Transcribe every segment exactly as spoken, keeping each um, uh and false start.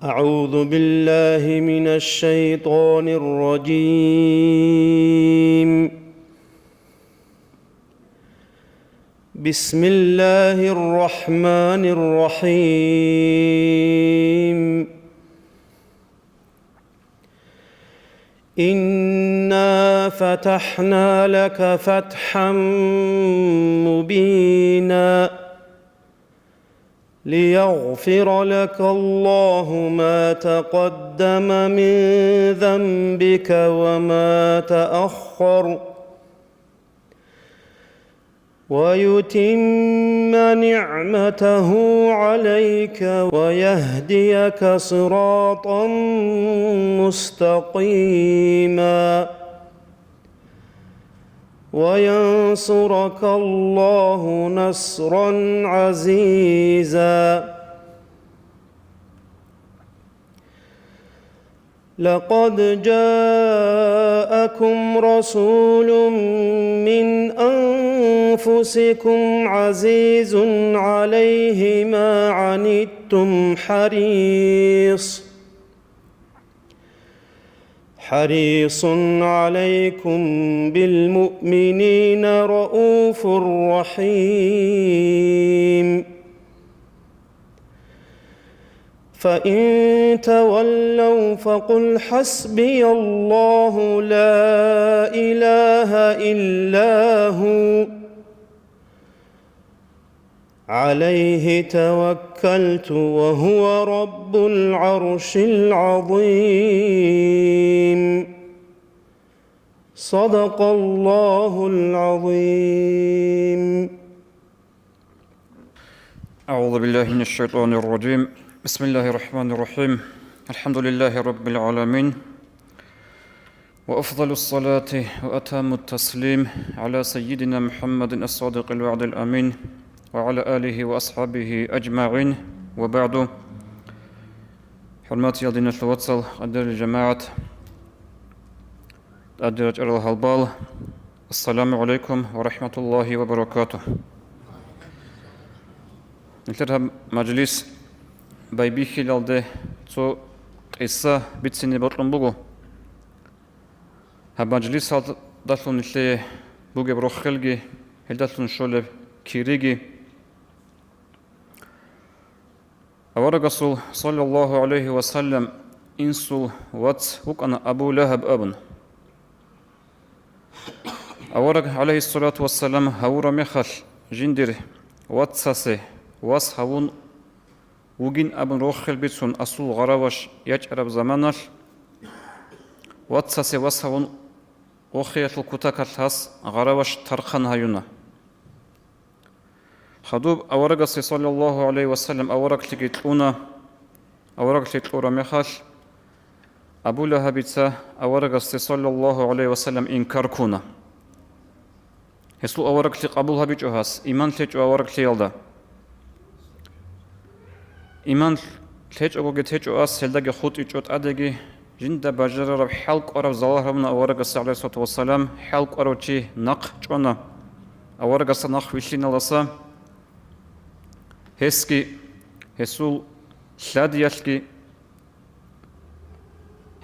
أعوذ بالله من الشيطان الرجيم. بسم الله الرحمن الرحيم. إنا فتحنا لك فتحا مبينا. ليغفر لك الله ما تقدم من ذنبك وما تأخر، ويتم نعمته عليك ويهديك صراطا مستقيما. وينصرك الله نصرا عزيزا. لقد جاءكم رسول من أنفسكم عزيز عليه ما عنتم حريص حريص عليكم بالمؤمنين رءوف رحيم. فإن تولوا فقل حسبي الله لا إله إلا هو عليه توكلت وهو رب العرش العظيم. صدق الله العظيم. أعوذ بالله من الشيطان الرجيم. بسم الله الرحمن الرحيم. الحمد لله رب العالمين. وأفضل الصلاة وأتم التسليم على سيدنا محمد الصادق الوعد الأمين وعلى آله وأصحابه أجمعين. وبعد. حرمات يا دين الوصل، قدر الجماعة، قدر الجلال هالبال. السلام عليكم ورحمة الله وبركاته. Нилъер гьаб мажлис байбихьилалде цо къиса бицине бокьун буго. Гьаб мажлисалдалъун нилъее бугеб рохелги, гьелдалъун щолеб кириги. Аварагасул, саллаллагьу гӀалайгьи ва саллам, инсул вац вукӀана Абу Лагьаб абун. Авараг, гӀалайгьиссалату вассалам, гьавураб мехалъ, жиндир вацасе вас гьавун вугин абун рохел бицун асул гъараваш ячӀараб заманалъ, вацасе вас гьавун вохиялъул кутакалъ гьас гъараваш тархъан гьаюна. Хадуб аварагасе, саллаллагьу гӀалайгьи ва саллам, авараглъиги кьуна. Авараглъи кьураб мехалъ, Абу Лагьабица аварагасде, саллаллагьу гӀалайгьи ва саллам, инкар ккуна. Гьесул авараглъи къабул гьабичӀо гьас, иман лъечӀо авараглъиялда. Иман лъечӀогоги течӀо ас, гьелдаги хутӀичӀо тӀадеги, жинда бажарараб хӀал кӀвараб залал гьабуна аварагасда, гӀалайгьиссалату вассалам, хӀал кӀварав чи нахъ чӀвана аварагасда нахъ вилълъиналдаса. Гьесги, гьесул лъадиялъги,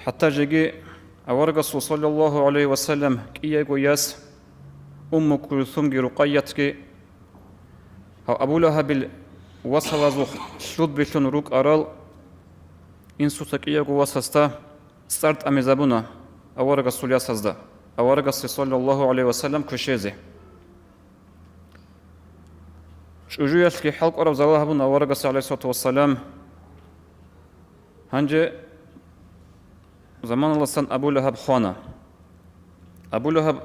хӀатта жеги аварагасул, саллаллагьу гӀалайгьи ва саллам, кӀиявго яс Умму Кулсумги Рукъайятги, гьав Абу Лагьабил васалазул лъудбилъун рукӀарал инсуца кӀиявго васасда цӀар тӀамизабуна аварагасул ясазда, аварагасде, саллаллагьу гӀалайгьи ва саллам, квешезе. ЧӀужуялъги хӀал кӀвараб залал гьабуна аварагасда, гӀалайгьиссалату вассалам. Гьанже заманаласан Абу Лагьаб хвана. Абу Лагьаб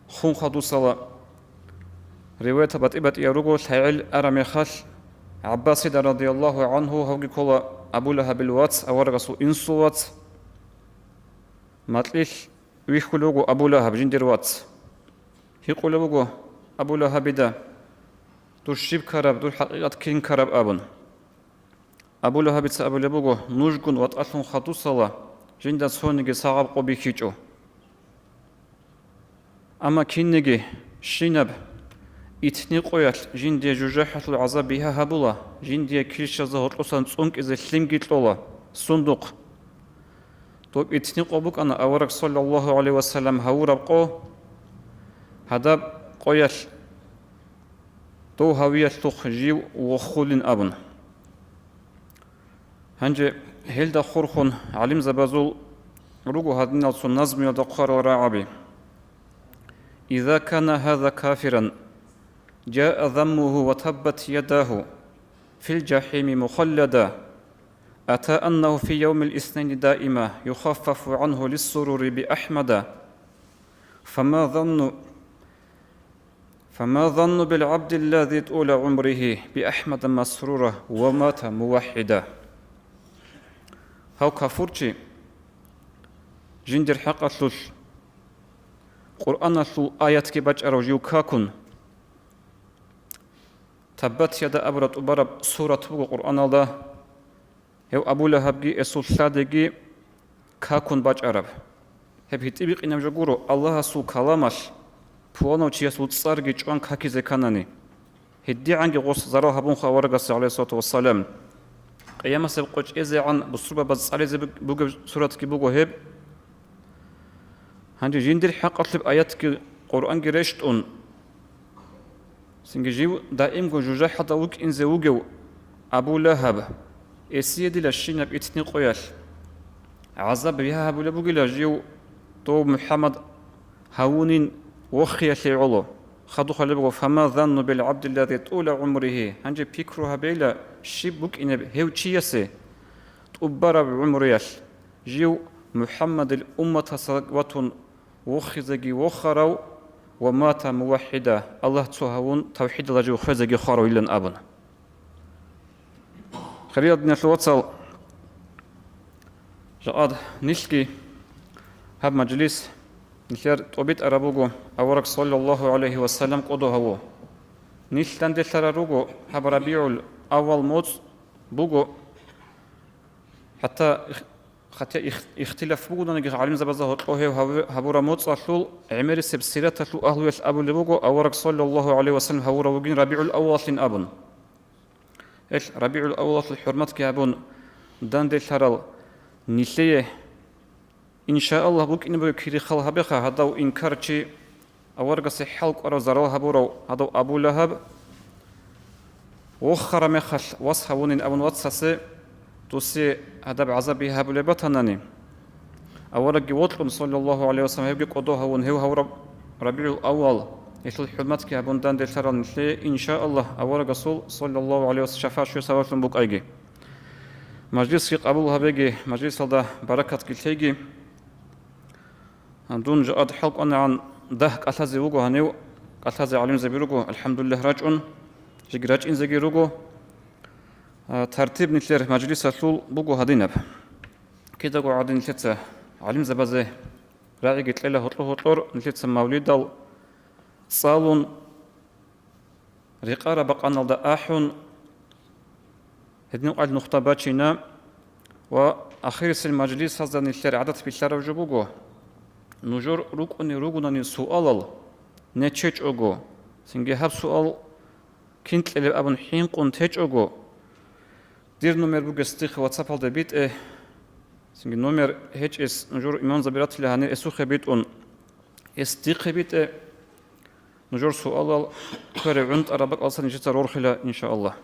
хун хадусала риваятал батӀи-батӀиял руго, лъагӀел араб мехалъ, ГӀаббасида, радияллагьу гӀангьу, гьавги ккола Абу Лагьабил вац, аварагасул инсул вац. Макьилъ вихьулев вуго Абу Лагьаб, жиндир вац. Гьикъулеб буго Абу Лагьабида: «Дур щиб ккараб, дур хӀакъикъат кин ккараб?» – абун. Абу Лагьабица абулеб буго: «Нужгун ватӀалъун хадусала, жинда цониги сагъаб къо бихьичӀо. Амма кинниги, щинаб, итни къоялъ жиндие жужахӀалъул гӀазаб бигьа гьабула, жиндие килщазда гьоркьосан цӀункӀизе лъимги кьола. сундухъ. Доб итни къо букӀана авараг саллаллагьу гӀалайгьи вассалам гьавураб къо, гьадаб къоялъ дов гьавиялъухъ жив вохулин абун. Гьанже гьелда хурхун гӀалимзабазул руго гьадиналцун назмуялда хъварал рагӀаби: «Иза кана гьаза кафиран, жаа заммугьу ва таббат ядагьу фил жахӀими мухаллада, ата аннагьу фи явмил иснайни даима юхаффафу гӀангьу лиссурури би Ахмада. Фама занну, фама занну бил гӀабди ллази тӀула гӀумригьи би Ахмада масрура ва мата муваххӀида». Гьав кафурчи жиндир хӀакъалъулъ Къуръаналъул аятги бачӀарав жив какун, «Таббат яда» абураб тӀубараб сурат буго Къуръаналда. Гьев Абу Лагьабги эсул лъадеги какун бачӀараб. Гьеб гьитӀинаб жо гуро, Аллагьасул каламалъ пуланав чиясул цӀарги чӀван какизе кканани. ГьедигӀанги гъос зарал гьабунха аварагасе, гӀалайгьиссалату вассалам. Къиямасеб къо чӀезегӀан бусурбабаз цӀализе буг-, бугеб суратги буго гьеб. Гьанже жиндир хӀакъалъеб аятги Къуръанги рещтӀун, цинги жив даимго жужахӀалда вукӀинзе вугев Абу Лагьаб, эсие дила щинаб итни къоялъ гӀазаб бигьа гьабулеб бугила жив дов МухӀаммад гьавунин вохиялъе гӀоло. Хадуб хъвалеб буго: «Фама занну бил гӀабди ллази тӀула гӀумригьи». Гьанже пикру гьабейла, щиб букӀинеб гьев чиясе тӀубараб гӀумруялъ жив МухӀаммадил умматаса ватун вохизеги вохарав ва мата муваххӀида, Аллагь цо гьавун тавхӀидалда жив хвезеги хваравилан абун. Хириял диналъул вацал, жакъад нилъги гьаб мажлис нилъер тӀобитӀараб буго, авараг саллаллагьу гӀалайгьи вассалам кӀодо гьаву. Нилъ данделъарал руго гьаб РабигӀул аввал моцӀ буго, хӀатта их-, хатӀа их-, ихтилаф бугонаниги гӀалимзабазда гьоркьо гьев гьав-, гьабураб моцӀалъул гӀемерисеб сираталъул агьлуялъ абулеб буго, авараг саллаллагьу гӀалайгьи вассалам гьавурав вугин РабигӀул аввалалъин абун. Гьел РабигӀул аввалалъул хӀурматги гьабун данделъарал нилъее, иншааллагь, букӀине бугеб кири хал гьабеха, гьадав инкарчи, аварагасе хӀалкӀварав, зарал гьабурав гьадав Абу Лагьаб, вохараб мехалъ вас гьавунин абун вацасе, досие гьадаб гӀазаб бигьа гьабулеб батанани, аварагги вокьун, саллаллагьу гӀалайгьи вассалам, гьевги кӀодо гьавун, гьев гьавураб РабигӀул аввал, гьелъул хӀурматги гьабун данделъарал нилъее, иншааллагь, аварагасул, саллаллагьу гӀалайгьи вассалам, шафагӀат щвезе сабаблъун букӀайги. Мажлисги къабул гьабеги, мажлисалда баракатги лъеги. Дун жакъад хӀалкӀванагӀан дагь кӀалъазе вуго гьанив, кӀалъазе гӀалимзаби руго, алхӀамдулиллагь, рачӀун, жеги рачӀинзеги руго. А, тартиб нилъер мажлисалъул буго гьадинаб. Кидаго гӀадин нилъеца гӀалимзабазе рагӀиги кьела гьоркьор-гьоркьор, нилъеца мавлидал цӀалун, рекъараб бакъаналда ахӀун, гьедин къвалъ нухда бачина ва ахирисел мажлисазда нилъер гӀадат билълъараб жо буго, нужер рукӀунел ругонани суалал нечечӀого, цинги гьаб суал кин кьелеб абун хӀинкъун течӀого, дир номер бугес дихъе ватсапалда битӀе, цинги номер гьечӀес нужер имамзаби ратила гьанир эсухъе битӀун, эс дихъе битӀе. Нужер суалал квере гӀунтӀараб бакӀалдаса нижеца рорхила, иншааллагь.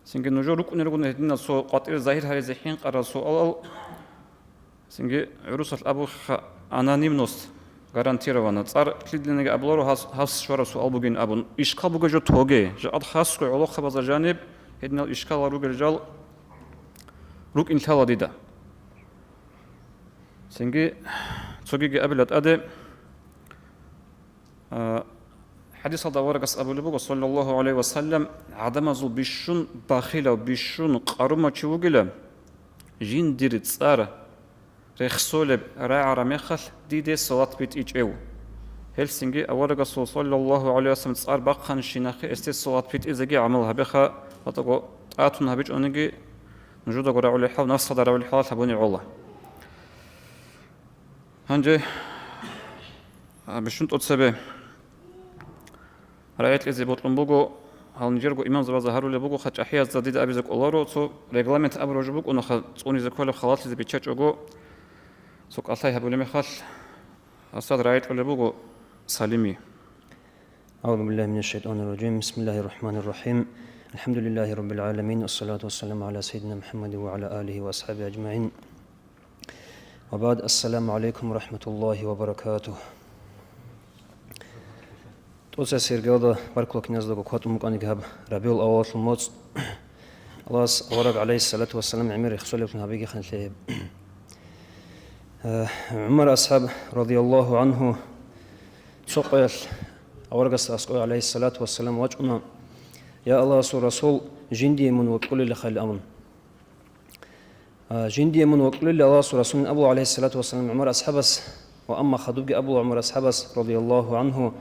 Цинги нужер рукӀунел ругони гьединал цо къватӀир загьир гьаризе хӀинкъарал суалал, цинги гӀурусалъ абулха анонимность гарантирована. ЦӀар лъидлъинаги абуларо гьас, гьас щвараб суал бугин абун. Ишкал бугеб жо тоге. Жакъад хасго гӀолохъабазда жаниб гьединал ишкалал ругел жал рукӀин лъала дида. Цинги цогиги абила тӀаде. А, хӀадисалда аварагас абулеб буго, саллаллагьу гӀалайгьи вассалам, гӀадамазул бищун бахилав, бищун къарумав чи вугила, жиндир цӀар рехсолеб рагӀараб мехалъ диде салат битӀичӀев. Гьелсинги аварагасул, саллаллагьу гӀалайгьи вассалам, цӀар бахъанщинахъе гьесде салат битӀизеги гӀамал гьабеха, гьатӀаго тӀатун гьабичӀониги, нужедаго рагӀулел хӀал, нафсалда рагӀулел хӀалалъ гьабуни гӀола. Гьанже, а, бищун тӀоцебе рагӀи кьезе бокьун буго Гьал нижерго имамзабазда гьарулеб буго, хъачагӀазда дида абизе кӀоларо, цо регламент абураб жо букӀунаха, цӀунизе кколеб халатизе биччачӀого, цо кӀалъай гьабулеб мехалъ, гьасда рагӀи кьолеб буго Салими. أعوذ بالله من الشيطان الرجيم. بسم الله الرحمن الرحيم. الحمد لله رب العالمين. والصلاة والسلام على سيدنا محمد وعلى آله وأصحابه أجمعين. وبعد. السلام عليكم ورحمة الله وبركاته. ТӀоцесеб иргаялда баркула киназдаго кватӀун букӀаниги гьаб Рабиул авалалъул моцӀ. Аллагьас авараг, гӀалайгьиссалату вассалам, гӀемер рехсолеблъун гьабигихъан лъе гьеб. Э, ГӀумар асхӀаб, радияллагьу гӀангьу, цо къоялъ аварагасда аскӀове, гӀалайгьиссалату вассалам, вачӀуна: «Я Аллагьасул Расул, жиндие мун вокьулелахъал», – абун. А, жиндие мун вокьулел Аллагьасул Расулин абула, гӀалайгьиссалату вассалам, ГӀумар асхӀабас, ва амма хадубги абула ГӀумар асхӀабас, радияллагьу гӀангьу,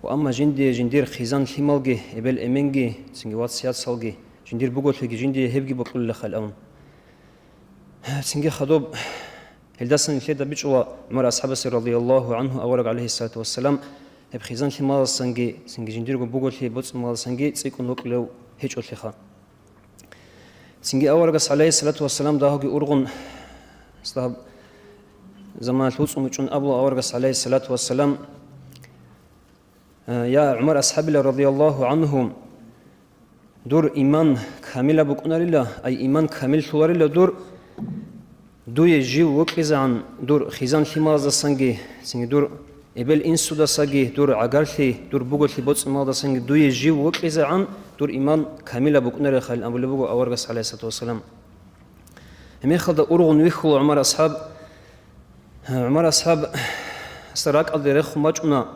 ва амма жиндие жиндир хъизан-лъималги, эбел-эменги, цинги вац-яцалги, жиндир буголъиги жиндие гьебги бокьулелахъал абун. Цинги хадуб, гьелдасан нилъеда бичӀчӀула ГӀумар асхӀабасе, радияллагьу гӀангьу, авараг, гӀалайгьиссалату вассалам, гьеб хъизан-лъималасанги, цинги жиндирго буголъи боцӀи-маласанги цӀикӀкӀун вокьулев гьечӀолъиха. Цинги аварагас, гӀалайгьиссалату вассалам, дагьабги ургъун, гьесда гьаб заманалъ вуцӀцӀун вичӀчӀун абула аварагас, гӀалайгьиссалату вассалам: «Э, я ГӀумар асхӀабила, радияллагьу гӀангьу, дур иман камилаб букӀунарила, ай иман камиллъуларила дур, дуе жив вокьизегӀан дур хъизан-лъималаздасанги, цинги дур эбел-инсудасаги, дур гӀагарлъи, дур буголъи боцӀи-малдасанги дуе жив вокьизегӀан дур иман камилаб букӀунарелъул», – абулеб буго аварагас, гӀалайгьиссалату вассалам. Гьеб мехалда ургъун вихьула ГӀумар асхӀаб. ГӀумар асхӀаб, гьесда ракӀалде рехун бачӀуна,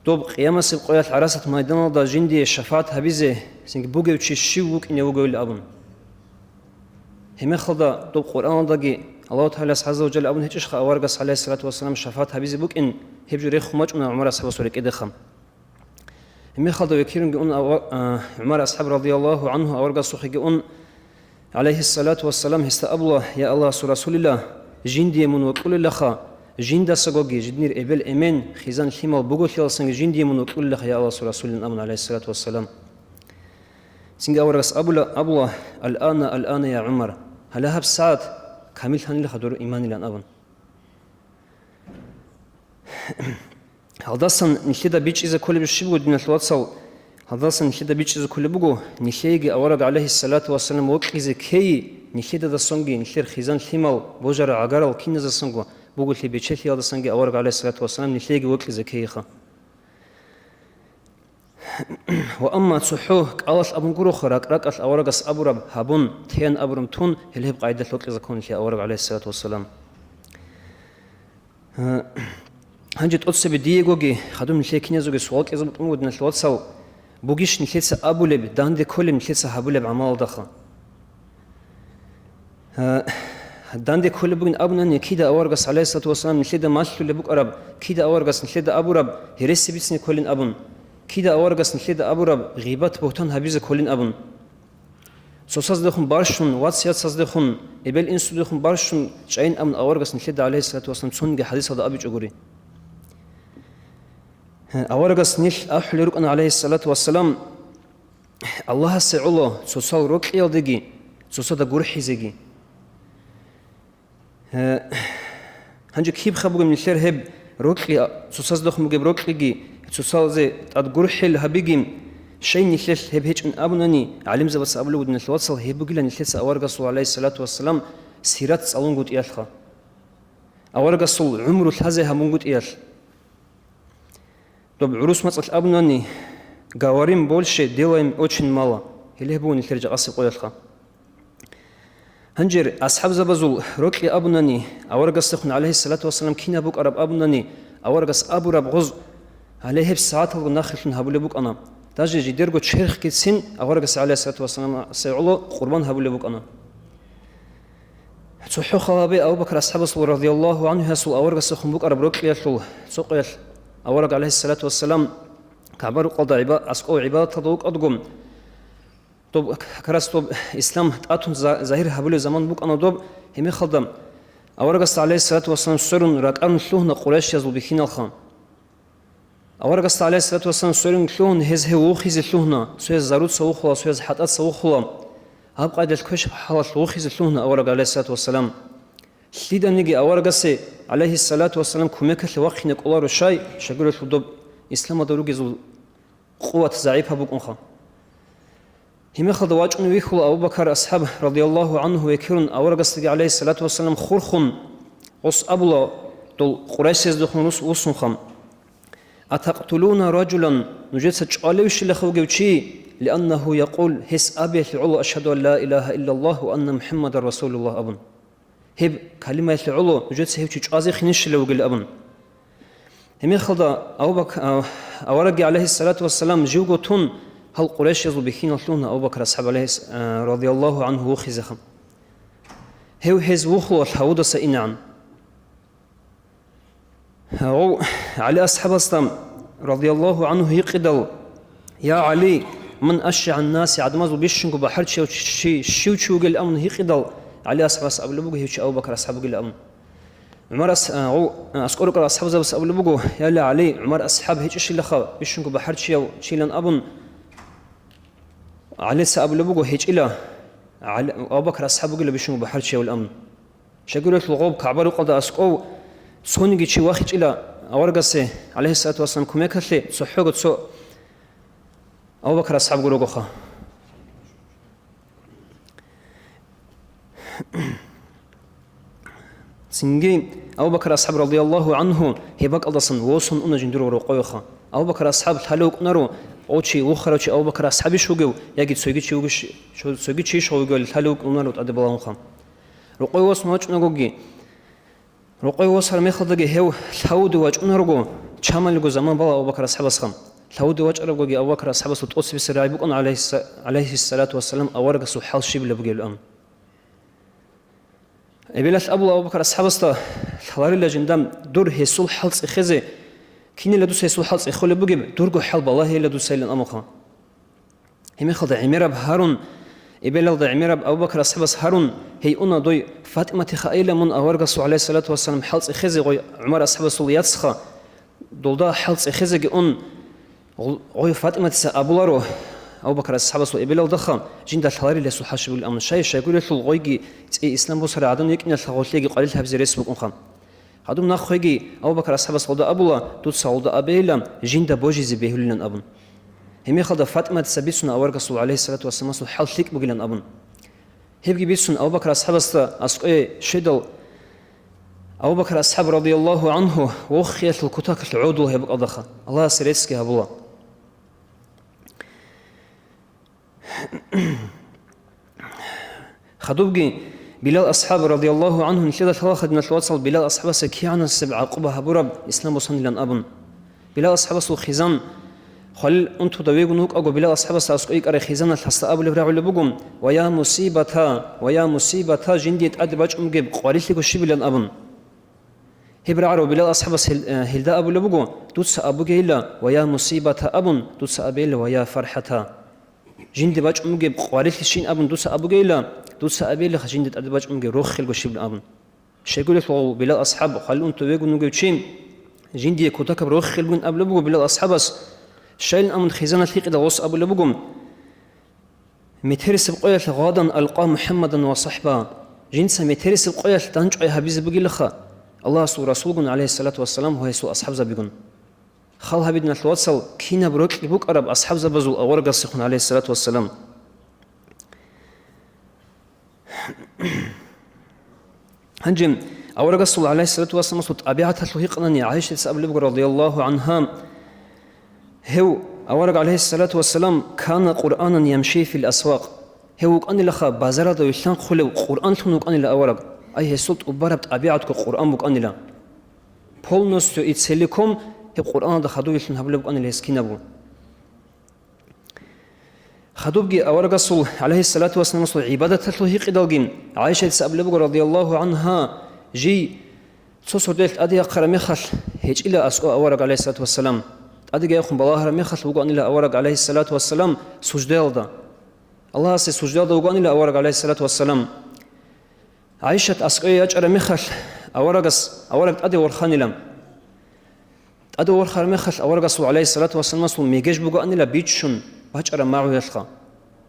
доб къиямасеб къоялъ ГӀарасат майданалда жиндие шафагӀат гьабизе, цинги бугев чи щив вукӀине вугевилан абун. Гьеб мехалда доб Къуръаналдаги Аллагьу ТагӀалас гӀазза ва жалла абун гьечӀищха аварагас, гӀалайгьиссалату вассалам, шафагӀат гьабизе букӀин, гьеб жо рехун бачӀуна ГӀумар асхӀабасул рекӀедеха. Гьеб мехалда векерунги ун ава-, а, ГӀумар асхӀаб, радияллагьу гӀангьу, аварагасухъеги ун, гӀалайгьиссалату вассалам, гьесда абула: «Я Аллагьасул Расулила, жиндие мун вокьулелаха, жиндасагоги, жиндир эбел-эмен, хъизан-лъимал буголъиялдасанги жиндие мун вокьулелаха, я Аллагьасул Расулин», – абун, гӀалайгьиссалату вассалам. Цинги аварагас абула, абула: «Ал-ана, ал-ана, я ГӀумар, гьале гьабсагӀат камиллъанилаха дур иманилан», – абун. Гьалдасан нилъеда бичӀчӀизе кколеб щиб буго, диналъул вацал? Гьалдасан нилъеда бичӀчӀизе кколеб буго, нилъееги авараг, гӀалайгьиссалату вассалам, вокьизе ккейи, нилъеда дасонги, нилъер хъизан-лъимал, божарал-гӀагарал киназдасанго буголъи бечелъиялдасанги авараг, гӀалайгьиссалату вассалам, нилъееги вокьизе ккейиха. Ва амма цохӀо кӀалалъ абун гуроха, ракӀ-ракӀалъ аварагас абураб гьабун, теян абураб тун, гьеле гьеб къайдалъ вокьизе кколин лъе авараг, гӀалайгьиссалату вассалам. Гьанже тӀоцебе диегоги, хадуб нилъее киназеги суал кьезе букӀун буго, диналъул вацал, бугищ нилъеца абулеб, данде кколеб нилъеца гьабулеб гӀамалалдаха? Гьа, данде кколеб бугин абунани, кида аварагас, гӀалайгьиссалату вассалам, нилъеда малъулеб букӀараб, кида аварагас нилъеда абураб, гьереси бицине кколин абун, кида аварагас нилъеда абураб, гъибат-бугьтан гьабизе кколин абун. Цоцаздехун барщун, вац-яцаздехун, эбел-инсудехун барщун чӀайин абун аварагас нилъеда, гӀалайгьиссалату вассалам, цониги хӀадисалда абичӀо гури. Гьа, аварагас нилъ ахӀулел рукӀана, гӀалайгьиссалату вассалам, Аллагьасе гӀоло цоцал рокьиялдеги, цоцада гурхӀизеги. Гье, гьанже кибха бугеб нилъер гьеб рокьи, цоцаздехун бугеб рокьиги, цоцазе тӀад гурхӀел гьабиги, щай нилъелъ гьеб гьечӀин абунани, гӀалимзабаца абулеб буго, диналъул вацал, гьеб бугила нилъеца аварагасул, гӀалайгьиссалату вассалам, сират цӀалунгутӀиялъха, аварагасул гӀумру лъазе гьабунгутӀиялъ. Доб гӀурус мацӀалъ абунани: «Говорим больше, делаем очень мало», гьеле гьеб буго нилъер жакъасеб къоялъха. Гьанже асхӀабзабазул рокьи абунани, аварагасдехун, гӀалайгьиссалату вассалам, кинаб букӀараб абунани, аварагас абураб гъоз гьале гьеб сагӀаталго нахъелъун гьабулеб букӀана. Даже жидерго черхгицин аварагас, гӀалайгьиссалату вассаламасе гӀоло, къурбан гьабулеб букӀана. ЦохӀо хал гьабе Абу Бакр асхӀабасул, радияллагьу гӀангьу, гьасул аварагасдехун букӀараб рокьиялъул цо къоялъ авараг, гӀалайгьиссалату вассалам, КагӀба-рукъалда гӀиба-, аскӀов гӀибадаталда вукӀадго, доб, как раз доб ислам тӀатун за-, загьир гьабулеб заман букӀана доб, гьеб мехалда аварагасда, гӀалайгьиссалату вассалам, сверун ракӀарун лъугьуна къурайшиязул бихьиналха. Аварагасда, гӀалайгьиссалату вассалам, сверун лъугьун, гьез гьев вухизе лъугьуна, цояз заруца вухула, цояз хӀатӀаца вухула, гьаб къайдалъ квеш хӀалалъ вухизе лъугьуна авараг, гӀалайгьиссалату вассалам. Лъиданиги аварагасе, гӀалайгьиссалату вассалам, кумекалъе вахъине кӀоларо щай, щайгурелъул доб исламалда ругезул къуват загӀипаб букӀунха. Гьебмехалда вачӀун вихьула Абу Бакар асхӀаб, радияллагьу гӀангьу, векерун аварагасдаги, гӀалайгьиссалату вассалам, хурхун, гъос абула дол къурайшиздехун рус-, вусунха: «Атакътулуна ражулан», нужеца чӀвалевищилаха вугев чи, «лианнагьу якъул», гьес абиялъе гӀоло, «Ашгьаду ан ла илагьа иллаллагь ва анна МухӀаммадан расулуллагь», абун. Гьеб калимаялъе гӀоло нужеца гьев чи чӀвазе хинищила вугел абун. Гьебмехалда Абу Бак-, а, аварагги, гӀалайгьиссалату вассалам, живго тун, гьал къурайшиязул бихьинал лъугьуна Абу Бакар асхӀаб, гӀалайгьис-, а, радияллагьу гӀангьу, вухизеха. Гьев гьез вухула лъавудаса инегӀан. Гьав ГӀали асхӀабасда, радияллагьу гӀангьу, гьикъидал: «Я ГӀали, ман ашжагӀун наси», гӀадамазул бищунго бахӀарчияв чи щив чи вугел абун гьикъидал, ГӀали асхӀабас абулеб буго гьев чи Абу Бакар асхӀаб вугилан абун. ГӀумар ас-, а, гъов, а, аскӀор рукӀарал асхӀабзабас абулеб буго: «Я ГӀали, ГӀумар асхӀаб гьечӀищилаха бищунго бахӀарчияв чилан», абун. ГӀалица абулеб буго: «ГьечӀила, ГӀали, Абу Бакар асхӀаб вугила бищунго бахӀарчиявил», абун. Щайгурелъул гъоб КагӀба рукъалда аскӀов цониги чи вахичӀила аварагасе, гӀалайгьиссалату вассалам, кумекалъе, цохӀого цо Абу Бакар асхӀаб гурогоха. Цинги Абу Бакар асхӀаб, радияллагьу гӀангьу, гьеб бакӀалдасан восун уна жиндирго рокъовеха. Абу Бакар асхӀаб лъалев вукӀунаро, гъов чи, вухарав чи Абу Бакар асхӀабищ вугев, яги цоги чи вугищ-, цоги чийищ вугевали лъалев вукӀунаро тӀаде балагьунха. Рокъове восун вачӀунагоги, рокъове восар мехалдаги гьев лъавуде вачӀунарого, чамалиго заман бала Абу Бакар асхӀабасха. Лъавуде вачӀарабгоги Абу Бакар асхӀабасул тӀоцебесеб рагӀи букӀана, гӀалайгьисса-, гӀалайгьиссалату вассалам, аварагасул хӀал щибилеб бугебилан. Эбелалъ абула Абу Бакар асхӀабасда: «Лъаларила жинда дур гьесул хӀал цӀехезе, кинила дуца гьесул хӀал цӀехолеб бугеб, дурго хӀал балагьейила дуцайилан», абунха. Гьебмехалда гӀемераб гьарун, эбелалда гӀемераб Абу Бакар асхӀабас гьарун, гьей уна дой ФатӀиматиха айила мун аварагасул, гӀалайгьиссалату вассалам, хӀал цӀехезе, гъой ГӀумар асхӀабасул яцха, долда хӀал цӀехезеги ун, гъу-, гъой ФатӀиматица абуларо, Абу Бакар асхӀабасул эбелалдаха, жинда лъаларила гьесул хӀал щибилан абун. Щай, щайгурелъул гъойги цӀей ислам босарай гӀадан йикӀиналъа гъолъиеги къварилъи гьабизе рес букӀунха. Гьадуб нахъеги Абу Бакар асхӀабас гъолда абула: «Дуца гъолда абейилан, жинда божизе бегьулилан», абун. Гьебмехалда ФатӀиматица бицуна аварагасул, гӀалайгьиссалату вассаламасул хӀал лъикӀ бугилан абун. Гьебги бицун Абу Бакар асхӀабасда аскӀое щведал, Абу Бакар асхӀаб, радияллагьу гӀангьу, вохиялъул кутакалъ гӀодула гьеб бакӀалдаха, Аллагьасе реццги гьабула. Хадубги Билал асхӀаб, радияллагьу гӀангьу, нилъеда лъалаха, диналъул вацал, Билал асхӀабасе кигӀанасеб гӀакъуба гьабураб ислам босанилан абун. Билал асхӀабасул хизан, хвалил унтуда вегун вукӀаго, Билал асхӀабасда аскӀой йикӀарай хизаналъ гьасда абулеб рагӀулеб буго: «Ва я мусибата, ва я мусибата, жиндие тӀаде бачӀун бугеб къварилъиго щибилан», абун. Гьеб рагӀарав Билал асхӀабас гьел-, э, гьелда абулеб буго: «Дуца абугейила, ва я мусибата абун, дуца абейила, ва я фархӀата. Жинде бачӀун бугеб къварилъи щин абун дуца абугейила, дуца абейилаха жинде тӀаде бачӀун бугеб рохелго щибилан», абун. Щайгурелъул гъов Билал асхӀаб, хвалил унту вегун вугев чи, жиндие кутакаб рохел бугин абулеб буго Билал асхӀабас, щайилан абун хизаналъ гьикъидал гъос абулеб буго: «Метерисеб къоялъ гъадан алкъа МухӀаммадан ва сахӀба». Жинца метерисеб къоялъ дандчӀвай гьабизе бугилаха Аллагьасул Расулгун, гӀалайгьиссалату вассалам, ва гьесул асхӀабзабигун. Хал гьабе, диналъул вацал, кинаб рокьи букӀараб асхӀабзабазул аварагасехун, гӀалайгьиссалату вассалам. Гьанже аварагасул, гӀалайгьиссалату вассаламасул, тӀабигӀаталъул гьикъанани ГӀайшатица абулеб буго, радияллагьу гӀангьа, гьев, авараг, гӀалайгьиссалату вассалам, «кана Къуръанан ямши фил асвакъ», гьев вукӀанилаха базаралда вилълъанхъулев Къуръанлъун вукӀанила авараг, ай гьесул тӀубараб тӀабигӀатго Къуръан букӀанила. Полностью и целиком гьеб Къуръаналда хадув вилълъун гьабулеб букӀанила гьес кинабго. Хадубги аварагасул, гӀалайгьиссалату вассаламасул, гӀибадаталъул гьикъидалги ГӀайшатица абулеб буго, радияллагьу гӀангьа, жий цо сордоялъ тӀаде яхъараб мехалъ гьечӀила аскӀов авараг, гӀалайгьиссалату вассалам. ТӀадеги яхъун балагьараб мехалъ вугоанила авараг, гӀалайгьиссалату вассалам, суждаялда, Аллагьасе суждаялда вугоанила авараг, гӀалайгьиссалату вассалам. ГӀайшат аскӀое ячӀараб мехалъ аварагас, авараг тӀаде ворханила. ТӀаде вархараб мехалъ аварагасул, гӀалайгьиссалату вассаламасул, мегеж бугоанила бичун бачӀараб магӀуялъха.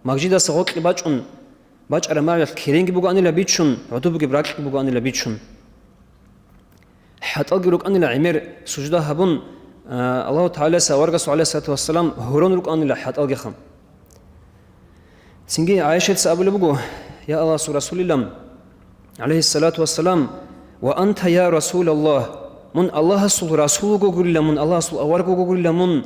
Мажгиталдаса гъоркье бачӀун бачӀараб магӀуялъ керенги бугоанила бичун, гӀодобе бугеб ракьги бугоанила бичун. ХӀатӀалги рукӀанила гӀемер сужда гьабун, а, Аллагьу ТагӀалаялъа аварагасул, гӀалайгьиссалату вассалам, гьорон рукӀанила хӀатӀалгиха. Цинги ГӀайшаца абулеб буго: «Я Аллагьасул Расулилан, гӀалайгьиссалату вассалам, ва анта, я Расулаллагь, мун Аллагьасул Расул вугогурила мун, Аллагьасул авараг вугогурила мун,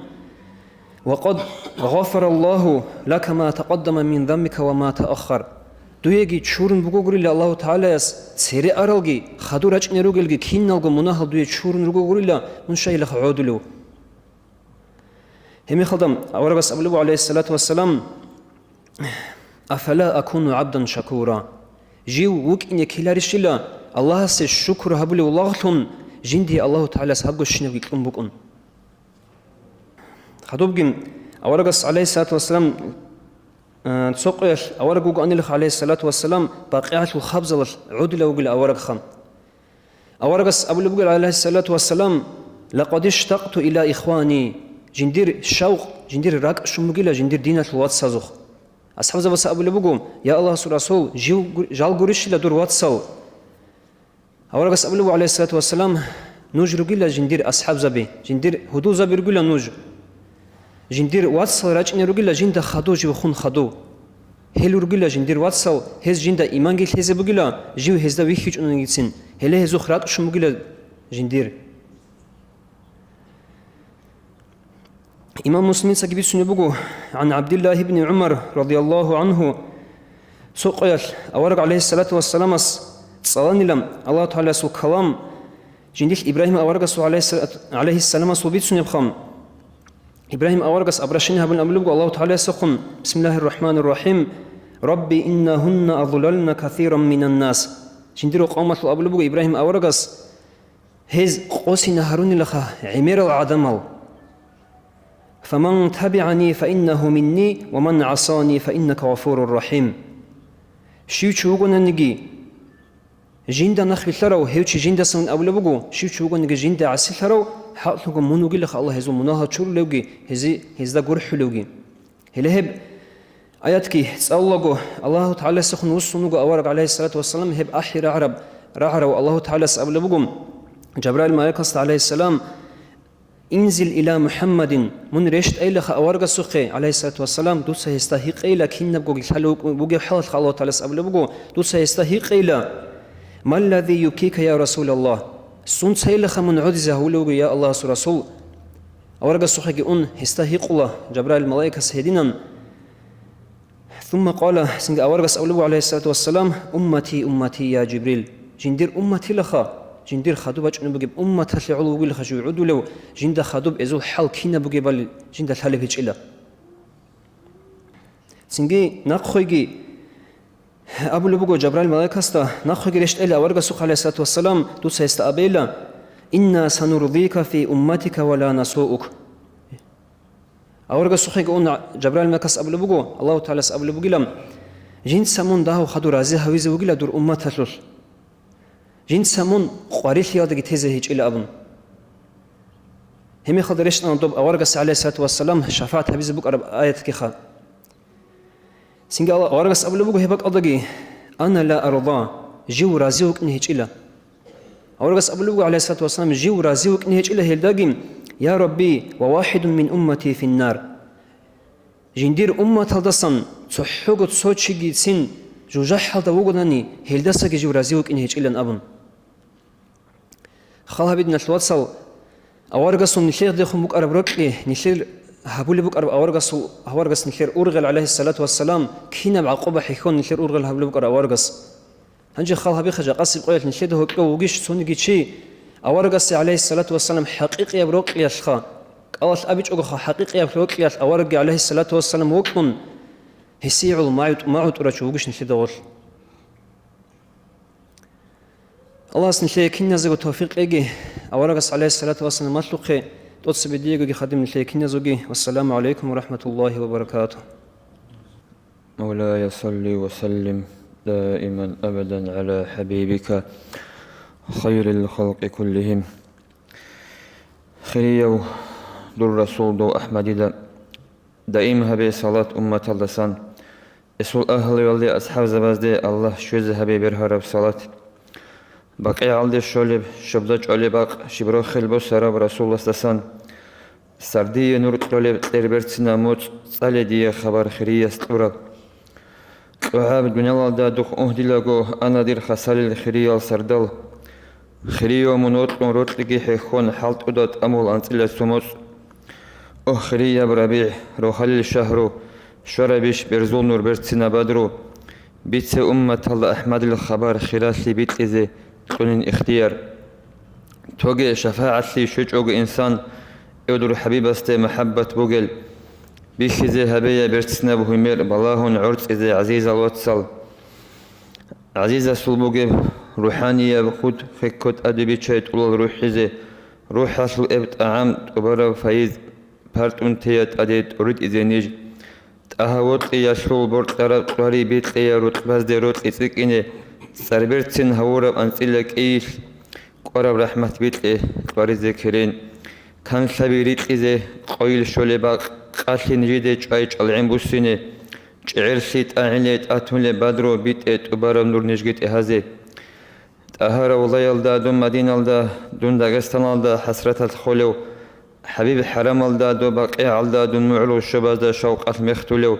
ва къад гъафараллагьу лака ма такъаддама мин занбика ва ма тааххар. Дуеги чурун бугогурила Аллагьу ТагӀалаяс, цере аралги, хадур рачӀине ругелги киналго мунагьал дуе чурун ругогурила, мун щайилаха гӀодулев». Гьеб мехалда аварагас абулеб буго, гӀалайгьиссалату вассалам: «Афала акуну гӀабдан шакура?» Жив вукӀине ккеларищила Аллагьасе шукур гьабулев лагълъун, жиндие Аллагьу ТагӀалас гьабго щинабги кьун букӀун. Хадубги аварагас, гӀалайгьиссалату вассалам, э, цо къоялъ авараг вугоанилха, гӀалайгьиссалату вассалам, БакъигӀалъул хабзалалъ гӀодулев вугила аварагха. Аварагас абулеб буго, гӀалайгьиссалату вассалам: «Лакъад иштакъту иля ихвани», жиндир шавкъ, жиндир ракӀ щун бугила жиндир диналъул вацазухъ. АсхӀабзабаз абулеб буго: «Я Аллагьасул Расул, жив гу-, жал гурищила дур вацал?» Аварагас абулеб буго, гӀалайгьиссалату вассалам: «Нуж ругила жиндир асхӀабзаби, жиндир гьудулзаби ругила нуж. Жиндир вацал рачӀине ругила жинда хадув жив хун хадув. Гьел ругила жиндир вацал, гьез жинда иманги лъезе бугила, жив гьезда вихьичӀунагицин, гьеле гьезухъ ракӀ щун бугила жиндир». Имам Муслимицаги бицунеб буго, гӀан ГӀабдиллагь ибни ГӀумар, радияллагьу гӀангьу, цо къоялъ авараг, гӀалайгьиссалату вассаламас, цӀаланила Аллагьу ТагӀаласул калам, жиндилъ Ибрагьим аварагасул, гӀалайгьиссалату, гӀалайгьиссаламасул бицунебха. Ибрагьим аварагас обращение гьабун абулеб буго Аллагьу ТагӀаласухъун: «Бисмиллагьир рахӀманир рахӀим. Рабби, иннагьунна адлална касиран минан нас». Жиндирго къавмалъул абулеб буго Ибрагьим аварагас: «Гьез къосина гьарунилаха гӀемерал гӀадамал. Фаман табигӀани фаиннагьу минни, ва ман гӀасани фаиннака гъафурур рахӀим». Щив чи вугонаниги, жинда нахъвилълъарав, гьев чи жиндасан абулеб буго, щив чи вугониги жинда гӀасилъарав, хӀакълъунго мун вугилаха Аллагь гьезул мунагьал чурулевги, гьези-, гьезда гурхӀулевги. Гьеле гьеб аятги цӀалулаго, Аллагьу ТагӀаласухъун вуссун вуго авараг, гӀалайгьиссалату вассалам, гьеб ахӀи рагӀараб, рагӀарав Аллагьу ТагӀалас абулеб буго Жабраил малаикасда, гӀалайгьиссалам: «Инзил иля МухӀаммадин», мун рещтӀайилаха аварагасухъе, гӀалайгьиссалату вассалам, дуца гьесда гьикъейила, кинабгоги лъалев вугеб хӀалалъ Аллагьу ТагӀалас абулеб буго, дуца гьесда гьикъейила: «Маллади юбкика, я Расулаллагь?» Сунцайилаха мун гӀодизе гьавулев вуго, я Аллагьасул Расул? Аварагасухъеги ун, гьесда гьикъула Жабраил малаикас гьединан. Сумма къала, цинги аварагас абулеб буго, гӀалайгьиссалату вассалам: «Уммати, уммати, я Жибрил». Жиндир умматилаха, жиндир хадуб бачӀунеб бугеб умматалъе гӀоло вугилаха жив гӀодулев, жинда хадуб эзул хӀал кинаб бугебали жинда лъалеб гьечӀила. Цинги нахъеги абулеб буго Жабраил малаикасда, нахъеги рещтӀайилаха аварагасухъе, гӀалайгьиссалату вассалам, дуца гьесда абейила: «Инна санурдика фи умматика ва ла насуук». Аварагасухъеги ун Жабраил малаикас абулеб буго, Аллагьу ТагӀалас абулеб бугила: «Жинца мун дагьав хадур рази гьавизе вугила дур умматалъулъ. Жинца мун къварилъиялдаги тезе гьечӀила», – абун. Гьеб мехалда рещтӀана доб аварагасе, гӀалайгьиссалату вассалам, шафагӀат гьабизе букӀараб аятгиха. Цинги Аллагь, аварагас абулеб буго гьеб бакӀалдаги: «Ана ла арда», жив рази вукӀине гьечӀила. Аварагас абулеб буго, гӀалайгьиссалату вассалам, жив рази вукӀине гьечӀила гьелдаги: «Я Рабби, ва вахидун мин уммати финнар». Жиндир умматалдасан цохӀого цо чигицин жужахӀалда вугонани, гьелдасаги жив рази вукӀине гьечӀилан абун. Хал гьабе, диналъул вацал, аварагасул нилъеда хун букӀараб рокьи, нилъер гьабулеб букӀараб аварагасул, аварагас нилъер ургъел, гӀалайгьиссалату вассалам, кинаб гӀакъуба хӀехьон нилъер ургъел гьабулеб букӀараб аварагас. Гьанже хал гьабеха, жакъасеб къоялъ нилъеда гьоркьов вугищ цониги чи, аварагасе, гӀалайгьиссалату вассалам, хӀакъикъияб рокьиялъха, кӀалалъ абичӀогоха, хӀакъикъияб рокьиялъ аварагги, гӀалайгьиссалату вассалам, вокьун, гьесие гӀоло магӀу-, магӀу тӀурав чи вугищ нилъеда гъорлъ. Аллагьас нилъее киназего тавфикъ кьеги, аварагас, гӀалайгьиссалату вассалам, малъухъе, тӀоцебе диегоги хадуб нилъее киназеги. Вассаламу гӀалайкум ва рахӀматуллагьи ва баракатугь. مولاي صل وسلم دائما أبدا على حبيبك خير الخلق كلهم. Хирияв дур Расул дов АхӀмадида, даим гьабе салат умматалдасан. Эсул агьлуялде, асхӀабзабазде Аллагь щвезе гьабе бергьараб салат. БакъигӀалде щолеб, щобда чӀолеб бакъ, щиб рохел босараб Расуласдасан. Сардие нур кьолеб кьер берцина моцӀ, цӀале дие хабар хирияс кьураб. КьогӀаб дуниялалда духъ угьдилаго ана дир хасалил хириял сардал. Хирияв мун вокьун рокьиги хӀехьон, хӀалтӀуда тӀамул анцӀила цо моцӀ. Ох, хирияб РабигӀ, рохалил шагьру, щварабищ берзул нур берцина бадру. Бице умматалда АхӀмадил хабар хиралъи бикьизе кьунин ихтияр. Тоге шафагӀатлъи щвечӀого инсан, эвдур ХӀабибасде махӀаббат бугел. Бихьизе гьабея берцинаб гьумер балагьун гӀорцӀизе гӀазизал вацал. ГӀазизасул бугеб рухӀанияб хъуд хекко тӀаде биччай тӀулал рухӀизе, рухӀалъул эб тӀагӀам тӀубараб файиз партӀун тея тӀаде тӀуритӀизе ниж. ТӀагьа вокьиялъул боркьараб кьвари бикьея рукъбазде рокьи цӀикӀкӀине, цӀарберцин гьавураб анцӀила кӀийилъ кӀвараб рахӀмат бикье кьваризе керен. Канлъаби рикьизе къойил щолеб бакъ, къалъи нижеде чӀвай чӀалгӀен буссине, чӀегӀерлъи тӀагӀиле тӀатунлеб бадру битӀе тӀубараб нур нижги тӀегьазе. ТӀагьарав валаялда дун Мадиналда, дун Дагъистаналда хӀасраталъ холев, ХӀабиб хӀарамалда доб БакъигӀалда дун мугӀрул щобазда шавкъалъ мехтулев,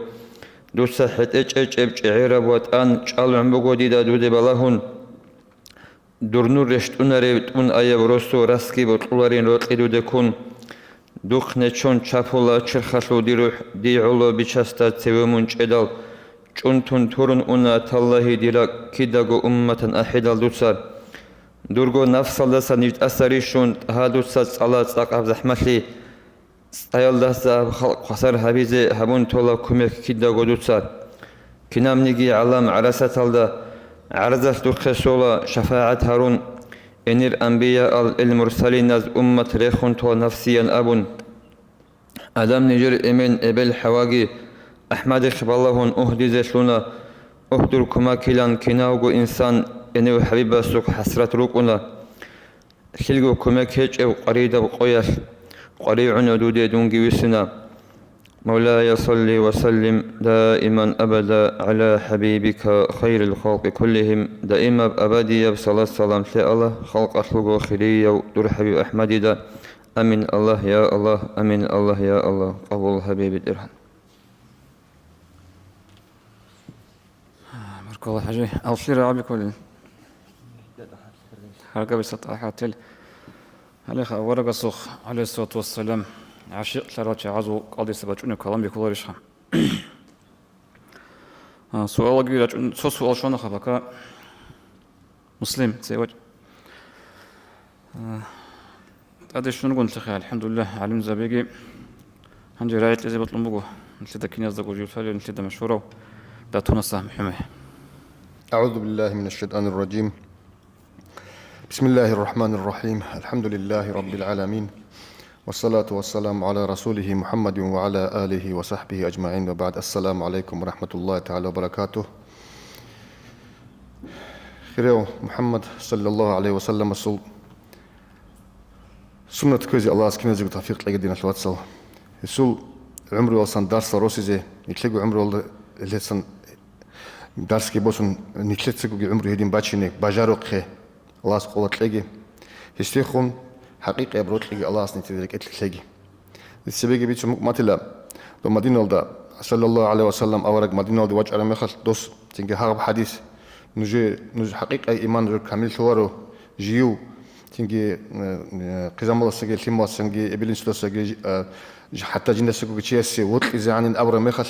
дуца хӀетӀе чӀечӀеб чӀегӀераб ватӀан чӀалгӀун буго дида дуде балагьун. Дур нур рещтӀунарев тӀун аяб росу расги бокьуларин рокьи дуде ккун. Духъ нечон чапула черхалъул дир рухӀ, дий гӀоло бичасда цеве мун чӀедал, чӀунтун турун уна, таллагьи, дир ракӀ кидаго умматан ахӀидал дуца. Дурго нафсалдаса ниж тӀаса рищун, тӀагьа дуца цӀала цӀакъаб захӀмалъи. ЦӀаялдаса гьаб халкъ хвасар гьабизе гьабун тола кумек кидаго дуца. Кинабниги гӀалам гӀарасаталда гӀарзалъ духъе сола шафагӀат гьарун, энир анбияал, ил мурсалиназ уммат рехун тола нафсиян абун. Адам нижер эмен эбел ХӀаваги АхӀмадихъ балагьун угьдизе лъуна, угьдур кумакилан кинавго инсан энев ХӀабибасухъ хӀасрат рукӀуна. Лъилго кумек гьечӀев къваридаб къоялъ, къваригӀуна дуде дунги висина. Мавлая, салли ва саллим даиман абада гӀала хӀабибика хайрил халкъи куллихим, даимаб абадияб салат-салам лъе Аллагь, халкъалъулго хирияв дур ХӀабиб АхӀмадида. Амин, Аллагь, я Аллагь, амин, Аллагь, я Аллагь, къабул гьабе, БетӀергьан. Баркалла, ХӀажи. Алхира абикулин. Гьаргабиса тӀахӀатил. Гьалеха аварагасухъ, гӀалайгьиссалату вассалам, гӀашикълъарал чагӀазул кӀалдиса бачӀунеб калам бихьуларищха? А, суалаги рачӀун, цо суал щванаха бака. Муслим, цевач. А, тӀаде щунгун лъехъе, алхӀамдулиллагь, гӀалимзабиги гьанже рагӀи кьезе бокьун буго, нилъеда киназдаго жив лъалев, нилъеда машгьурав Датунаса МухӀамад. أعوذ بالله من الشيطان الرجيم. بسم الله الرحمن الرحيم. الحمد لله رب العالمين. والصلاة والسلام على رسوله محمد وعلى آله وصحبه أجمعين. وبعد. السلام عليكم ورحمة الله تعالى وبركاته. Хирияв МухӀаммад, саллаллагьу гӀалайгьи ва салламасул суннат кквезе Аллагьас киназего тавфикъ кьеги, диналъул вацал. Гьесул гӀумруялсан дарсал росизе, нилъего гӀумруялда гьелдасан дарсги босун, нилъецагоги гӀумру гьедин бачине бажарухъе Аллагьас къуват кьеги. Гьесдехун хӀакъикъияб рокьиги Аллагьас нилъеда рекӀелъе лъеги. Цебеги бицун букӀун батила, дов Мадиналда, саллаллагьу гӀалайгьи ва саллам, авараг Мадиналде вачӀараб мехалъ дос цинги гьагъаб хӀадис: нужее, нуж хӀакъикъай иман нужер камиллъуларо, жив, цинги, э, э, хъизамаласаги, лъималасанги, эбел-инсудасаги, э, ж-, хӀатта жиндасагоги чиясе вокьизегӀанин абураб мехалъ,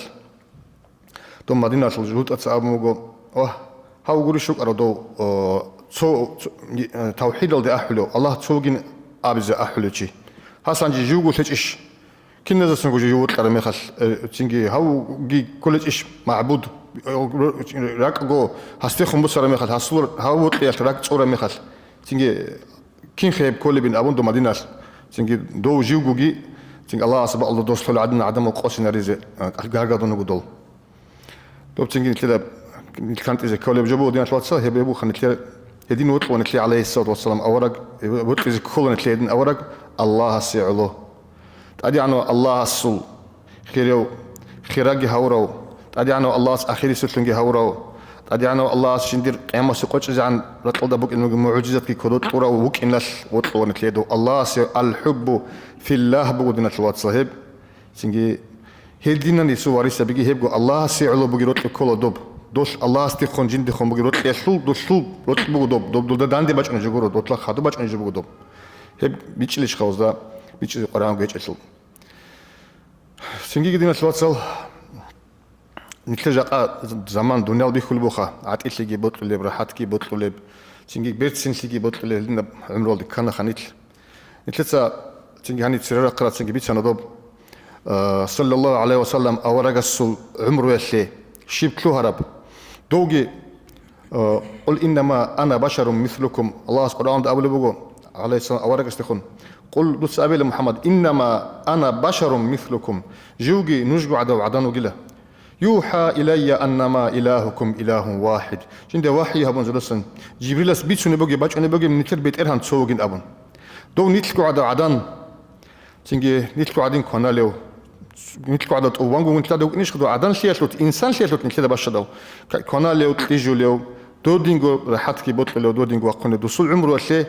дов Мадиналъул жугьутӀаца абун буго: «Вагь, гьав гурищ рукӀарав дов, о, цо, цо, э, тавхӀидалде ахӀулев, Аллагь цо вугин абизе ахӀулев чи. Гьас гьанже живго лъечӀищ? Киназесанго жив вокьараб мехалъ, э, цинги гьавги кколечӀищ магӀбуд, э, ракӀго гьасдехун босараб мехалъ, гьасул гьав вокьиялъ ракӀ цӀураб мехалъ, цинги кинха гьеб кколебин?» абун дов Мадиналъ, цинги дов живгоги, цинги Аллагьас бакӀалда дос лъолеб гӀадин гӀадамал къосинаризе, э, гаргадун руго дол. Доб цинги нилъеда, нилъ кантӀизе кколеб жо буго, диналъул вацал, гьеб буго нилъер Гьедин вокьула нилъее, гӀалайгьиссалату вассалам, авараг, вокьизе ккола нилъее гьедин авараг Аллагьасе гӀоло. ТӀадегӀанав Аллагьасул хирев, хираги гьавурав, ТӀадегӀанав Аллагьас ахирисеблъунги гьавурав, ТӀадегӀанав Аллагьас жиндир къиямасе къочӀизегӀан ракьалда букӀиналги мугӀжизатги кодо кьурав вукӀиналъ вокьула нилъее дов Аллагьасе. Аль-хӀуббу филлагь буго, диналъул вацал, гьеб. Цинги гьел динан гьесул варисабиги гьебго Аллагьасе гӀоло буги рокьи ккола доб. Долъ Аллагьасдехун жиндехун буги рокьиялъул долъул рокьи буго доб. Доб дуда данде бачӀунеб жо гуро, доб хадуб бачӀунеб жо буго доб. Гьеб бичӀчӀилищха гъозда, бичӀчӀизе къваригӀанго гьечӀелъул. Цинги, диналъул вацал, нилъер жакъа заман дуниял бихьулеб буха, гӀатӀилъиги бокьулеб, рахӀатги бокьулеб, цинги берцинлъиги бокьулеб, гьелдинаб гӀумруялде кканаха нилъ. Нилъеца цинги гьаниб церарахъарацинги бицана доб, а, саллаллагьу гӀалайгьи ва саллам, аварагасул гӀумруялъе щиб лъугьараб. Довги, а, «Къул иннама ана башарун мислукум», Аллагьас Къуръанда абулеб буго, гӀалайгьиссалам, аварагасдехун: «Къул», дуца абила, МухӀаммад, «иннама ана башарун мислукум», живги нужго гӀадав гӀадан вугила. «ЮхӀа илайя аннама илагьукум илагьун вахӀид». Жинда вахӀи гьабун зодасан, Жибрилас бицунеб бугеб, бачӀунеб бугеб нилъер БетӀергьан цо вугин абун. Дов нилъго гӀадав гӀадан, цинги нилъго гӀадин кваналев, нилъго гӀадав тӀуван гугун лъадав вукӀинищха дов гӀаданлъиялъут, инсанлъиялъут нилъеда бащадав, ка-, кваналев, кьижулев, додинго рахӀатги бокьулев, додинго вахъунев дусул гӀумруялъе,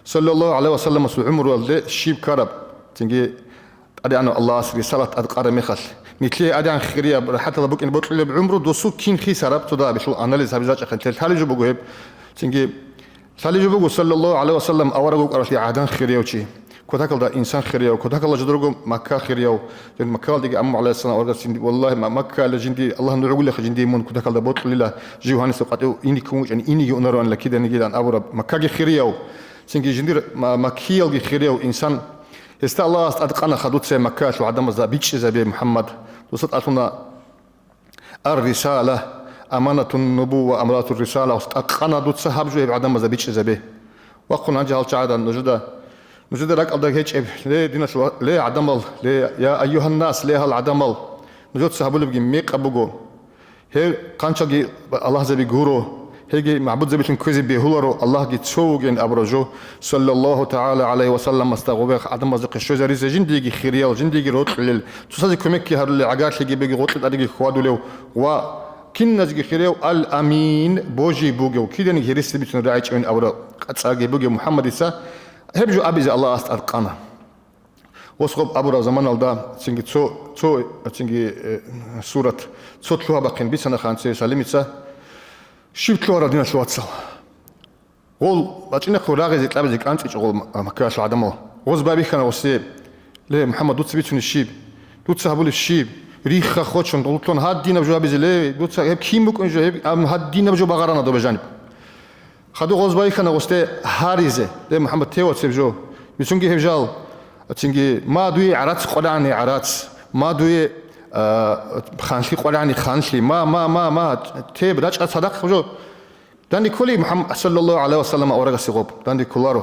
саллаллагьу гӀалайгьи ва салламасул гӀумруялде щиб ккараб, цинги ТӀадегӀанав Аллагьас рисалат тӀадкъараб мехалъ, нилъее гӀадин хирияб рахӀаталда букӀин бокьулеб гӀумру досул кин хисараб цо дагьабилъул анализ гьабизе рачӀахъин. Лъалеб жо буго гьеб. Цинги лъалеб жо буго, саллаллагьу гӀалайгьи ва саллам, авараг вукӀаралъе гӀадан хирияв чи, кутакалда инсан хирияв, кутакалда жодорго Макка хирияв. Жин Маккалдеги амма, гӀалайгьиссалам, аварагас жинди, валлагь, Ма-, Маккаялда жинди Аллагь нугӀгулеха жинди мун кутакалда бокьулила, жив гьаниса къватӀив иниккун вукӀани, иниги унарванила киданиги абураб Маккаги хирияв. Цинги жиндир ма-, маккиялги хирияв инсан. Гьесда Аллагьас тӀадкъана хадуца Маккаялъул гӀадамазда бичӀчӀизабе, МухӀаммад, дуца тӀалъуна ар-рисала, аманатун нубуа, аманатур рисала, тӀадкъана дуца гьаб жо гьеб гӀадамазда бичӀчӀизабе. Вахъун гьанже гьал чагӀадан нужеда, нужеда ракӀалда гьечӀеб, ле, диналъул, ле, гӀадамал, ле, я айюгьаннас, ле, гьал гӀадамал, нужеца гьабулебги мекъаб буго. Гьев хъанчалги аллагьзаби гуро, гьеги магӀбудзабилъун кквезе бегьуларо, Аллагьги цо вугин абураб жо, саллаллагьу тагӀала гӀалайгьи ва салламасда гъобехъ гӀадамаздехъе щвезаризе жиндиеги хириял, жиндиеги рокьулел, цоцазе кумекги гьарулел, гӀагарлъиги буги, гъоркье тӀадеги хьвадулев ва киназеги хирияв, Ал-Амин, божи бугев, киданиги гьереси бицун рагӀичӀевин абураб къацӀаги бугев МухӀаммадица гьеб жо абизе Аллагьас тӀадкъана. Гъос гъоб абураб заманалда цинги цо, цо, цинги, э, сурат, цо лъугьа-бахъин бицана ханцӀи Салимица. Щиб лъугьарал, диналъул вацал? Гъол бачӀинахъе рагъизе-кьабизе кӀанцӀичӀо гъол Ма-, Маккаялъул гӀадамал. Гъоз байбихьана гъосие: «Ле, МухӀаммад, дуца бицунеб щиб? Дуца гьабулеб щиб? Рихха хочун, гъуллъун гьадинаб жо гьабизе, ле, дуца гьеб кин букӀун жо, гьеб, ам, гьадинаб жо багъарана доба жаниб». Хадуб гъоз байхьана гъосде гьаризе: «Ле, МухӀаммад, тевац гьеб жо. Бицунги гьеб жал». Цинги: «Ма дуе гӀарац къваригӀани гӀарац, ма дуе, а, ханлъи къваригӀани ханлъи, ма, ма, ма, ма, теб, рачӀа цадахъ жо». Данде кколи МухӀаммад, саллаллагьу гӀалайгьи ва саллам, аварагасе гъоб, данде кколаро.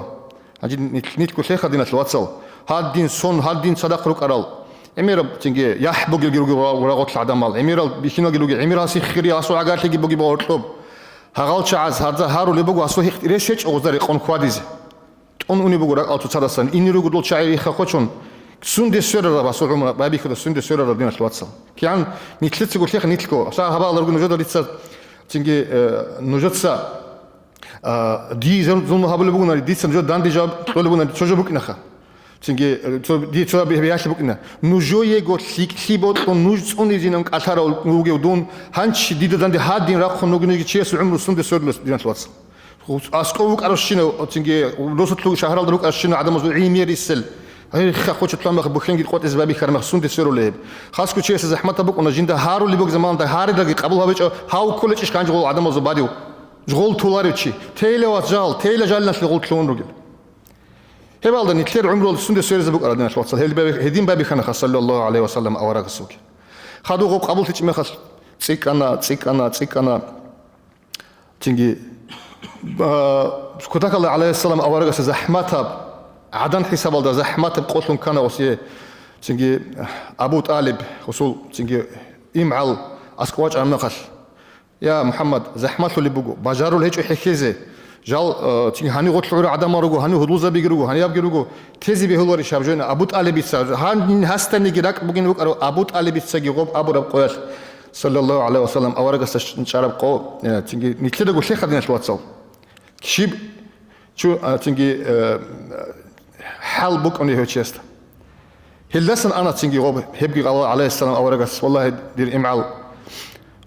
Гьанже нил-, нилъго лъеха, диналъул вацал, гьадин сон, гьадин цадахъ рукӀарал, гӀемераб цинги яхӀ бугелги руго ра-, рагъулъ гӀадамал, гӀемерал бихьиналги руги, гӀемерал сиххири, асул гӀагарлъиги буги богьоркьоб. Гьагъал чагӀаз гьарза гьарулеб буго асул гьикъ-, рес гьечӀо гъозда рекъон хьвадизе. ТӀун унеб буго ракӀал цоцадасан, ине руго дол чагӀи рихха хочун, сунде сверараб асул гӀумру байбихьуда, сунде сверараб, диналъул вацал. КигӀан нилъецаго лъеха нилъго, са гьабааларго нужеда дица цинги, э, нужеца А, дие зул-, зулму гьабулеб бугонари, дица нужер данде жаваб кьолеб бугонари, цо жо букӀинаха. Цинги, э, цо, дие цо бигьа-, бигьалъи букӀина. Нужеего лъикӀлъи бокьун, нуж цӀунизинан кӀалъарав вугев дун, гьанчи дида данде гьадин рахъун вугевги чиясул гӀумру сунде сверулес, диналъул вацал. АскӀов вукӀаравщинав, цинги, росулъ шагьаралда рукӀаращинав гӀадамазул гӀемер рисел. Гьей, хахочулъан мех бухьенги къотӀизе байбихьараб мех сунде сверулеб? Хасго чиясе захӀматаб букӀуна, жинда гьарулеб буго заманалда гьаридаги къабул гьабичӀо, гьав кколечӀищ гьанже гъол гӀадамазул барив? Гъол толарев чи, тейла вацал, тейла жалиналъе гъол лъугьун ругел. Гьебалда нилъер гӀумруялда сунде сверизе букӀара, диналъул вацал, гьел баби-, гьедин байбихьанаха, саллаллагьу гӀалайгьи ва саллам, аварагасулги. Хадуб гъоб къабуллъичӀеб мехалъ, цӀикӀкӀана, цӀикӀкӀана, цӀикӀкӀана. Цинги, а, кутакалда, гӀалайгьиссалам, аварагасе захӀматаб, гӀадан хӀисабалда захӀматаб къолъун ккана гъосие. Цинги Абу ТӀалиб, гъосул, цинги имгӀал аскӀов вачӀараб мехалъ: «Я МухӀаммад, захӀмалъулеб буго, бажарулеб гьечӀо хӀехьезе. Жал, э, цинги гьанив гъорлъ гӀура гӀадамал руго, гьанив гьудулзабиги руго, гьанив абги руго, тезе бегьуларищ гьаб жойна Абу ТӀалибица, гьанин гьасданиги ракӀ бугин букӀарав Абу ТӀалибицаги гъоб абураб къоялъ, саллаллагьу гӀалайгьи ва саллам, аварагасда чӀараб къо, э, цинги нилъедаго лъеха, диналъул вацал. Щиб чу, а, цинги, э, хӀал букӀунеб гьев чиясда. Гьелдасан ана цинги гъоб, гьебги гьавала гӀалайгьиссалам аварагас: «Валлагьи, дир имгӀал,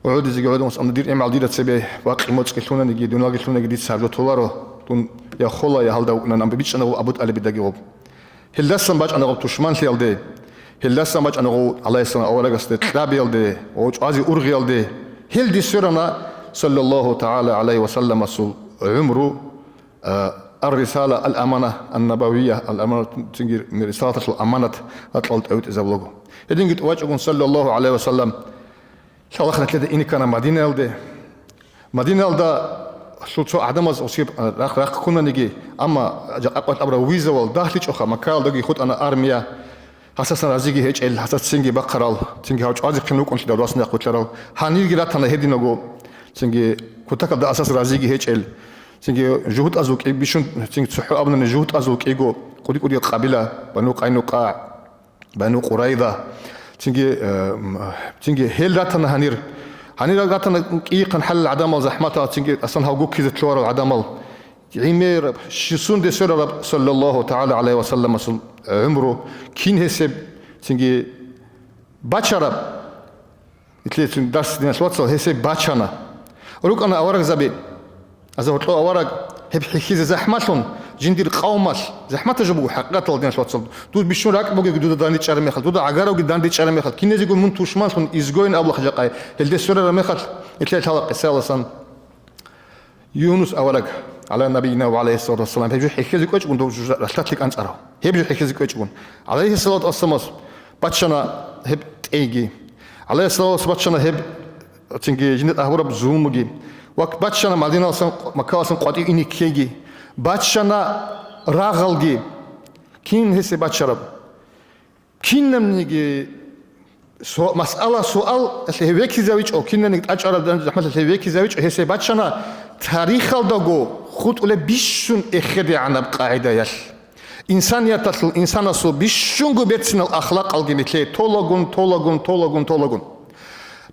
гӀодизеги гӀодамас, амма дир имгӀал дида цебе бакъи моцӀги лъунаниги, дуниялги лъунаниги, дица гьаб жо толаро, дун я хола, я гьалда вукӀунан», амма бичӀчӀана гъоб Абу ТӀалибидаги гъоб. Гьелдасан бачӀана гъоб тушманлъиялде, гьелдасан бачӀана гъов гӀалайгьиссалам аварагасде кьабиялде ва чӀвазе ургъиялде. Гьелде сверана саллаллагьу тагӀала гӀалайгьи ва салламасул гӀумру, а, Ар-Рисала Ал-Амана Ан-Набавия, Ал-Амана, цинги Рисалаталъул аманат ракьалда тӀевитӀизабулаго. Гьединги тӀувачӀогун, саллаллагьу гӀалайгьи ва саллам, лъалахъ нилъеда ине ккана Мадинаялде. Мадинаялда лъул цо гӀадамаз осияб, а, рахъ-рахъ ккунаниги, амма жакъа къватӀ абураб визавал дагьлъичӀоха, Маккаялдаги хутӀана армия, гьасасан разиги гьечӀел, гьасас цинги бахъарал, цинги гьав чӀвазехъин вукӀунлъидал дос нахъ вилълъарал, гьанирги ратана гьединаго, цинги кутакалда гьасас разиги гьечӀел, цинги жугьутӀазул кӀи бищун, цинги цохӀо абунани жугьутӀазул кӀиго, кӀуди-кӀудиял къабила, Бану КъайнукъагӀ, Бану Къурайза, цинги, э, м, цинги гьел ратана гьанир. Гьанир ратана кӀийихъан хӀалил гӀадамал, захӀматал, цинги асан гьав гуккизе лъугьарал гӀадамал. ГӀемераб, щисунде сверараб, саллаллагьу тагӀала гӀалайгьи ва салламасул гӀумру, кин гьесеб цинги бачараб, нилъеца дарс, диналъул вацал, гьесеб бачана. РукӀана аварагзаби, аза гьоркьо авараг, гьеб хӀехьизе захӀмалъун, жиндир къавмалъ, захӀматаб жо буго хӀакъикъаталда, диналъул вацал. Дур бищун ракӀ бугеги дуда дандечӀараб мехалъ, дуда гӀагаравги дандечӀараб мехалъ, киназего мун тушманлъун изгоин абулахъ жакъай, гьелде сверараб мехалъ, нилъеда лъала къисаялдасан. Юнус авараг, гӀала набийина ва гӀалайгьиссалату вассалам, гьеб жо хӀехьезе кӀвечӀгун дов жужа-, ралъдалъе кӀанцӀарав. Гьеб жо хӀехьезе кӀвечӀгун, гӀалайгьиссалату вассаламас бачана гьеб тӀейги. ГӀалайгьиссалату вассаламас бачана гьеб, цинги жинда тӀагьабураб зулмуги. Ва бачана Мадиналасан, Маккаласан къватӀив ине ккейги. Бачана рагъалги. Кин гьесие бачараб? Кинабниги со-, масъала-суал гьев векизавичӀо, кинабниги тӀачӀараб захӀмалъ гьев векизавичӀо, гьесие бачана тарихалдаго хутӀулеб бищун эхедегӀанаб къагӀидаялъ. Инсанияталъул, инсанасул бищунго берцинал ахлакъалги нилъее толагун, толагун, толагун, толагун.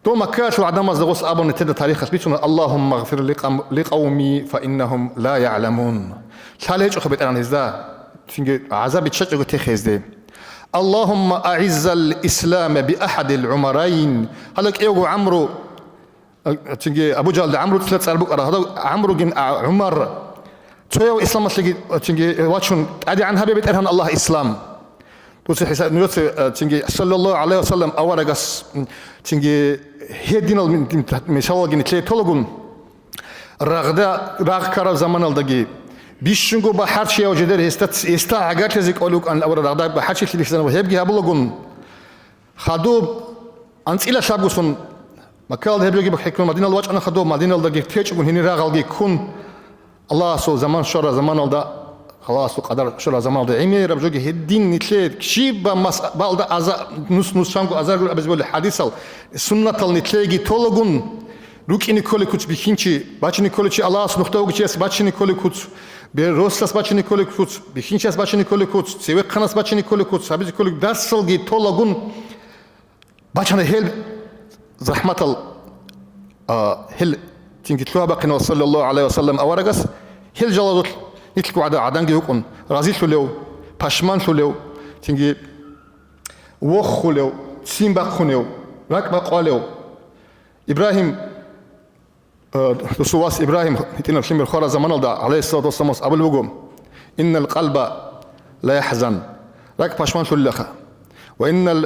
Дов Маккаялъул гӀадамазда гъос абуна, нилъеда тарихалъ бицуна: «Аллагьумма гъфир ли къам-, ли къавми, фа иннагьум ла ягӀламун». Лъалеб гьечӀоха, БетӀергьан, гьезда, цинги гӀазаб биччачӀого тех гьезде. «Аллагьумма агӀиззал ислама би ахӀадил гӀумарайн». Гьала кӀиявго ГӀамру, а, цинги Абу Жагьлда ГӀамру цӀар букӀараб, гьадав ГӀамругин, а, ГӀумар. Цояв исламалъеги, цинги вачун, тӀадегӀан гьабе, БетӀергьан Аллагь, ислам. Дуца хӀиса-, нужеца, э, цинги, саллаллагьу гӀалайгьи ва саллам, аварагас, м, цинги гьединал мин-, дин-, мисалалги нилъее толагун, рагъда, рагъ ккараб заманалдаги, бищунго бахӀарчияв жидер гьесда ц-, гьесда гӀагарлъизе кӀолев вукӀан, авараг рагъда бахӀарчилъи бихьизанав гьебги гьабулагун, хадуб анцӀила лъабгосун Маккалда гьеб жоги бахӀиккун, Мадиналда вачӀана хадуб, Мадиналдаги течӀгун, гьенир рагъалги ккун, Аллагьасул заман щвараб заманалда, Аллагьасул къадар щвараб заманалда гӀемераб жоги гьедин нилъее щибаб мас-, балда аза-, нус-, нусанго азаргун абизе болеб хӀадисал, суннатал нилъееги толагун, рукӀине кколеб куц бихьинчи, бачине кколев чи, Аллагьас нухда вугев чияс бачине кколеб куц, бе-, росас бачине кколеб куц, бихьинчияс бачине кколеб куц, цевехъанас бачине кколеб куц, гьабизе кколеб дарсалги толагун, бачана гьел захӀматал, а, гьел цинги лъугьа-бахъинал, саллаллагьу гӀалайгьи ва саллам, аварагас, гьел жалазулъ нилъго гӀада-, гӀаданги вукӀун, разилъулев, пашманлъулев, цинги вохулев, ццин бахъунев, ракӀ бакъвалев. Ибрагьим, э, досул вас Ибрагьим гьитӀинаб лъимер хвараб заманалда, гӀалайгьиссалату вассаламас абулеб буго: «Иннал къалба ла яхӀзан», ракӀ пашманлъулилаха, «ва иннал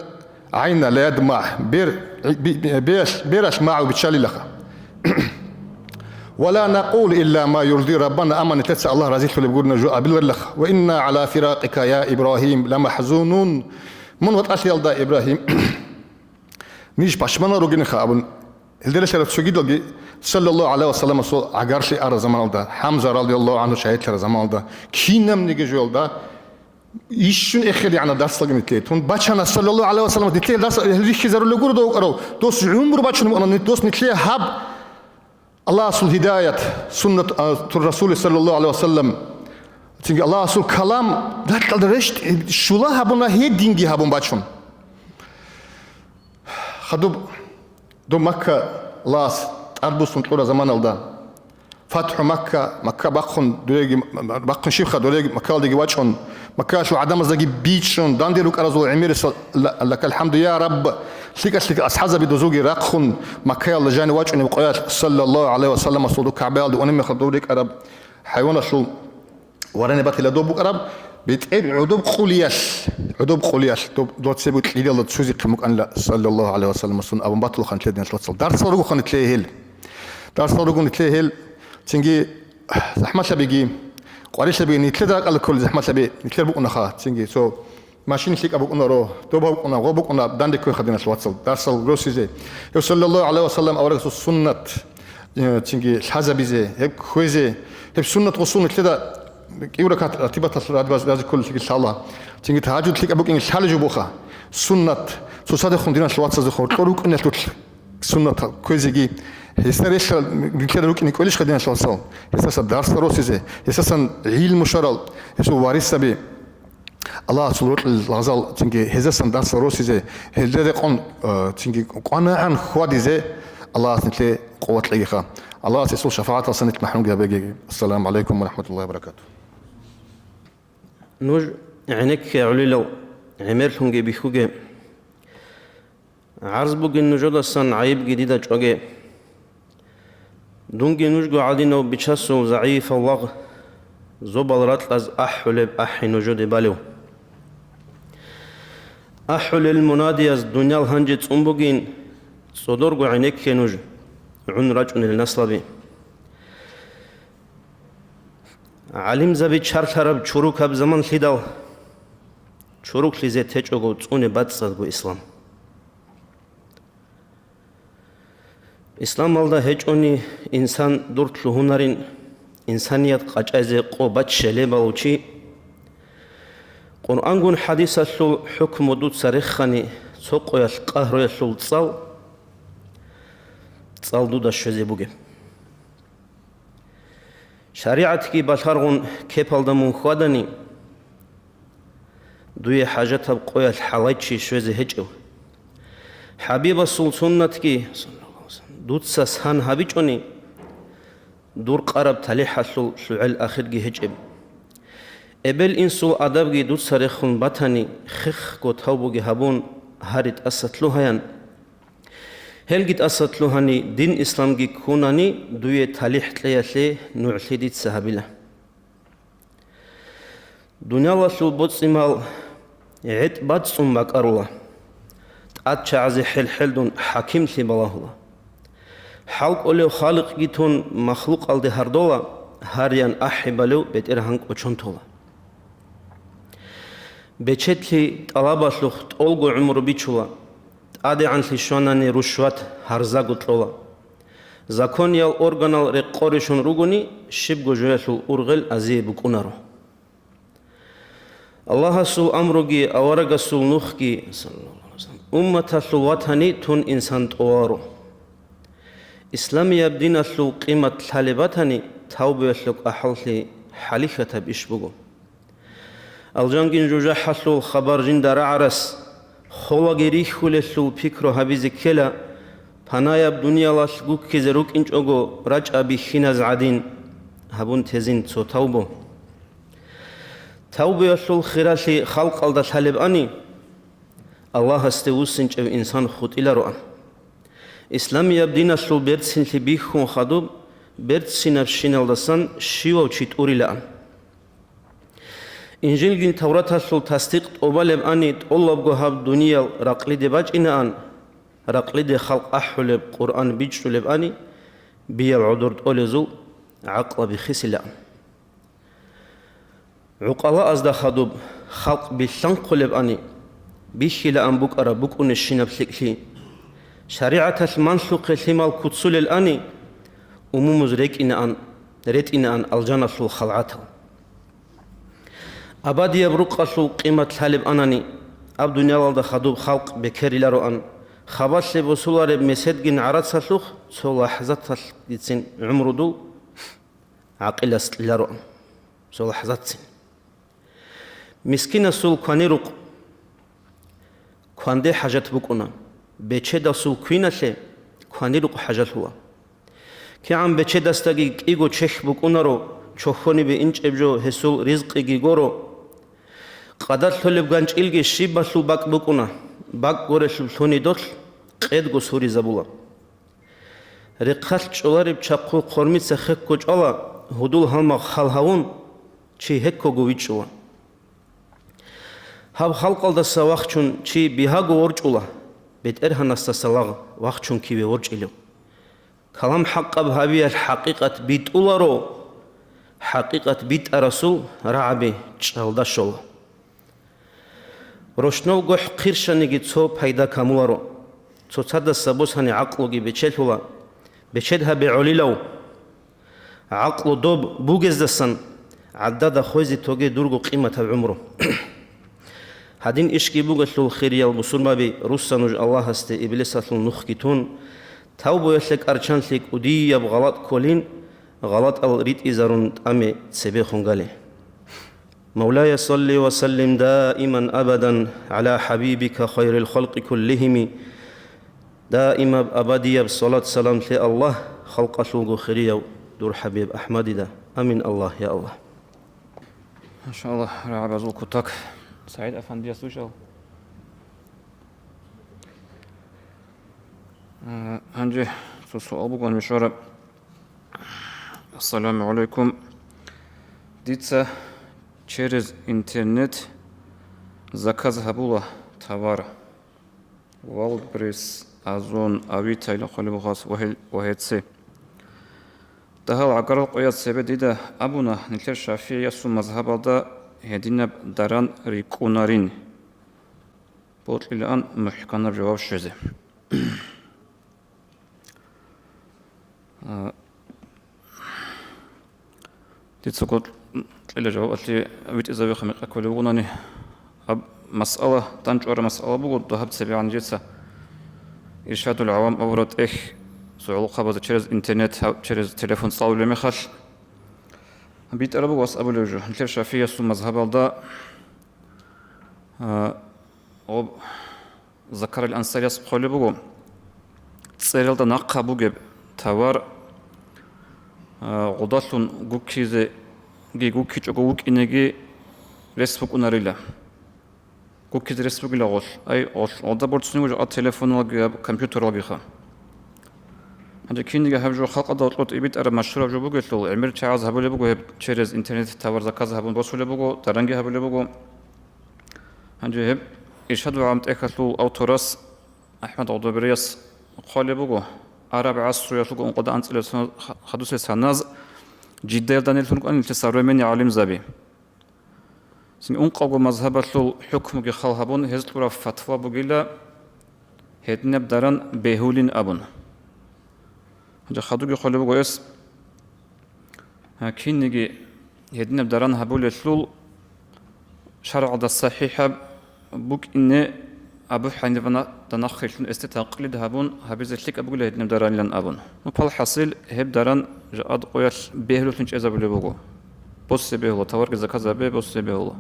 гӀайна ла ядмагӀ», бер, би-, би-, бералъ, бералъ магӀу биччалилаха. «Ва ла накъулу илла ма юрди Раббана», амма нилъеца Аллагь разилъулеб гурони жо абиларилаха. «Ва инна гӀала фиракъика, я Ибрагьим, ламахӀзунун». Мун ватӀалъиялда, Ибрагьим, ниж пашманал ругениха абун, гьелдералъарав цогидалги, саллаллагьу гӀалайгьи ва салламасул гӀагарлъи араб заманалда, ХӀамза радияллагьу гӀангьу шагьидлъараб заманалда, кинабниги жоялда, ищун эхедегӀанаб дарсалги нилъее тун бачана, саллаллагьу гӀалайгьи ва саллам, нилъее дарс, гьел рихьизарулел гуро дов вукӀарав, дос гӀумру бачун мукӀана, дос нилъее гьаб Аллагьасул гьидаят, суннат, а, тур Расули саллаллаху гӀалайхи ва саллам, цинги Аллагьасул калам ракьалда рещтӀ-, щула гьабуна гьединги гьабун бачун. Хадуб, доб Макка Аллагьас тӀадбуссун кьура заманалда, ФатхӀу Макка, Макка бахъун дуреги, бахъун щибха дуреги Маккалдеги вачӀун, Маккаялъул гӀадамаздаги бичӀчӀун, данде рукӀаразул гӀемерисал, ла-, лакал хӀамду, я Рабб, лъикӀа-лъикӀа асхӀазаби дозулги рахъун, Маккаялда жанив вачӀунев къоялъ, саллаллаху гӀалайхи ва салламасул, доб КагӀбаялде унеб мехалъ доб рекӀараб хӀайваналъул варани батила доб букӀараб, бетӀер гӀодоб къулиялъ, гӀодоб къулиялъ, доб, доб цебе кьиралда цузехъин букӀанила, саллаллаху гӀалайхи ва салламасун абун батулаха нилъеда, диналъул вацал. Дарсал ругоха нилъее гьел. Дарсал руго нилъее гьел. Цинги захӀмалъабиги, къварилъабиги, нилъеда ракӀалда кколел захӀмалъаби нилъер букӀунаха. Цинги цо машин лъикӀаб букӀунаро, доб букӀуна, гъо букӀуна, данде ккойха, диналъул вацал, дарсал росизе. Гьев саллаллаху гӀалайхи ва саллам аварагасул суннат, э, цинги лъазабизе, гьеб кквезе, гьеб суннат гъосул нилъеда кӀиуракат ратибаталъ ради баз-, рази кколелъиги лъала. Цинги тагьажуд лъикӀаб букӀин лъалеб жо буха. Суннат, цоцадехун, диналъул вацазехун, гьоркьор рукӀиналъулъ суннатал кквезеги, гьесда релълъарал нилъеда рукӀине кӀвелищха, диналъул вацал? Гьесдаса дарсал росизе, гьесдасан гӀилму щварал, гьесул варисаби, Аллагьасул рокьи лагъзал, цинги гьезасан дарсал росизе, гьелда рекъон, э, цинги къванагӀан хьвадизе Аллагьас нилъее къуват кьегиха. Аллагьас гьесул шафагӀаталъан нилъ махӀрумги гьабеги. Ассаламу гӀалайкум ва рахӀматуллагьи ва баракатугь. Нуж гӀенекке гӀолилал, гӀемерлъунги бихьуге. ГӀарз бугин нужедасан, гӀайибги дида чӀваге. Дунги нужго гӀадинав бичасул загӀипал лагъ, зобал ракьаз ахӀулеб ахӀи нужеде балев. АхӀулел мунадияз дуниял гьанже цӀун бугин, цӀодорго гӀенекке нуж, гӀун рачӀунел наслаби. ГӀалимзаби чарлъараб чурукаб заманлъидал, чуруклъизе течӀого цӀунеб бацӀцӀадго ислам. Исламалда гьечӀони инсан дур лъугьунарин, инсаният къачӀайзе къо баччалеб балав чи. Къуръангун хӀадисалъул хӀукму дуца рехани, цо къоялъ къагьруялъул цӀал, цӀал дуда щвезе бугеб. ШаригӀатги балъаргъун кепалда мун хьвадани, дуе хӀажатаб къоялъ хӀалайчи щвезе гьечӀев. ХӀабибасул суннатги дуца сан гьабичӀони, дур къараб талихӀалъул лъугӀел ахирги гьечӀеб. Эбел-инсул адабги дуца рехун батани, хехго тавбуги гьабун, гьари тӀаса лъугьаян. Гьелги тӀаса лъугьани, дин исламги ккунани, дуе талихӀ кьеялъе нугӀлъи дица гьабила. Дуниялалъул боцӀи-мал гӀетӀ бацӀцӀун бакӀарула, тӀад чагӀазе хӀел-хӀелдун хӀакимлъи балагьула. ХӀал кӀолев Халикъги тун махлукъалде гьардола, гьариян ахӀи балев БетӀергьан кӀочон тола. Бечетлъи тӀалабалъухъ тӀолго гӀумру бичула, тӀадегӀанлъи щванани рушват гьарзаго кьола. Закониял органал рекъоришун ругони, щибго жоялъул ургъел азие букӀунаро. Аллагьасул амруги аварагасул нухги умматалъул ватани тун инсан тӀоваро. Исламияб диналъул къимат лъалеб батани, тавбуялъул кӀахӀаллъи хӀалихьатаб иш буго. Алжангин жужахӀалъул хабар жинда рагӀарас, холаги рихьулелъул пикру гьабизе ккела, панаяб дуниялалъ гуккизе рукӀинчӀого рачӀа бихьиназ гӀадин, гьабун тезин цо тавбу. Тавбуялъул хиралъи халкъалда лъалебани, Аллагьасде вуссинчӀев инсан хутӀилароан. Исламияб диналъул берцинлъи бихьун хадуб, берцинабщиналдасан щивав чи тӀурилаан. Инжилгин Тавраталъул тасдикъ тӀобалебани, тӀолабго гьаб дуниял ракълиде бачӀинаан, ракълиде халкъ ахӀулеб Къуръан бичӀчӀулебани, бияб гӀодор тӀолезул гӀакълаби хисилаан. ГӀукъалаазда хадуб халкъ билълъанхъулебани, бихьилаан букӀараб букӀунебщинаб лъикӀлъи. ШаригӀаталъ манлъухъе лъимал куцулелани, умумуз рекӀинаан, ретӀинаан алжаналъул халгӀатал. Абадияб рукъалъул къимат лъалеб анани, аб дуниялалда хадуб халкъ бекерилароан, Хабалъе босулареб меседгин гӀарацалъухъ цо лахӀзаталъгицин гӀумрудул гӀакъилас кьелароан. Цо лахӀзатцин. Мискинасул кванирукъ кванде хӀажат букӀуна, бечедасул квиналъе кванирукъ хӀажалъула. КигӀан бечедасдаги кӀиго чехь букӀунаро, чохьонибе инчӀеб жо гьесул ризкъиги горо. Къадар лъолеб ганчӀилги щибалъул бакӀ букӀуна, бакӀ горелъул лъунидолъ къедго суризабула. Рехъалъ чӀолареб чахъу хъормица хекко чӀвала, гьудул гьалмагъ хал гьавун, чи гьеккого вичӀчӀула. Гьаб халкъалдаса вахчун чи бигьаго ворчӀула, БетӀергьанасдаса лагъ вахчун киве ворчӀилев. Калам хӀакъаб гьабиялъ хӀакъикъат битӀуларо, хӀакъикъат битӀарасул рагӀаби чӀалда щола. Рощнов гохӀ хъирщаниги цо пайда камуларо. Цоцадаса босани гӀакълуги бечелъула, бечед гьабе гӀолилав. ГӀакълу доб бугездасан гӀадада хвезе тоге дурго къиматаб гӀумру. Гьадин ишги бугелъул, хириял бусурбаби, русса нуж Аллагьасде иблисалъул нухги тун, тавбуялъе кӀарчанлъи кӀудияб гъалатӀ кколин, гъалатӀал ритӀизарун тӀаме цебехун гали. مولاي صل وسلم دائما أبدا على حبيبك خير الخلق كلهم. Даимаб абадияб салат-салам лъе Аллагь, халкъалъулго хирияв дур ХӀабиб АхӀмадида. Амин, Аллагь, я Аллагь. Машаллагь, рагӀабазул кутак СагӀид Афандияс вучӀал. Э, гьанже цо суал бугоан, мишвараб. Ассаламу гӀалайкум. Дица через интернет заказ гьабула товар. Валбрис, Озон, Авито, ила хъвалеб гъаз ва гьел-, ва гьеце. Дагьал гӀагарал къояз цебе дида абуна, нилъер шафигӀиясул мазгьабалда гьединаб даран рикӀкӀунарин. Бокьилаан мухӀканаб жаваб щвезе. А, Дица гъоркь кьела жавабалъе витӀизавиха мекъи кколев вугони, гьаб масъала, дандчӀвараб масъала буго, дагьаб цебегӀан жеца Иршадул гӀавам абураб тӀехь, цо гӀолохъабазда через интернет, гьаб через телефон цӀалулеб мехалъ, битӀараб буго, вас абулев жо, нилъер шафигӀиясул мазгьабалда, а, гъоб Закарил Ансарияс хъвалеб буго, цӀералда нахъа бугеб товар, а, гъудалъун гуккизеги, гуккичӀого вукӀинеги рес букӀунарила. Гуккизе рес бугила гъолъ. Ай, гъолъ, гъода борцунеб буго жакъа телефоналги, гьаб компьютералгиха. Гьанже кинниги гьаб жо халкъалда гьоркьоб тӀибитӀараб машгьураб жо бугелъул, гӀемер чагӀаз гьабулеб буго гьеб через интернет товар заказ гьабун босулеб буго, даранги гьабулеб буго. Гьанже гьеб Иршадул гӀавам тӀехьалъул авторас АхӀмад Гъудуберияс хъвалеб буго, араб гӀасруялъулго ункъоялда анцӀила сон ха-, хадусел саназ Жиддаялда нилъун рукӀана нилъер современный гӀалимзаби. Цин ункъабго мазгьабалъул хӀукмуги хал гьабун, гьез кьураб фатва бугила, гьединаб даран бегьулин абун. Гьанже хадуги хъвалеб буго гьес, гьа, кинниги гьединаб даран гьабулелъул шаргӀалда сахӀихӀаб букӀине Абу ХӀанифада нахърилълъун гьесде такълид гьабун гьабизе лъикӀаб бугила гьединаб даранилан абун. Ну, палхӀасил, гьеб даран жакъад къоялъ бегьулелъун чӀезабулеб буго. Босе бегьула, товарги заказ гьабе, босе бегьула.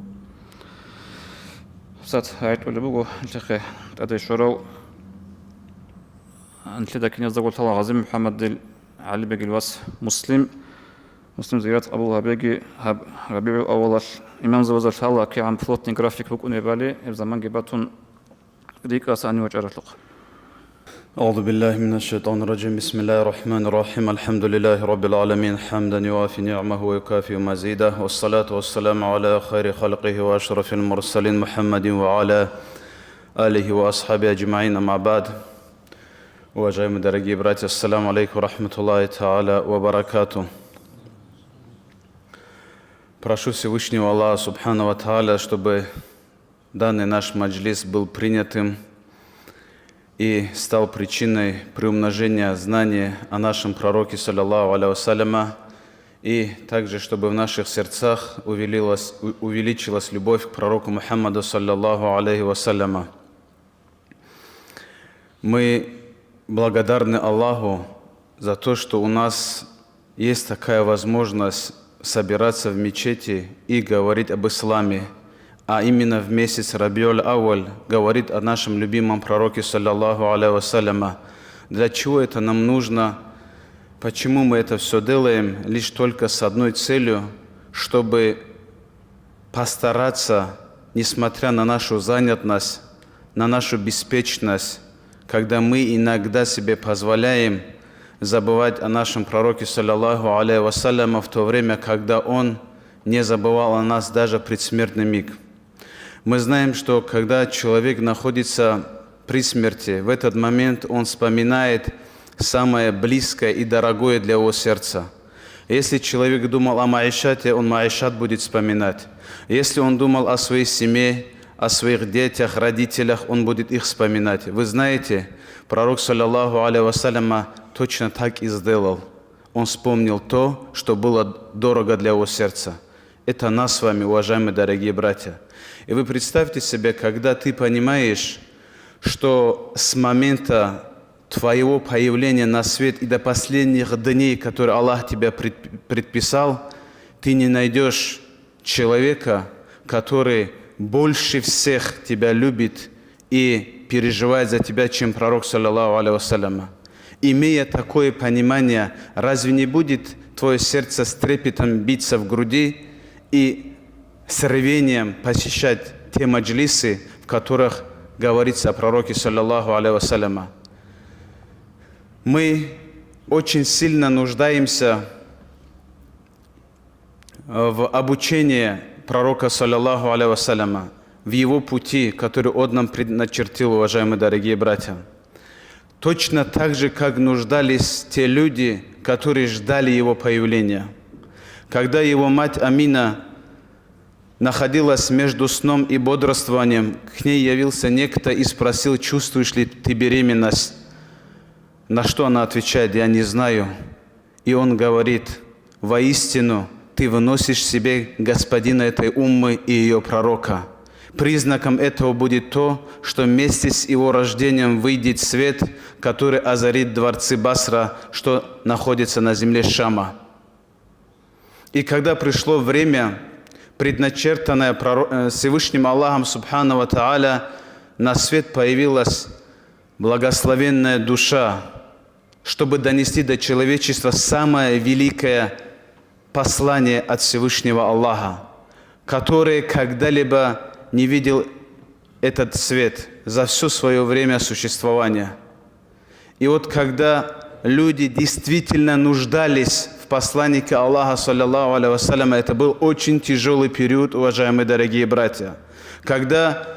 Сат гьайтӀулеб буго, нилъехъе тӀаде щварав, нилъеда киназдаго лъала ГъазимухӀаммадил, ГӀалибегил вас Муслим. Муслим зиярат къабул гьабеги, гьаб РабигӀул аввалалъ имамзабазда лъала кигӀан плотный график букӀунебали, гьеб заманги батун рикӀкӀаса гьанив вачӀаралъухъ. أعوذ بالله من الشيطان الرجيم. بسم الله الرحمن الرحيم. الحمد لله رب العالمين. حمدا يوافي نعمه ويكافئ مزيده. والصلاة والسلام على خير خلقه وأشرف المرسلين محمد وعلى آله وأصحابه أجمعين. أما بعد. Уважаемые дорогие братья, ассаламу алейкум ва рахматуллахи тааля ва баракатух. Прошу Всевышнего Аллаха Субхану ва Тааля, чтобы данный наш маджлис был принятым и стал причиной приумножения знания о нашем Пророке, саллаллаху алейхи вассаляма, и также, чтобы в наших сердцах увелилась-, у-, увеличилась любовь к Пророку Мухаммаду, саллаллаху алейхи вассаляма. Мы благодарны Аллаху за то, что у нас есть такая возможность собираться в мечети и говорить об исламе, а именно в месяц Рабиуль-Авваль говорить о нашем любимом пророке, саллаллаху алейхи вассаляма. Для чего это нам нужно? Почему мы это все делаем? Лишь только с одной целью, чтобы постараться, несмотря на нашу занятость, на нашу беспечность, когда мы иногда себе позволяем забывать о нашем пророке, саллаллаху алейхи вассаляма, в то время, когда он не забывал о нас даже в предсмертный миг. Мы знаем, что когда человек находится при смерти, в этот момент он вспоминает самое близкое и дорогое для его сердца. Если человек думал о маишате, он маишат будет вспоминать. Если он думал о своей семье, о своих детях, родителях, он будет их вспоминать. Вы знаете, пророк, саллаллаху алейхи вассаляма, точно так и сделал. Он вспомнил то, что было дорого для его сердца. Это нас с вами, уважаемые дорогие братья. И вы представьте себе, когда ты понимаешь, что с момента твоего появления на свет и до последних дней, которые Аллах тебя пред- предписал, ты не найдешь человека, который больше всех тебя любит и переживает за тебя, чем пророк, саллаллаху алейхи вассаляма. Имея такое понимание, разве не будет твое сердце с трепетом биться в груди и с рвением посещать те маджлисы, в которых говорится о пророке, саллаллаху алейхи вассаляма? Мы очень сильно нуждаемся в обучение пророка, саллаллаху алейхи вассаляма, в его пути, который он нам предначертил, уважаемые дорогие братья. Точно так же, как нуждались те люди, которые ждали его появления. Когда его мать Амина находилась между сном и бодрствованием, к ней явился некто и спросил: «Чувствуешь ли ты беременность?» На что она отвечает: «Я не знаю». И он говорит: «Воистину, ты вносишь в себе господина этой уммы и ее пророка. Признаком этого будет то, что вместе с его рождением выйдет свет, который озарит дворцы Басра, что находится на земле Шама». И когда пришло время, предначертанное проро- э, Всевышним Аллахом, субхану ва тааля, на свет появилась благословенная душа, чтобы донести до человечества самое великое послание от Всевышнего Аллаха, которое когда-либо не видел этот свет за всё своё время существования. И вот когда люди действительно нуждались в посланнике Аллаха, саллаллаху алейхи вассаляма, это был очень тяжёлый период, уважаемые дорогие братья, когда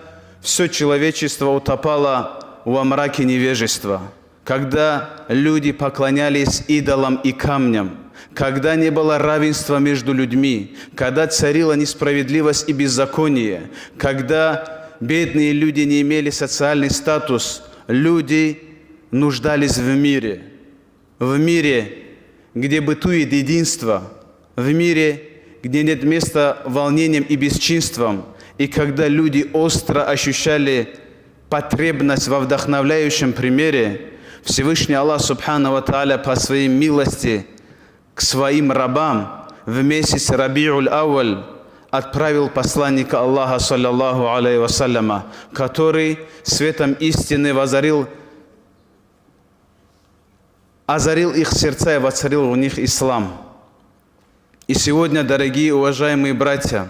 всё человечество утопало во мраке невежества, когда люди поклонялись идолам и камням, когда не было равенства между людьми, когда царила несправедливость и беззаконие, когда бедные люди не имели социальный статус, люди нуждались в мире. В мире, где бытует единство, в мире, где нет места волнениям и бесчинствам, и когда люди остро ощущали потребность во вдохновляющем примере, Всевышний Аллах, субхану ва тааля, по своей милости к своим рабам в месяц Рабиуль-Авваль отправил посланника Аллаха, саллаллаху алейхи вассаляма, который светом истины возорил, озарил их сердца и воцарил в них ислам. И сегодня, дорогие уважаемые братья,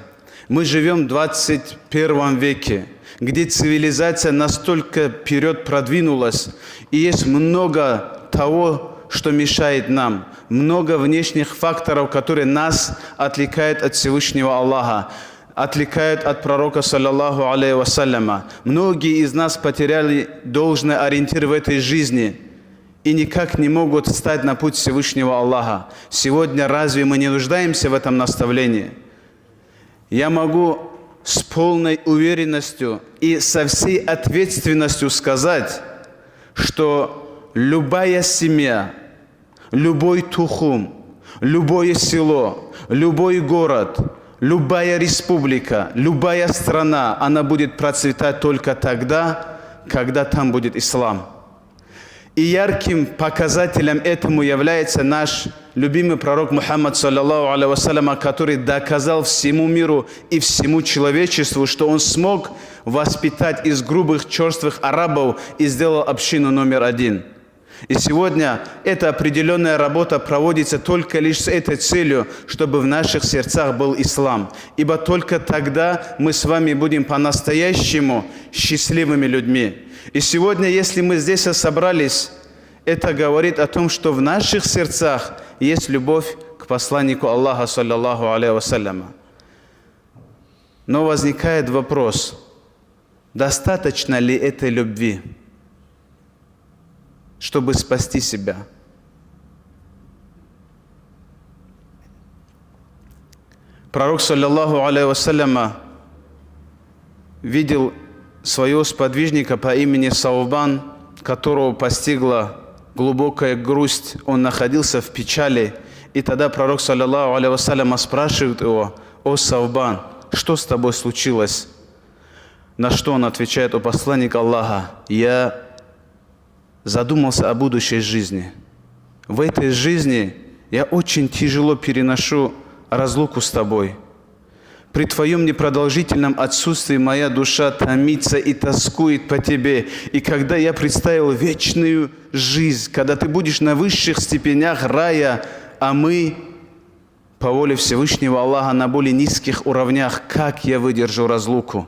мы живём в двадцать первом веке, где цивилизация настолько вперёд продвинулась, и есть много того, что мешает нам, много внешних факторов, которые нас отвлекают от Всевышнего Аллаха, отвлекают от пророка, саллаллаху алейхи вассаляма. Многие из нас потеряли должный ориентир в этой жизни и никак не могут встать на путь Всевышнего Аллаха. Сегодня разве мы не нуждаемся в этом наставлении? Я могу с полной уверенностью и со всей ответственностью сказать, что любая семья, любой тухум, любое село, любой город, любая республика, любая страна, она будет процветать только тогда, когда там будет ислам. И ярким показателем этому является наш любимый пророк Мухаммад, саллаллаху алейхи ва саллям, который доказал всему миру и всему человечеству, что он смог воспитать из грубых, чёрствых арабов и сделал общину номер один. И сегодня эта определённая работа проводится только лишь с этой целью, чтобы в наших сердцах был ислам. Ибо только тогда мы с вами будем по-настоящему счастливыми людьми. И сегодня, если мы здесь собрались, это говорит о том, что в наших сердцах есть любовь к посланнику Аллаха, саллаллаху алейхи ва саллям. Но возникает вопрос, достаточно ли этой любви, чтобы спасти себя? Пророк, саллаллаху алейхи ва саллям, видел своего сподвижника по имени Саубан, которого постигла глубокая грусть, он находился в печали. И тогда пророк, саллаллаху алейхи ва саллям, спрашивает его: «О Саубан, что с тобой случилось?» На что он отвечает: «О посланник Аллаха, я задумался о будущей жизни. В этой жизни я очень тяжело переношу разлуку с тобой. При твоём непродолжительном отсутствии моя душа томится и тоскует по тебе. И когда я представил вечную жизнь, когда ты будешь на высших степенях рая, а мы по воле Всевышнего Аллаха на более низких уровнях, как я выдержу разлуку?»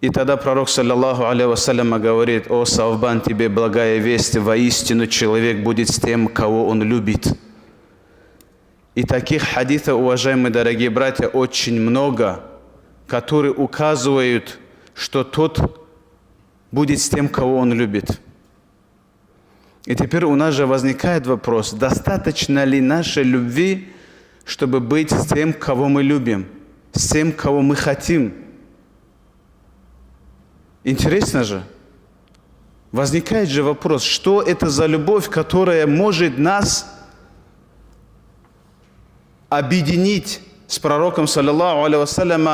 И тогда пророк, саллаллаху алейхи ва саллям, говорит: «О Саубан, тебе благая весть, воистину человек будет с тем, кого он любит». И таких хадисов, уважаемые дорогие братья, очень много, которые указывают, что тот будет с тем, кого он любит. И теперь у нас же возникает вопрос, достаточно ли нашей любви, чтобы быть с тем, кого мы любим, с тем, кого мы хотим? Интересно же. Возникает же вопрос, что это за любовь, которая может нас объединить с пророком, саллаллаху алейхи ва саллям,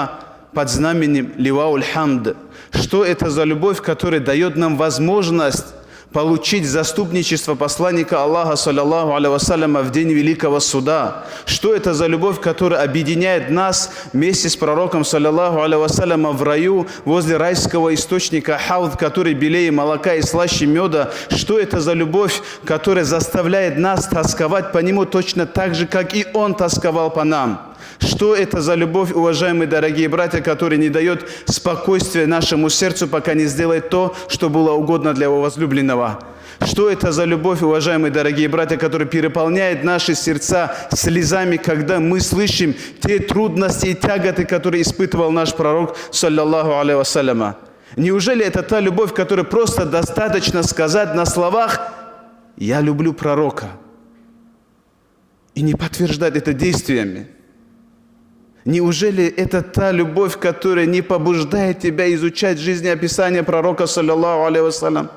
под знаменем Ливауль Хамд? Что это за любовь, которая даёт нам возможность получить заступничество посланника Аллаха, саллаллаху алейхи ва саллям, в день Великого Суда? Что это за любовь, которая объединяет нас вместе с пророком, саллаллаху алейхи ва саллям, в раю возле райского источника Хавд, который белее молока и слаще мёда? Что это за любовь, которая заставляет нас тосковать по нему точно так же, как и он тосковал по нам? Что это за любовь, уважаемые дорогие братья, которая не даёт спокойствия нашему сердцу, пока не сделает то, что было угодно для его возлюбленного? Что это за любовь, уважаемые дорогие братья, которая переполняет наши сердца слезами, когда мы слышим те трудности и тяготы, которые испытывал наш пророк, саллаллаху алейхи ва саллям? Неужели это та любовь, которой просто достаточно сказать на словах: «Я люблю пророка», и не подтверждать это действиями? Неужели это та любовь, которая не побуждает тебя изучать жизнеописание пророка, саллаллаху алейхи ва саллям,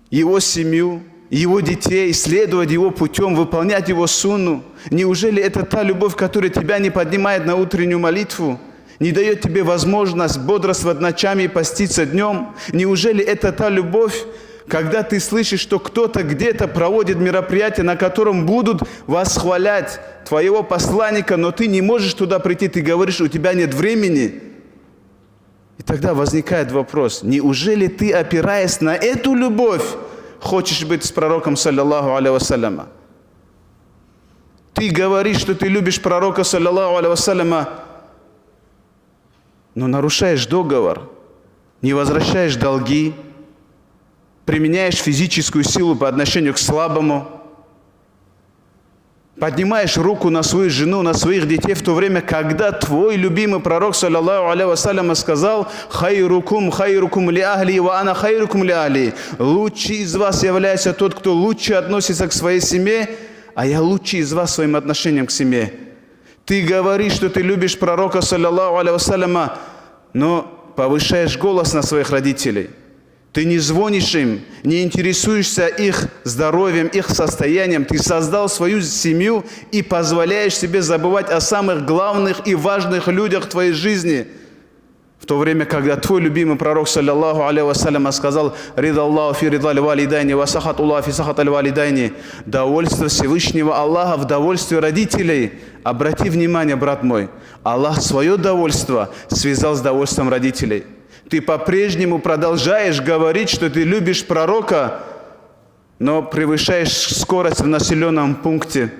его семью, его детей, следовать его путём, выполнять его сунну? Неужели это та любовь, которая тебя не поднимает на утреннюю молитву, не даёт тебе возможность бодрствовать ночами и поститься днём? Неужели это та любовь, когда ты слышишь, что кто-то где-то проводит мероприятие, на котором будут восхвалять твоего посланника, но ты не можешь туда прийти, ты говоришь, у тебя нет времени? И тогда возникает вопрос, неужели ты, опираясь на эту любовь, хочешь быть с пророком, саллаллаху алейхи ва саллям? Ты говоришь, что ты любишь пророка, саллаллаху алейхи ва саллям, но нарушаешь договор, не возвращаешь долги, применяешь физическую силу по отношению к слабому, поднимаешь руку на свою жену, на своих детей, в то время, когда твой любимый пророк, саллаллаху алейхи ва саллям, сказал: «Хайрукум, хайрукум ли ахли, ва ана хайрукум ли ахли». Лучший из вас является тот, кто лучше относится к своей семье, а я лучший из вас своим отношением к семье. Ты говоришь, что ты любишь пророка, саллаллаху алейхи ва саллям, но повышаешь голос на своих родителей. Ты не звонишь им, не интересуешься их здоровьем, их состоянием. Ты создал свою семью и позволяешь себе забывать о самых главных и важных людях в твоей жизни. В то время, когда твой любимый пророк, саллаллаху алейхи ва саллям, сказал: «Рида Аллаху фи рида аль-валидайни ва сахат Аллаху фи сахат аль-валидайни», довольство Всевышнего Аллаха в довольстве родителей. Обрати внимание, брат мой, Аллах свое довольство связал с довольством родителей. Ты по-прежнему продолжаешь говорить, что ты любишь пророка, но превышаешь скорость в населенном пункте,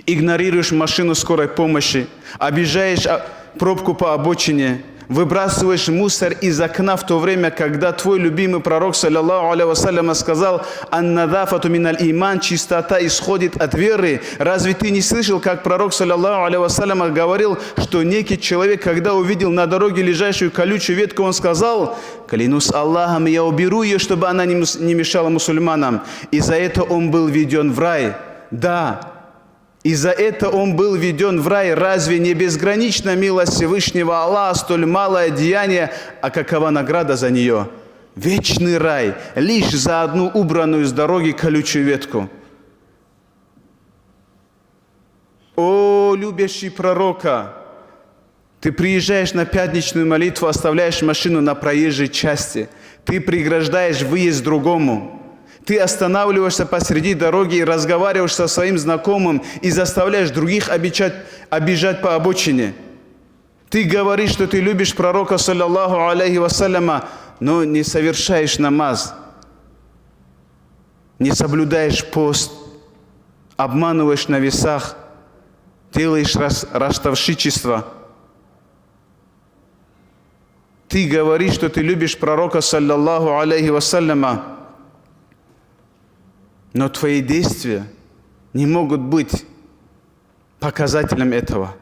игнорируешь машину скорой помощи, объезжаешь, а, пробку по обочине, выбрасываешь мусор из окна, в то время, когда твой любимый пророк, саллаллаху алейхи ва саллям, сказал: «Ан-надафату миналь иман», чистота исходит от веры. Разве ты не слышал, как пророк, саллаллаху алейхи ва саллям, говорил, что некий человек, когда увидел на дороге лежащую колючую ветку, он сказал: «Клянусь Аллахом, я уберу ее, чтобы она не мус-, не мешала мусульманам». И за это он был введен в рай. Да, и за это он был введен в рай. Разве не безгранична милость Всевышнего Аллаха, столь малое деяние, а какова награда за нее? Вечный рай лишь за одну убранную с дороги колючую ветку. О, любящий пророка! Ты приезжаешь на пятничную молитву, оставляешь машину на проезжей части. Ты преграждаешь выезд другому. Ты останавливаешься посреди дороги и разговариваешь со своим знакомым и заставляешь других обижать, обижать по обочине. Ты говоришь, что ты любишь пророка, саллаллаху алейхи ва саллама, но не совершаешь намаз, не соблюдаешь пост, обманываешь на весах, делаешь рас-, ростовщичество. Ты говоришь, что ты любишь пророка, саллаллаху алейхи ва саллама, но твои действия не могут быть показателем этого.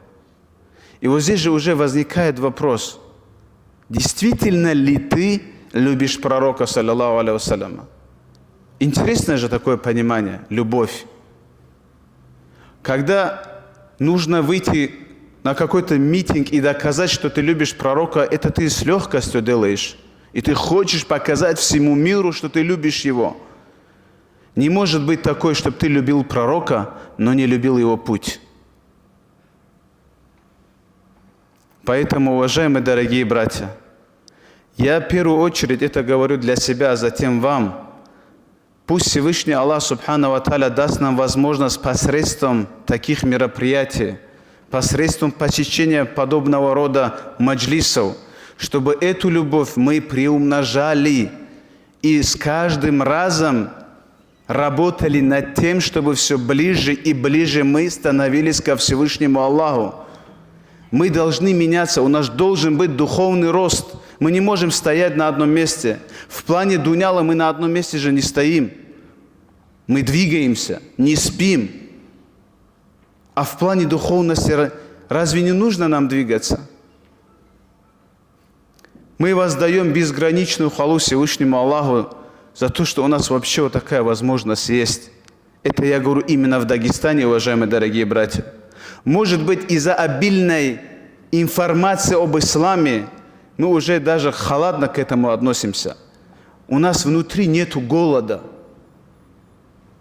И вот здесь же уже возникает вопрос, действительно ли ты любишь пророка, саллаллаху алейхи ва саллям? Интересное же такое понимание, любовь. Когда нужно выйти на какой-то митинг и доказать, что ты любишь пророка, это ты с легкостью делаешь. И ты хочешь показать всему миру, что ты любишь его. Не может быть такой, чтобы ты любил пророка, но не любил его путь. Поэтому, уважаемые дорогие братья, я в первую очередь это говорю для себя, а затем вам. Пусть Всевышний Аллах Субхану ва Тааля даст нам возможность посредством таких мероприятий, посредством посещения подобного рода маджлисов, чтобы эту любовь мы приумножали и с каждым разом работали над тем, чтобы все ближе и ближе мы становились ко Всевышнему Аллаху. Мы должны меняться, у нас должен быть духовный рост. Мы не можем стоять на одном месте. В плане дуняла мы на одном месте же не стоим. Мы двигаемся, не спим. А в плане духовности ра-, разве не нужно нам двигаться? Мы воздаем безграничную хвалу Всевышнему Аллаху за то, что у нас вообще вот такая возможность есть. Это я говорю именно в Дагестане, уважаемые дорогие братья. Может быть, из-за обильной информации об исламе мы уже даже халатно к этому относимся. У нас внутри нету голода.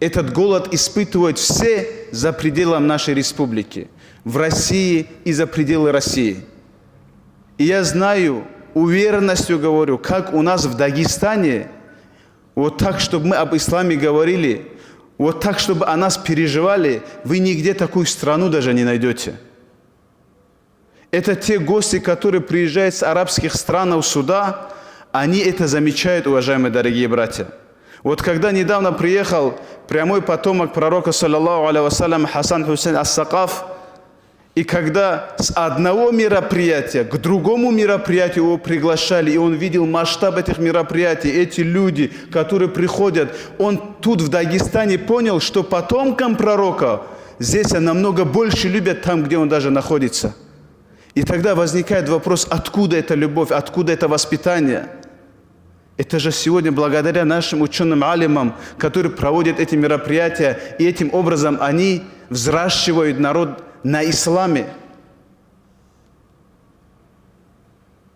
Этот голод испытывают все за пределом нашей республики, в России и за пределы России. И я знаю, уверенностью говорю, как у нас в Дагестане, вот так, чтобы мы об исламе говорили, вот так, чтобы о нас переживали, вы нигде такую страну даже не найдете. Это те гости, которые приезжают с арабских стран сюда, они это замечают, уважаемые дорогие братья. Вот когда недавно приехал прямой потомок пророка, саллаллаху алейхи ва саллям, Хасан Хусейн ас-Сакаф, и когда с одного мероприятия к другому мероприятию его приглашали, и он видел масштаб этих мероприятий, эти люди, которые приходят, он тут в Дагестане понял, что потомкам пророка здесь намного больше любят там, где он даже находится. И тогда возникает вопрос, откуда эта любовь, откуда это воспитание? Это же сегодня благодаря нашим ученым алимам, которые проводят эти мероприятия, и этим образом они взращивают народ на исламе.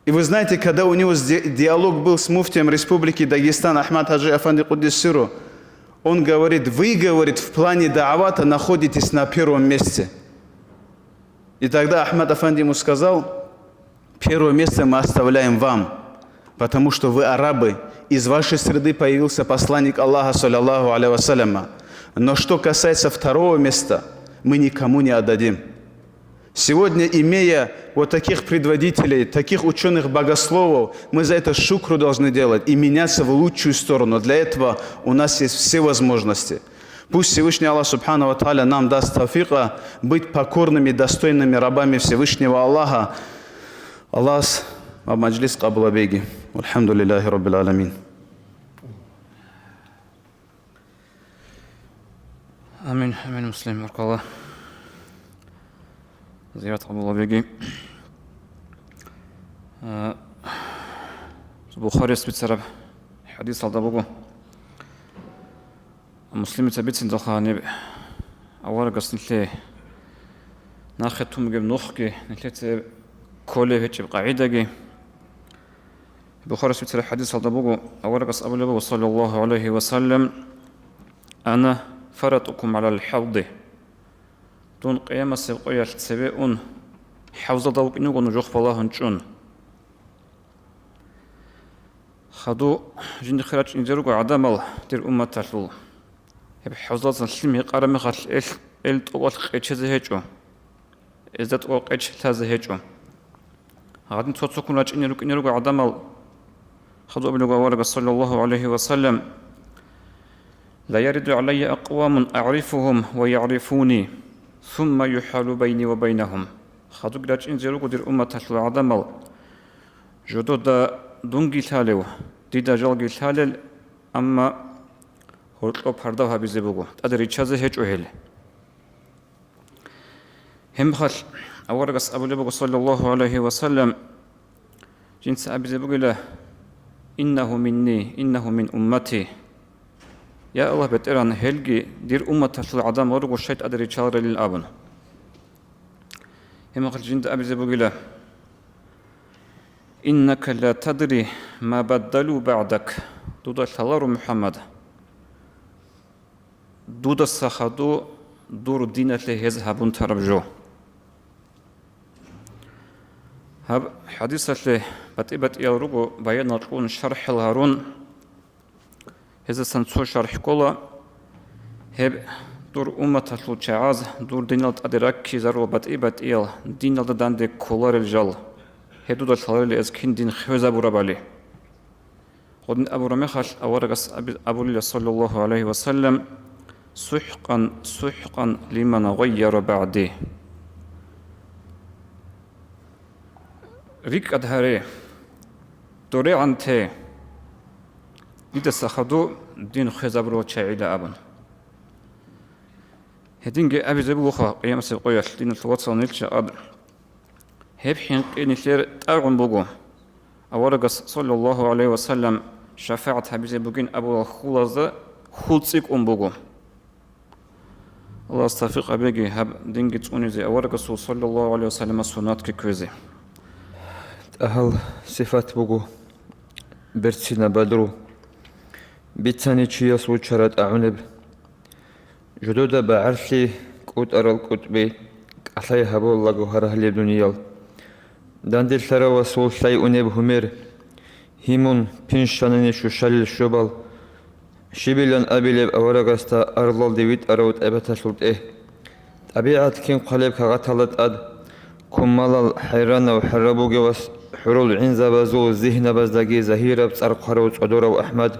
И вы знаете, когда у него сде-, диалог был с муфтием Республики Дагестан Ахмад Хаджи Афанди Куддис Сирру, он говорит: «Вы, говорит, в плане даавата находитесь на первом месте». И тогда Ахмад Афанди ему сказал: Первое место мы оставляем вам, потому что вы арабы, из вашей среды появился посланник Аллаха, саллаллаху алейхи вассаляма. Но что касается второго места, мы никому не отдадим. Сегодня, имея вот таких предводителей, таких ученых-богословов, мы за это шукру должны делать и меняться в лучшую сторону. Для этого у нас есть все возможности. Пусть Всевышний Аллах Субхану ва Тааля нам даст тавфика быть покорными, достойными рабами Всевышнего Аллаха. Аллах ва маджлис къабула беги. Валхамдулиллахи Раббил Аламин. Амин, амин, Муслим, баркалла. Зиярат къабула беги. А, Бухарис бицараб хадисалда буго. Муслимица бицинда гьаниб аварагас нилъее нахъе тун бугеб нухги, нилъеца гьеб кколеб гьечӀеб къагӀидаги. Бухарис бицараб хадисалда буго, аварагас абулеб буго, саллаллаху гӀалайхи ва саллям: «Ана фаратукум гӀалал хӀавди». Дун къиямасеб къоялъ цебе ун, хӀавзалда вукӀине вуго нужехъ балагьун чӀун. Хадув жиндихъе рачӀинзе руго гӀадамал, дир умматалъул. Гьеб хӀавзалдасан лъим гьекъараб мехалъ эл, эл тӀокӀалъ къечезе гьечӀо, эзда тӀокӀал къеч лъазе гьечӀо. Гьадин цо-цоккун рачӀине рукӀине руго гӀадамал. Хадуб абулеб аварагас, саллаллаху гӀалайхи ва саллям: «Ла яридду гӀалайя акъвамун агӀрифугьум ва ягӀрифуни, сумма юхӀалу байни ва байнагьум». Хадубги рачӀинзе руго дир умматалъул гӀадамал, жодода дунги лъалев, дида жалги лъалел, амма гьоркьоб пардав гьабизе буго, тӀаде риччазе гьечӀо гьел. Гьебмехалъ аварагас абулеб буго, саллаллаху гӀалайхи ва саллям, жинца абизе бугила: «Иннагьу минни, иннагьу мин уммати». Я Аллагь, БетӀергьан, гьелги дир умматалъул гӀадамал руго, щай тӀаде риччаларилин абун. Гьебмехалъ жинда абизе бугила: «Иннака ла тадри ма баддалу багӀдак». Дуда лъаларо, МухӀаммад, дудаса хадув дур диналъе гьез гьабун тараб жо. Гьаб хӀадисалъе батӀи-батӀиял руго баянал кьун, шархӀал гьарун. Гьезасан цо шархӀ ккола: гьеб дур умматалъул чагӀаз дур динал тӀаде раккизарул батӀи-батӀиял диналда данде кколарел жал, гьеб дуда лъаларел эз кин дин хвезабурабали. Гъодин абураб мехалъ, аварагас аби-, абулила, саллаллаху гӀалайхи ва саллям: «СухӀкъан, сухӀкъан лиман гъайяра багӀди». РикӀкӀад гьаре, дорегӀан те, дидаса хадув дин хвезабурал чагӀила абун. Гьединги абизе бугоха къиямасеб къоялъ, диналъул вацал, нилъ жакъад. Гьеб хӀинкъи нилъер тӀагӀун буго. Аварагас, саллаллаху гӀалайхи ва саллям, шафагӀат гьабизе бугин абурал хьулазда хьул цӀикӀкӀун буго. Аллагьас тавфикъ гьабеги гьаб динги цӀунизе, аварагасул, саллаллаху гӀалайхи ва саллям, суннатги кквезе. ТӀагьал сифат буго берцинаб, бадру, бицани чияс вучара тӀагӀунеб. Жодода багӀарлъи кӀутӀарал кӀутӀби кӀалъай гьабулаго гьаргьалеб дуниял. Данделъарав васул лъай унеб гьумер, гьимун пиншанани щущалел щобал, щибилан абилеб аварагасда арзлалде витӀарав тӀабаталъул тӀегь. ТӀабигӀат кин хъвалеб кагъаталда тӀад, кумалал хӀайранав хӀарраб бугевас, хӀурул гӀинзабазул зигьнабаздаги загьираб цӀар хъварав цӀодорав АхӀмад.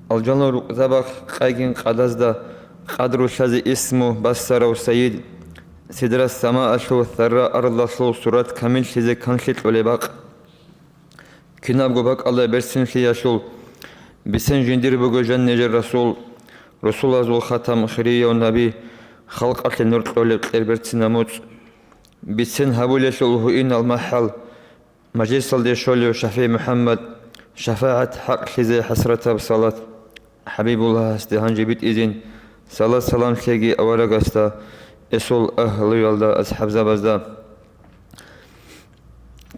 Алжанал рукъзабахъ къайгин къадазда къадру лъазе исму бассарав Сайид, сидра самаалъул, сарра арзлъалъул сурат камиллъизе канлъи кьолеб бакъ. Кинабго бакӀалда берцинлъиялъул бицен жиндир буго жаннижер расул, русулазул хатам, хирияв наби, халкъалъе нур кьолеб кьер берцинаб моцӀ. Бицен гьабулелъул гьуинал махӀал, мажлисалде щолев ШафигӀ МухӀаммад, шафагӀат хӀакълъизе хӀасратаб салат. ХӀабибуллагьасде гьанже битӀизин салат-салам лъеги аварагасда, эсул агьлуялда, асхӀабзабазда.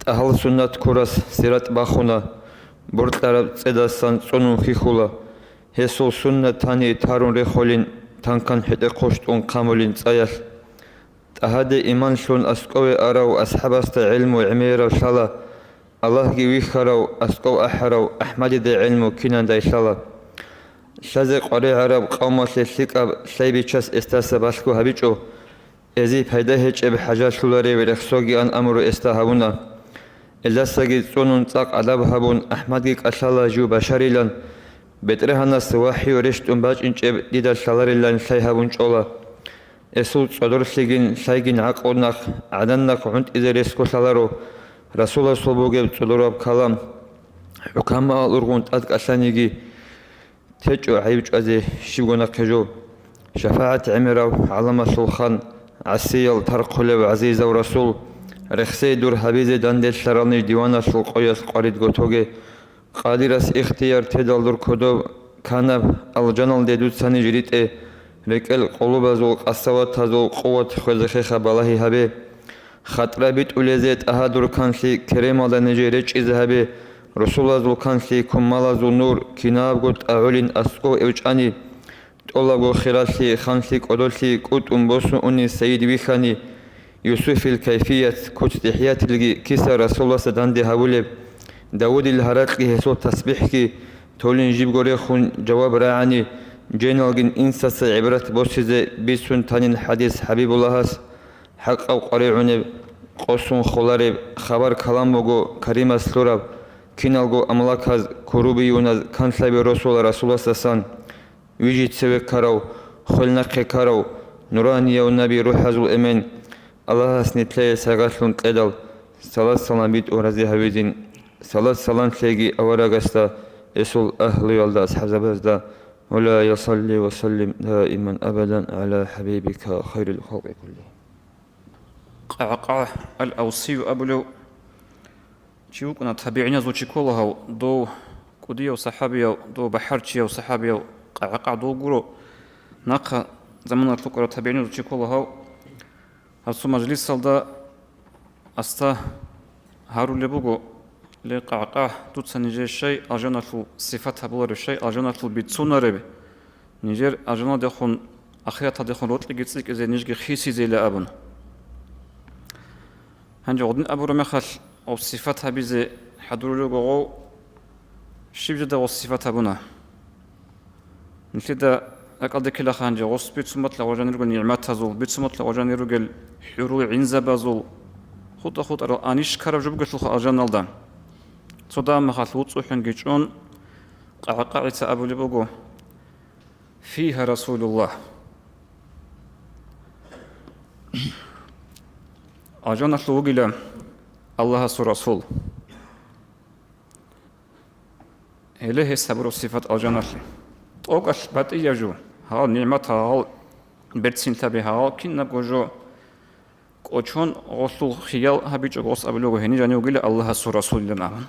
ТӀагьал суннат ккурас сират бахуна, боркьараб цӀедасан цӀунун хьихьула. Гьесул суннат тани тарун рехулин, танкан хӀетӀе хъущтӀун хъамулин цӀаялъ. Агьаде иман лъун аскӀове арав асхӀабасда гӀелму гӀемерав лъала, Аллагьги вихьарав, аскӀов ахӀарав АхӀмадида гӀелму кинандай лъала. Лъазе къваригӀараб къавмалъе лъикӀаб лъай бичас эстаса балъго гьабичӀо, эзие пайда гьечӀеб хӀажалъуларев рехсогиан амру эста гьабуна. Элдасаги цӀунун цӀакъ гӀадаб гьабун, АхӀмадги кӀалъала жив башарилан, БетӀергьанас вахӀю рещтӀун бачӀинчӀеб дида лъаларилан лъай гьабун чӀола. Эсул цӀодорлъигин лъайгин гӀакълу нахъ, гӀадан нахъ гӀунтӀизе ресго лъаларо Расуласул бугеб цӀодораб калам. ХӀукамаал ургъун тӀад кӀалъаниги, течӀо гӀайиб чӀвазе щибго нахъе жо. ШафагӀат гӀемерав гӀаламалъул хан, гӀасиял тархъулев гӀазизав Расул, рехсей дур гьабизе данделъарални диваналъул къоялъ къваридго тоге. Къадирас ихтияр тедал дур кодоб канаб, алжаналде дуца ниж ритӀе, рекӀел къулубазул къасаватазул къуват хвезехъеха балагьи гьабе. ХатӀра битӀулезе тӀагьа дур канлъи керемалда нижее речӀчӀизе гьабе, русулазул канлъи кумалазул нур кинабго тӀагӀулин аскӀов эвчӀани. ТӀолабго хиралъи, ханлъи, кӀодолъи кӀутӀун босун уни сайид вихьани, Юсуфил кайфият, куц-дихӀиятилги киса Расулалъа данде гьабулеб, Давудил гьаракьги гьесул тасбихӀги толин жибго рехун жаваб рагӀани, женалгин инсаца гӀибрат босизе бицун танин хӀадис ХӀабибуллагьас. ХӀакъав къваригӀунеб, къосун холареб хабар-калам буго Каримас лъураб, киналго амлаказ, курубиюназ канлъаби росула Расуласдасан. Вижи цеве ккарав, хвел нахъе ккарав, нуранияв наби рухӀазул эмен, Аллагьас нилъее сагъалъун кьедал, салат-салам битӀун рази гьавизин, салат-саламлъеги аварагасда, эсул агьлуялда, асхӀабзабазда. مولاي صل وسلم دائما أبدا على حبيبك خير الخلق كلهم. КъагӀкъагӀ ал-Авсию абулев чи вукӀуна, табигӀиназул чи ккола гьав, дов кӀудияв сахӀабияв, дов бахӀарчияв сахӀабияв КъагӀкъагӀ дов гуро. Нахъа заманалъ вукӀарав табигӀиназул чи ккола гьав. Гьасул мажлисалда аста гьарулеб буго: «Ле, КъагӀкъагӀ, дуца нижее щай алжаналъул сифат гьабулареб, щай алжаналъул бицунареб, нижер алжаналдехун, ахираталдехун рокьиги цӀикӀкӀизе нижги хисизейила», — абун. Гьанже гъудин абураб мехалъ, гъоб сифат гьабизе хӀадурулев гъов щиб жеда гъос сифат гьабуна? Нилъеда ракӀалде ккелаха гьанже гъос бицун батла гъожанир ругел нигӀматазул, бицун батла гъожанир ругел хӀурул гӀинзабазул, хутӀа-хутӀарал анищ ккараб жо бугелъулха алжаналда. Цо дагьаб мехалъ вуцӀцӀухӀунги чӀун, КъагӀкъагӀица абулеб буго: «Фигьа Расулуллагь». Алжаналъув вугила Аллагьасул Расул. Гьеле гьес гьабураб сифат алжаналъе. ТӀокӀалъ батӀияб жо, гьал нигӀмат, гьал берцинлъаби, гьал кинабго жо кӀочон, гъолъул хиял гьабичӀого гъос абулего гьенир жанив вугила Аллагьасул Расулилан абун.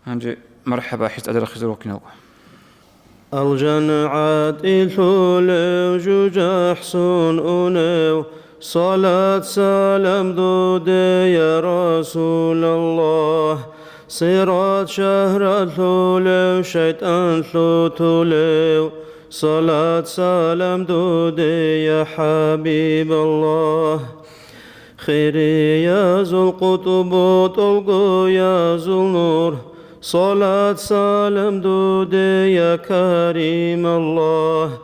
Гьанже мархӀаба хӀис тӀаде рахъизе рокиналго. Алжан гӀатӀилъулев жужахӀсун унев, салат-салам дуде, я Расулаллагь. Сират шагьралъулев шайтӀан лъутулев, салат-салам дуде, я ХӀабибаллагь. Хириязул къутӀбу, тӀолгоязул нур, салат-салам дуде, я Карималлагь.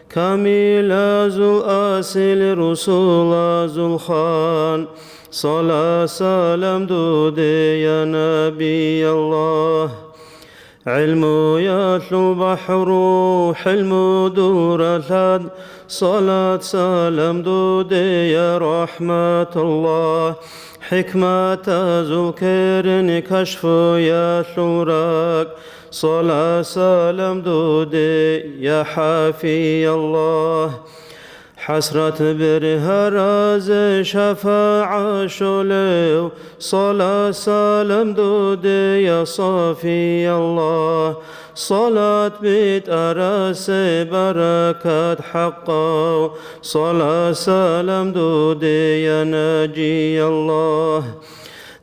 Камилазул асил, русулазул хан, салат-салам дуде, я Набияллагь. ГӀилмуялъул бахӀру, хӀилму дуралъад, салат-салам дуде, я РахӀматуллагь. ХӀикматазул керен, кашфуялъул ракӀ, салат-салам дуде, я ХӀафияллагь. ХӀасрат бергьаразе шафагӀат щолев, салат-салам дуде, я Сафияллагь. Салат битӀарасе баракат хӀакъав, салат-салам дуде, я Нажияллагь.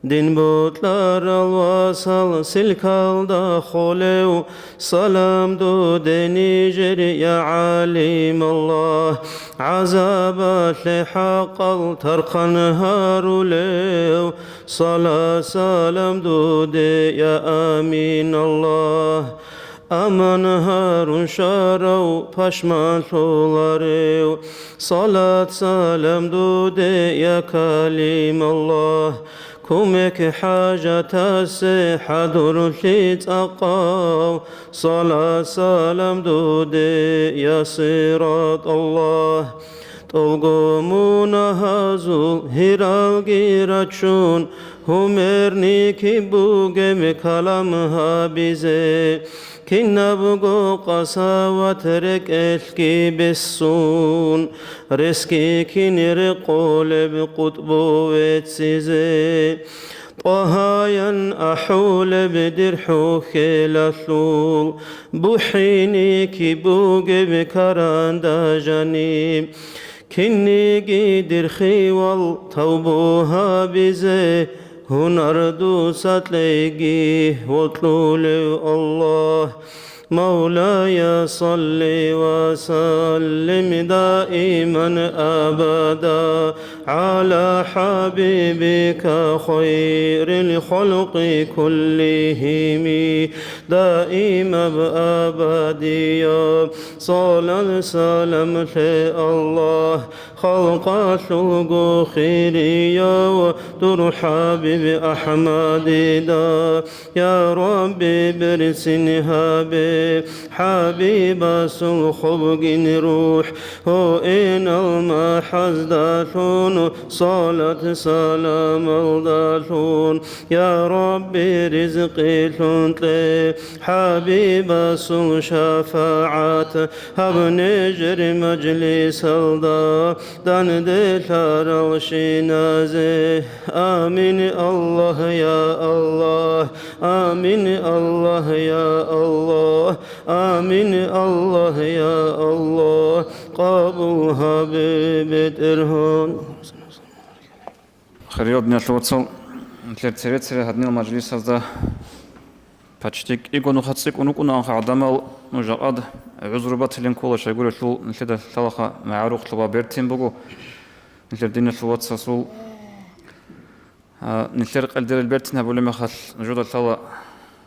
Дин бутӀарал васал силкалда холев, салам дуде нижер, я ГӀалималлагь. ГӀазабалъе хӀакъал тархъан гьарулев, салат-салам дуде, я Аминаллагь. Аман гьарун щварав, пашманлъуларев, салат-салам дуде, я Калималлагь. Кумек хӀажатасе хӀадурлъи цӀакъав, салат-салам дуде, я СиратӀаллагь. ТӀолго мунагьазул гьиралги рачун, гьумерни киб бугеб калам гьабизе. Кинабго къасават рекӀелъги бессун, ресги кин рекъолеб къутӀбу веццизе. ТӀагьаян ахӀулеб дир хӀухьелалъул, бухӀини киб бугеб каранда жаниб. Кинниги дир хиялалъ тавбу гьабизе, гьунар дуца кьеги, вокьулев Аллагь. مولاي صل وسلم دائما أبدا على حبيبك خير الخلق كلهم دائما أبديا. صلاة سلام لي الله خلق الشوق خيريا ودر حبيب أحمد دا. يا ربي برسن هابي حبيب الصلخب جن روح هو إن المحز دالون صلاة سلام الدالون. يا ربي رزقي لون تلي حبيب الصل شفاعة هب نجر مجلس الدا دان دلار الشنازه. آمين الله يا الله، آمين الله يا الله، آمين الله يا الله. قبول حبيب ترهون. Хириял диналъул вацал, нилъер цере-цере гьадинал мажлисазда почти кӀиго нуха цӀикӀкӀун рукӀунаанха гӀадамал, ну, жакъад гӀузру батилин ккола, щайгурелъул нилъеда лъалаха магӀарухълъуба бертин буго. Нилъер диналъул вацасул, а, нилъер къелдерил бертин гьабулеб мехалъ, нужеда лъала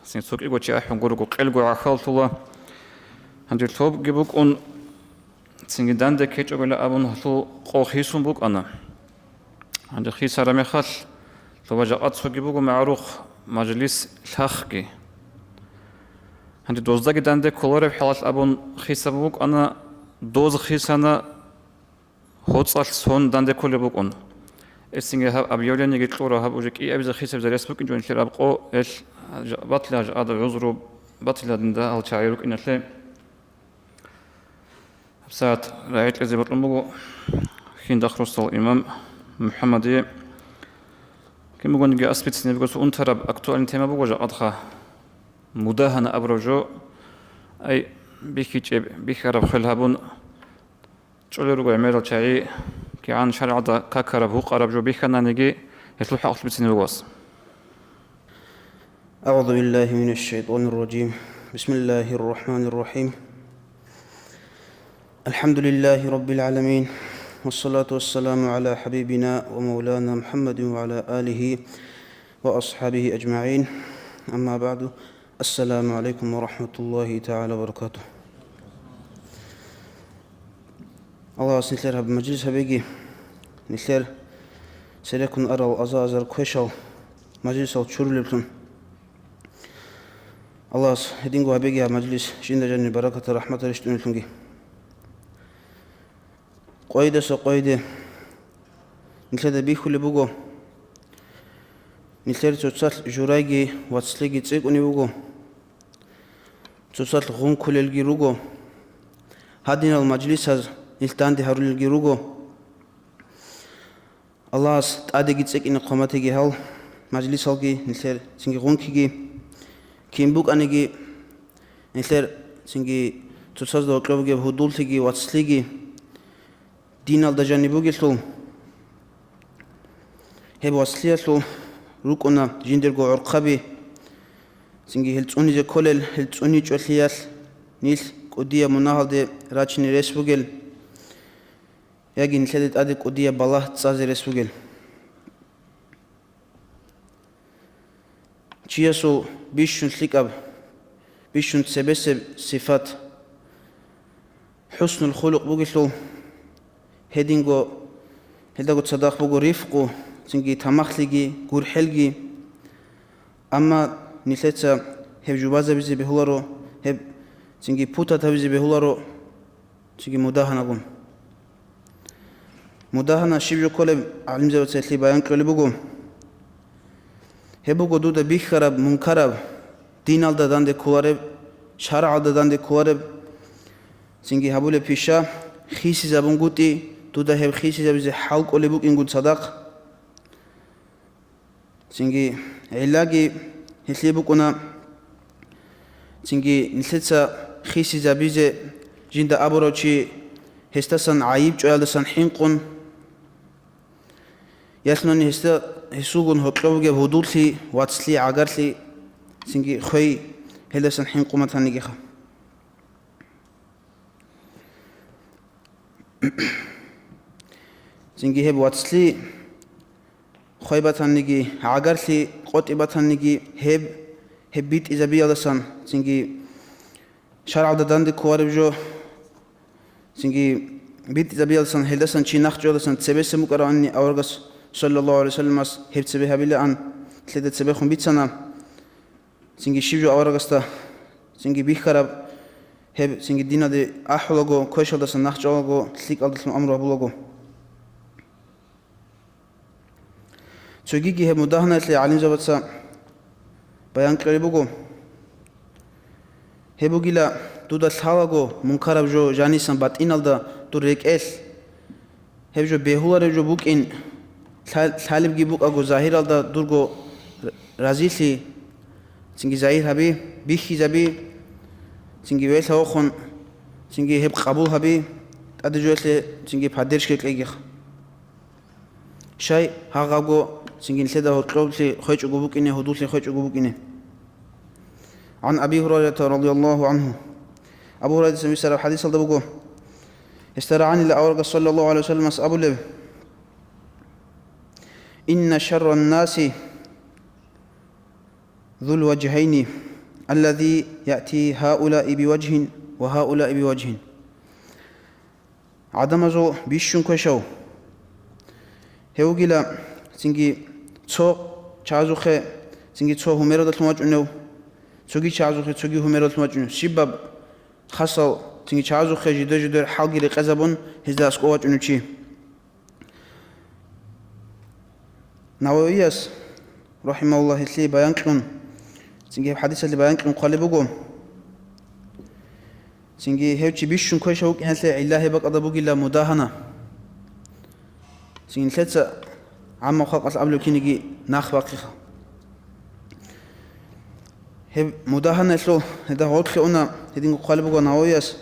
цин цо кӀиго чи ахӀун гурого къелго гӀахьаллъула. Гьанже лъобги букӀун, цинги данде ккечӀогила абун гьалъул къо хисун букӀана. Гьанже хисараб мехалъ, лъуба жакъа цоги буго магӀарухъ мажлис лъахъги. Гьанже доздаги данде кколареб хӀалалъ абун хисаб букӀана, доз хисана, гьоцӀалъ сон данде кколеб букӀун. Эсинги гьаб объявлениеги кьура, гьаб уже кӀиабизе хисабизе рес букӀинчӀо нилъер аб къо, эл батила жакъада гӀузру батила динда гьал чагӀи рукӀиналъе. ГьабсагӀат рагӀи кьезе бокьун буго Хиндахъ росдал имам МухӀаммадие. Кин бугониги, аспицин буго цо унтараб актуальный тема буго жакъадха. Мудагьана абураб жо, ай, бихьичӀеб, бихьараб хвел гьабун, чӀолел руго гӀемерал чагӀи, кигӀан шаргӀалда какараб, гьукъараб жо бихьананиги, гьелъул хӀакъалъулъ бицине буго вас. أعوذ بالله من الشيطان الرجيم. بسم الله الرحمن الرحيم. الحمد لله رب العالمين. والصلاة والسلام على حبيبنا ومولانا محمد وعلى آله وأصحابه أجمعين. أما بعد. السلام عليكم ورحمة الله تعالى وبركاته. Аллагьас нилъер гьаб мажлис гьабеги, нилъер цереккун арал аза-азар квешал мажлисал чурулеблъун. Аллагьас гьединго гьабеги гьаб мажлис жинда жанир баракатал рахӀматал рещтӀунеллъунги. Къойидаса къойиде нилъеда бихьулеб буго, нилъер цоцалъ журайги вацлъиги цӀикӀкӀунеб буго. Цоцалъ гъункулелги руго. Гьадинал мажлисаз нилъ данде гьарулелги руго. Аллагьас тӀадеги цӀикӀкӀине хъваматиги гьал мажлисалги, нилъер цинги гъункиги. Кин букӀаниги, нилъер цинги цоцазда гьоркьоб бугеб гьудуллъиги вацлъиги диналда жаниб бугелъул, гьеб вацлъиялъул рукӀуна жиндирго гӀорхъаби, цинги гьел цӀунизе кколел, гьел цӀуничӀолъиялъ нилъ кӀудияб мунагьалде рачине рес бугел, яги нилъеде тӀаде кӀудияб балагь цӀазе рес бугел. Чиясул бищун лъикӀаб, бищун цебесеб сифат, хӀуснуль хулукъ бугелъул, гьединго, гьелдаго цадахъ буго рифкъу, цинги тамахлъиги, гурхӀелги. Амма нилъеца гьеб жубазабизе бегьуларо, гьеб цинги путат гьабизе бегьуларо, цинги мудагьанагун. Мудагьана щиб жо кколеб, гӀалимзабаца гьелъие баян кьолеб буго. Гьеб буго дуда бихьараб мункараб, диналда данде кколареб, шаргӀалда данде кколареб, цинги гьабулеб пиша хисизабунгутӀи, дуда гьеб хисизабизе хӀал кӀолеб букӀингун цадахъ. Цинги гӀиллаги гьелъие букӀуна, цинги нилъеца хисизабизе жинда абурав чи гьесдасан гӀайиб чӀваялдасан хӀинкъун, ялъуни гьесда, гьесулгун гьоркьов бугеб гьудуллъи, вацлъи, гӀагарлъи цинги хвей, гьелдасан хӀинкъун батанигиха. Цинги гьеб вацлъи хвей батаниги, гӀагарлъи къотӀи батаниги, гьеб, гьеб битӀизабиялдасан, цинги шаргӀалда данде кколареб жо, цинги битӀизабиялдасан, гьелдасан чи нахъчӀвалдасан цебесеб букӀаравани аварагас, саллаллагьу гӀалайгьи вассаламас, гьеб цебе гьабилаан, лъеда цебехун бицана. Цинги щиб жо аварагасда, цинги бихьараб, гьеб цинги диналде ахӀулаго, квешалдасан нахъчӀвалаго, лъикӀалдалъун амру гьабулаго. Цогиги гьеб мудагьаналъе гӀалимзабаца баян кьолеб буго. Гьеб бугила, дуда лъалаго мункараб жо жанисан батӀиналда дур рекӀелъ, гьеб жо бегьулареб жо букӀин, лъа-, лъалебги букӀаго загьиралда дурго разилъи, цинги загьир гьаби, бихьизаби, цинги велъа вохун, цинги гьеб къабул гьаби, тӀаде жоялъе цинги поддержка кьегиха. Щай гьагъабго цинги нилъеда гьоркьоблъи хвечӀого букӀине, гьудуллъи хвечӀого букӀине. ГӀан Аби Гьурайрата радияллагьу гӀангьу. Абу Гьурайрацин бицараб хӀадисалда буго, гьесда рагӀанила аварагас саллаллагьу гӀалайгьи вассаламас абулеб: «Инна шарран наси зул важгьайни, аллази яъти гьаулаи биважгьин ва гьаулаи биважгьин». ГӀадамазул бищун квешав гьев вугила, цинги цо чагӀазухъе, цинги цо гьумералдалъун вачӀунев, цоги чагӀазухъе, цоги гьумералдалъун вачӀунев, щибаб хасал, цинги чагӀазухъе жидер-жидер хӀалги рекъезабун, гьезда аскӀов вачӀунев чи. Нававияс, рахӀимагьуллагь, гьелъие баян кьун, цинги гьеб хӀадисалде баян кьун хъвалеб буго. Цинги гьев чи бищун квешав вукӀиналъе гӀилла гьеб бакӀалда бугила мудагьана. Цинги нилъеца гӀаммаб халкъалъ абулеб киниги нах бахъиха. Гьеб мудагьаналъул гьелда гъорлъе уна, гьединго хъвалеб буго Нававияс,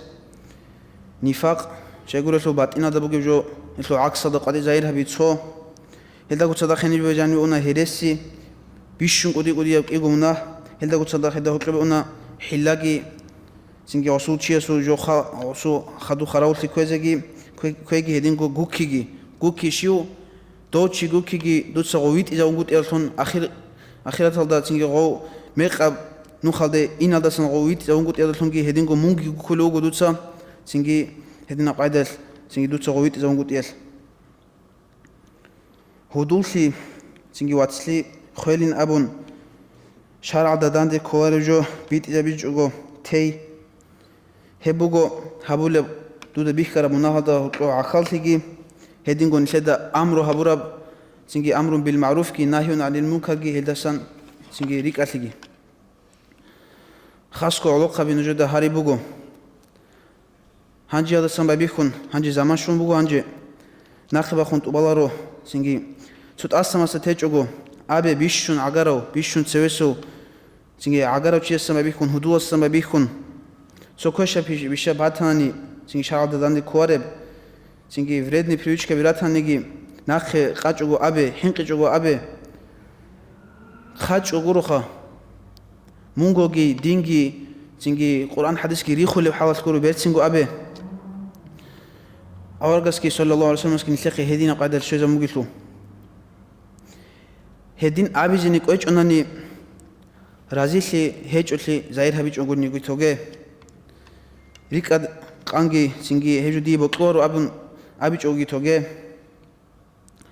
нифакъ, щайгурелъул батӀиналда бугеб жо, гьелъул гӀаксалда къватӀи загьир гьаби цо. Гьелдаго цадахъ гьениб жанибе уна гьереси, бищун кӀуди-кӀудияб кӀиго мунагь, гьелдаго цадахъ гьелда гьоркьобе уна хӀиллаги, цинги гъосул чиясул жо ха-, гъосул хадуб-харавуллъи кквезеги, ккве-, кквеги гьединго гуккиги. Гукки щив? Дов чи гуккиги дуца гъов витӀизавунгутӀиялъун, ахир-, ахираталда цинги гъов мекъаб нухалде иналдасан гъов витӀизавунгутӀиялдалъунги гьединго мунги гуккулев вуго дуца, цинги гьединаб къайдалъ цинги дуца гъов витӀизавунгутӀиялъ. Гьудуллъи, цинги вацлъи хвелин абун, шаргӀалда данде кколареб жо битӀизабичӀого тей. Гьеб буго гьабулеб дуда бихьараб мунагьалда гьоркьов гӀахьаллъиги, гьединго нилъеда амру гьабураб, цинги амрун бил магӀруфги, нагьюн гӀанил мункарги гьелдасан цинги рикӀкӀалъиги. Хасго гӀолохъаби нужеда гьариб буго. Гьанжеялдасан байбихьун, гьанже заман щун буго гьанже. Нахъе бахун тӀубаларо, цинги цо тӀасамасда течӀого, абе бищун гӀагарав, бищун цевесев, цинги гӀагарав чиясдасан байбихьун, гьудуласдасан байбихьун. Цо квешаб пиш-, бища батанани, цинги шаргӀалда данде кколареб, цинги вредный привычкаби ратаниги, нахъе къачӀого абе, хӀинкъичӀого абе. хъачӀо гуроха. Мунгоги, динги, цинги Къуръан хӀадисги рихулеб хӀалалъ гуро берцинго абе. Аварагасги, саллаллагьу гӀалайгьи вассалламасги нилъехъе гьединаб къайдалъ щвезабун бугелъул. Гьедин абизеги кӀвечӀонани, разилъи гьечӀолъи загьир гьабичӀого гурони тоге. РикӀкӀад къанги цинги гьеб жо дие бокьуларо абун абичӀогоги тоге.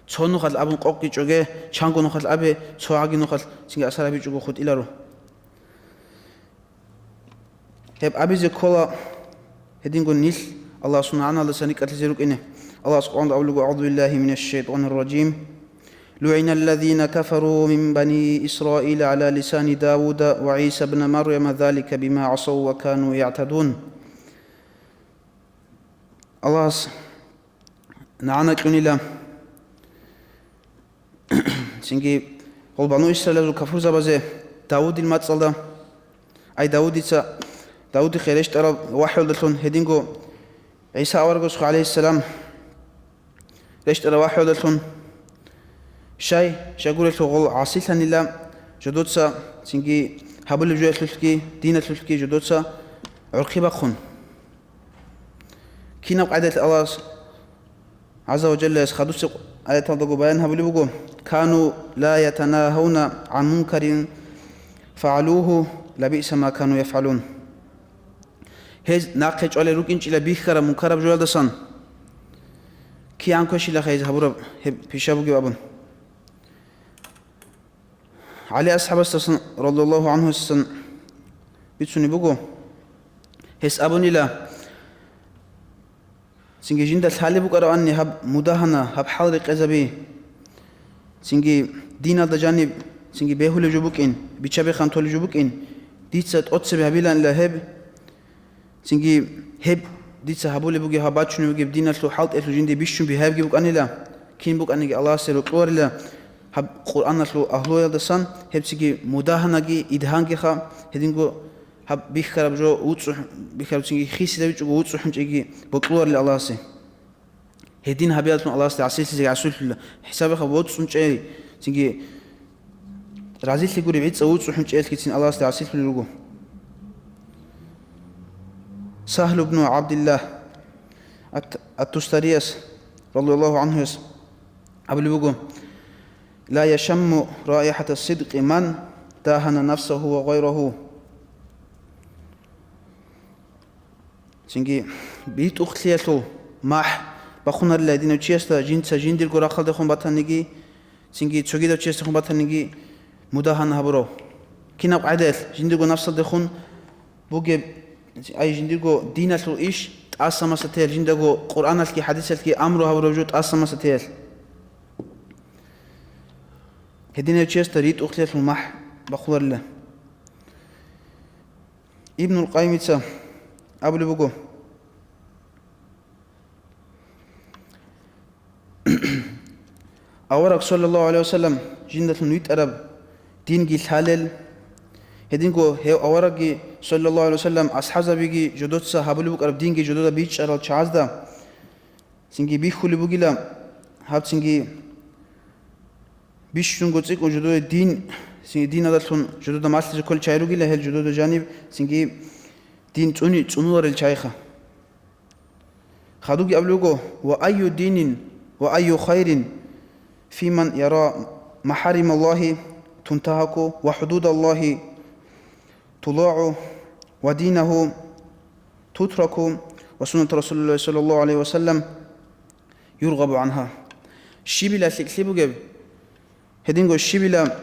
Цо нухалъ абун къокъги чӀоге, чанго нухалъ абе, цо гӀаги нухалъ цинги асар гьабичӀого хутӀиларо. Гьеб абизе ккола гьединго нилъ Аллагьасул нагӀаналдасан рикӀкӀалъизе рукӀине. Аллагьас Къуръанда абулеб буго: «أعوذ بالله من الشيطان الرجيم. لعن الذين كفروا من بني إسرائيل على لسان داود وعيسى ابن مريم ذلك بما عصوا وكانوا يعتدون». Аллагьас нагӀана кьунила. Цинги гъол бану Исраилазул кафурзабазе Давудил мацӀалда, ай Давудица, Давудихъе рещтӀараб вахӀиялдалъун, гьединго ГӀиса аварагасухъе, гӀалайгьиссалам, рещтӀараб вахӀиялдалъун, щай, щайгурелъул гъол гӀасилъанила жодоца, цинги гьабулеб жоялъулъги, диналъулъги жодоца гӀорхъи бахъун. Кинаб къайдалъ Аллагьас гӀазза ва жаллаяс хадусеб аяталдаго баян гьабулеб буго: «كانوا لا يتناهون عن منكر فعلوه لبئس ما كانوا يفعلون». Гьез нахъе чӀвалел рукӀинчӀила бихьараб мункараб жоялдасан, кигӀан квешилаха гьез гьабураб гьеб пиша бугеб абун. ГӀали асхӀабасдасан, радияллагьу гӀанхуясдасан, бицунеб буго, гьес абунила: «Цинги жинда лъалеб букӀаравани гьаб мудагьана, гьаб хӀал рекъезаби, цинги диналда жаниб, цинги бегьулеб жо букӀин, бича-бихъан толеб жо букӀин, дица тӀоцебе гьабиланила гьеб». Цинги гьеб дица гьабулеб бугеб, гьаб бачунеб бугеб диналъул хӀалтӀиялъул жинде бищун бигьаябги букӀанила, кин букӀаниги Аллагьасе рокьуларила гьаб Къуръаналъул агьлуялдасан, гьеб цинги мудагьанаги идгьангиха, гьединго гьаб бихьараб жо вуцӀцӀу-, бихьараб цинги хисизабичӀого вуцӀцӀухӀунчӀеги бокьуларила Аллагьасе. Гьедин гьабиялъун Аллагьасде гӀасилъизеги гӀасулъула. ХӀисабихъа, воцӀцӀун чӀей, цинги разилъи гуреб гӀицӀав вуцӀцӀухӀун чӀеялъгицин Аллагьасде гӀасилъулел руго. Сагьл ибну ГӀабдиллагь ат-, ат-Тустарияс, радияллагьу гӀанхуяс, абулеб буго: «لا يشم رائحة الصدق من داهن نفسه وغيره». Цинги битӀухълъиялъул махӀ бахъунарила гьединав чиясда, жинца жиндирго рахъалдехун батаниги, цинги цогидав чиясдехун батаниги мудагьана гьабурав. Кинаб къагӀидаялъ? Жиндирго напсалдехун бугеб, ай, жиндирго диналъул иш тӀаса-маса теялъ, жиндаго Къуръаналъги хӀадисалъги амру гьабураб жо тӀаса-маса теялъ. Гьединав чиясда ритӀухълъиялъул махӀ бахъуларила. Ибнул Къайимица абулеб буго: «Авараг, саллаллагьу гӀалайгьи вассалам, жиндалъун витӀараб динги лъалел, гьединго гьев аварагги, саллаллагьу гӀалайгьи вассалам, асхӀабзабиги жодоца гьабулеб букӀараб динги жодода бичӀчӀарал чагӀазда цинги бихьулеб бугила, гьаб цинги бищунго цӀикӀкӀун жодое дин, цинги диналдалъун жодода малъизе кколел чагӀи ругила, гьел жодода жаниб цинги дин цӀуни-, цӀунуларел чагӀиха». Хадубги абулеб буго: «وأي دين وأي خير في من يرى محارم الله تنتهك وحدود الله تضاع ودينه تترك وسنة رسول الله صلى الله عليه وسلم يرغب عنها». Щибила лъикӀлъи бугеб, гьединго щибила,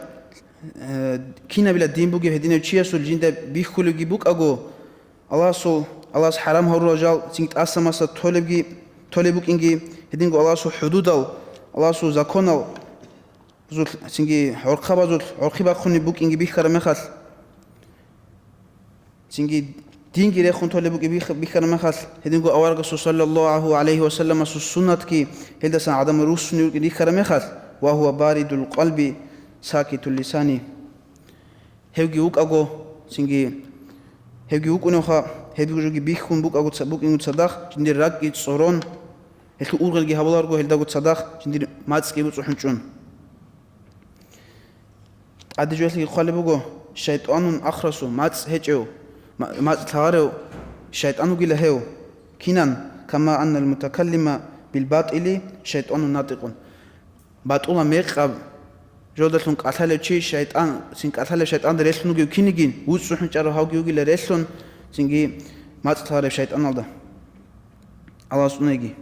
э, кинабила дин бугеб гьединав чиясул жинда бихьулебги букӀаго, Аллагьасул, Аллагьас хӀарам гьарурал жал цинги тӀаса-маса толебги, толеб букӀинги, гьединго Аллагьасул хӀудудал, Аллагьасул законал зул-, цинги гӀорхъабазул гӀорхъи бахъунеб букӀинги бихьараб мехалъ, цинги динги рехун толеб букӀин бих-, бихьараб мехалъ, гьединго аварагасул, саллаллагьу гӀалайгьи вассаламасул суннатги гьелдасан гӀадамал руссунев рукӀин рихьараб мехалъ, وهو بارد القلب ساكت اللسان. Гьевги вукӀаго, цинги гьевги вукӀуневха, гьебги жоги бихьун букӀаго ца-, букӀинго цадахъ, жиндир ракӀги цӀорон, гьелъул ургъелги гьабуларго гьелдаго цадахъ, жиндир мацӀги буцӀухӀун чӀун. Гьадин жоялъеги хъвалеб буго: «ШайтӀанун ахрасу», мацӀ гьечӀев, ма-, мацӀ лъагӀарев шайтӀан вугила гьев. Кинан? «Кама аннал мутакаллима бил батӀили шайтӀанун натӀикъун». БатӀула мекъаб жодалъун кӀалъалев чи шайтӀан, цин кӀалъалев шайтӀанда релълъун вугев кинигин, вуцӀцӀухӀун чӀарав гьавги вугила релълъун, цинги мацӀ лъагӀарев шайтӀаналда. Аллагьас унеги.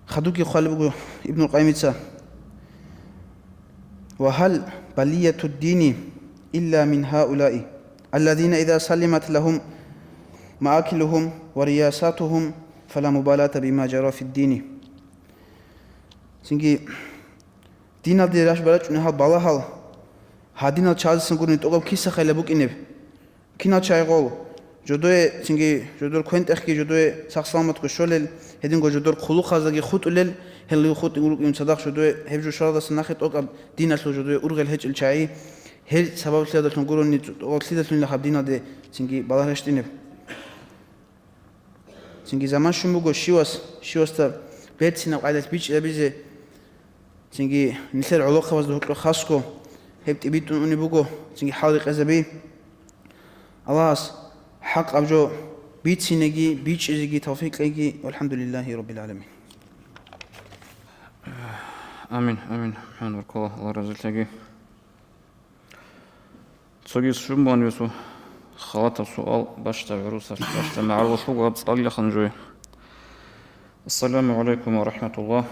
Хадубги хъвалеб буго Ибнул Къайимица: «Ва гьал балиятуддини илла мин гьаулаи, алладина иза салимат лагьум маакилугьум ва риясатугьум, фала мубалата бима жара фиддини». Цинги диналде раш барачӀунеб гьал балагьал гьадинал чагӀаздасан гурони тӀокӀаб киса-хайла букӀинеб. Кинал чагӀи гъол, жодое, цинги жодор квен-тӀехги жодое сах-саламатго щолел, гьединго жодор хъулухъаздаги хутӀулел, гьелги хутӀун рукӀин цадахъ жодое гьеб жо щвалдаса нахъе тӀокӀаб диналъул жодое ургъел гьечӀел чагӀи, гьел сабаблъиялдалъун гурони тӀокӀаб лъидалъунилахъаб диналде цинги балагь рещтӀинеб. Цинги заман щун буго щивас, щивасда берцинаб къайдалъ бичӀчӀизабизе, цинги нилъер гӀолохъабазда гьоркьор хасго гьеб тӀибитӀун унеб буго, цинги хӀалрекъезаби. Аллагьас хӀакъаб жо бицинеги, бичӀчӀизеги тавфикъ кьеги. ВалхӀамдулиллагьи раббил гӀаламин. Амин, амин. ХӀун баркалла, Аллагь разилъаги. Цоги щун бугони гьесул халатаб суал, бащдаб гӀурусалъ, бащдаб магӀарулалъ буго гьаб цӀалулеха нужее. Ассаламу гӀалайкум ва рахӀматуллагь.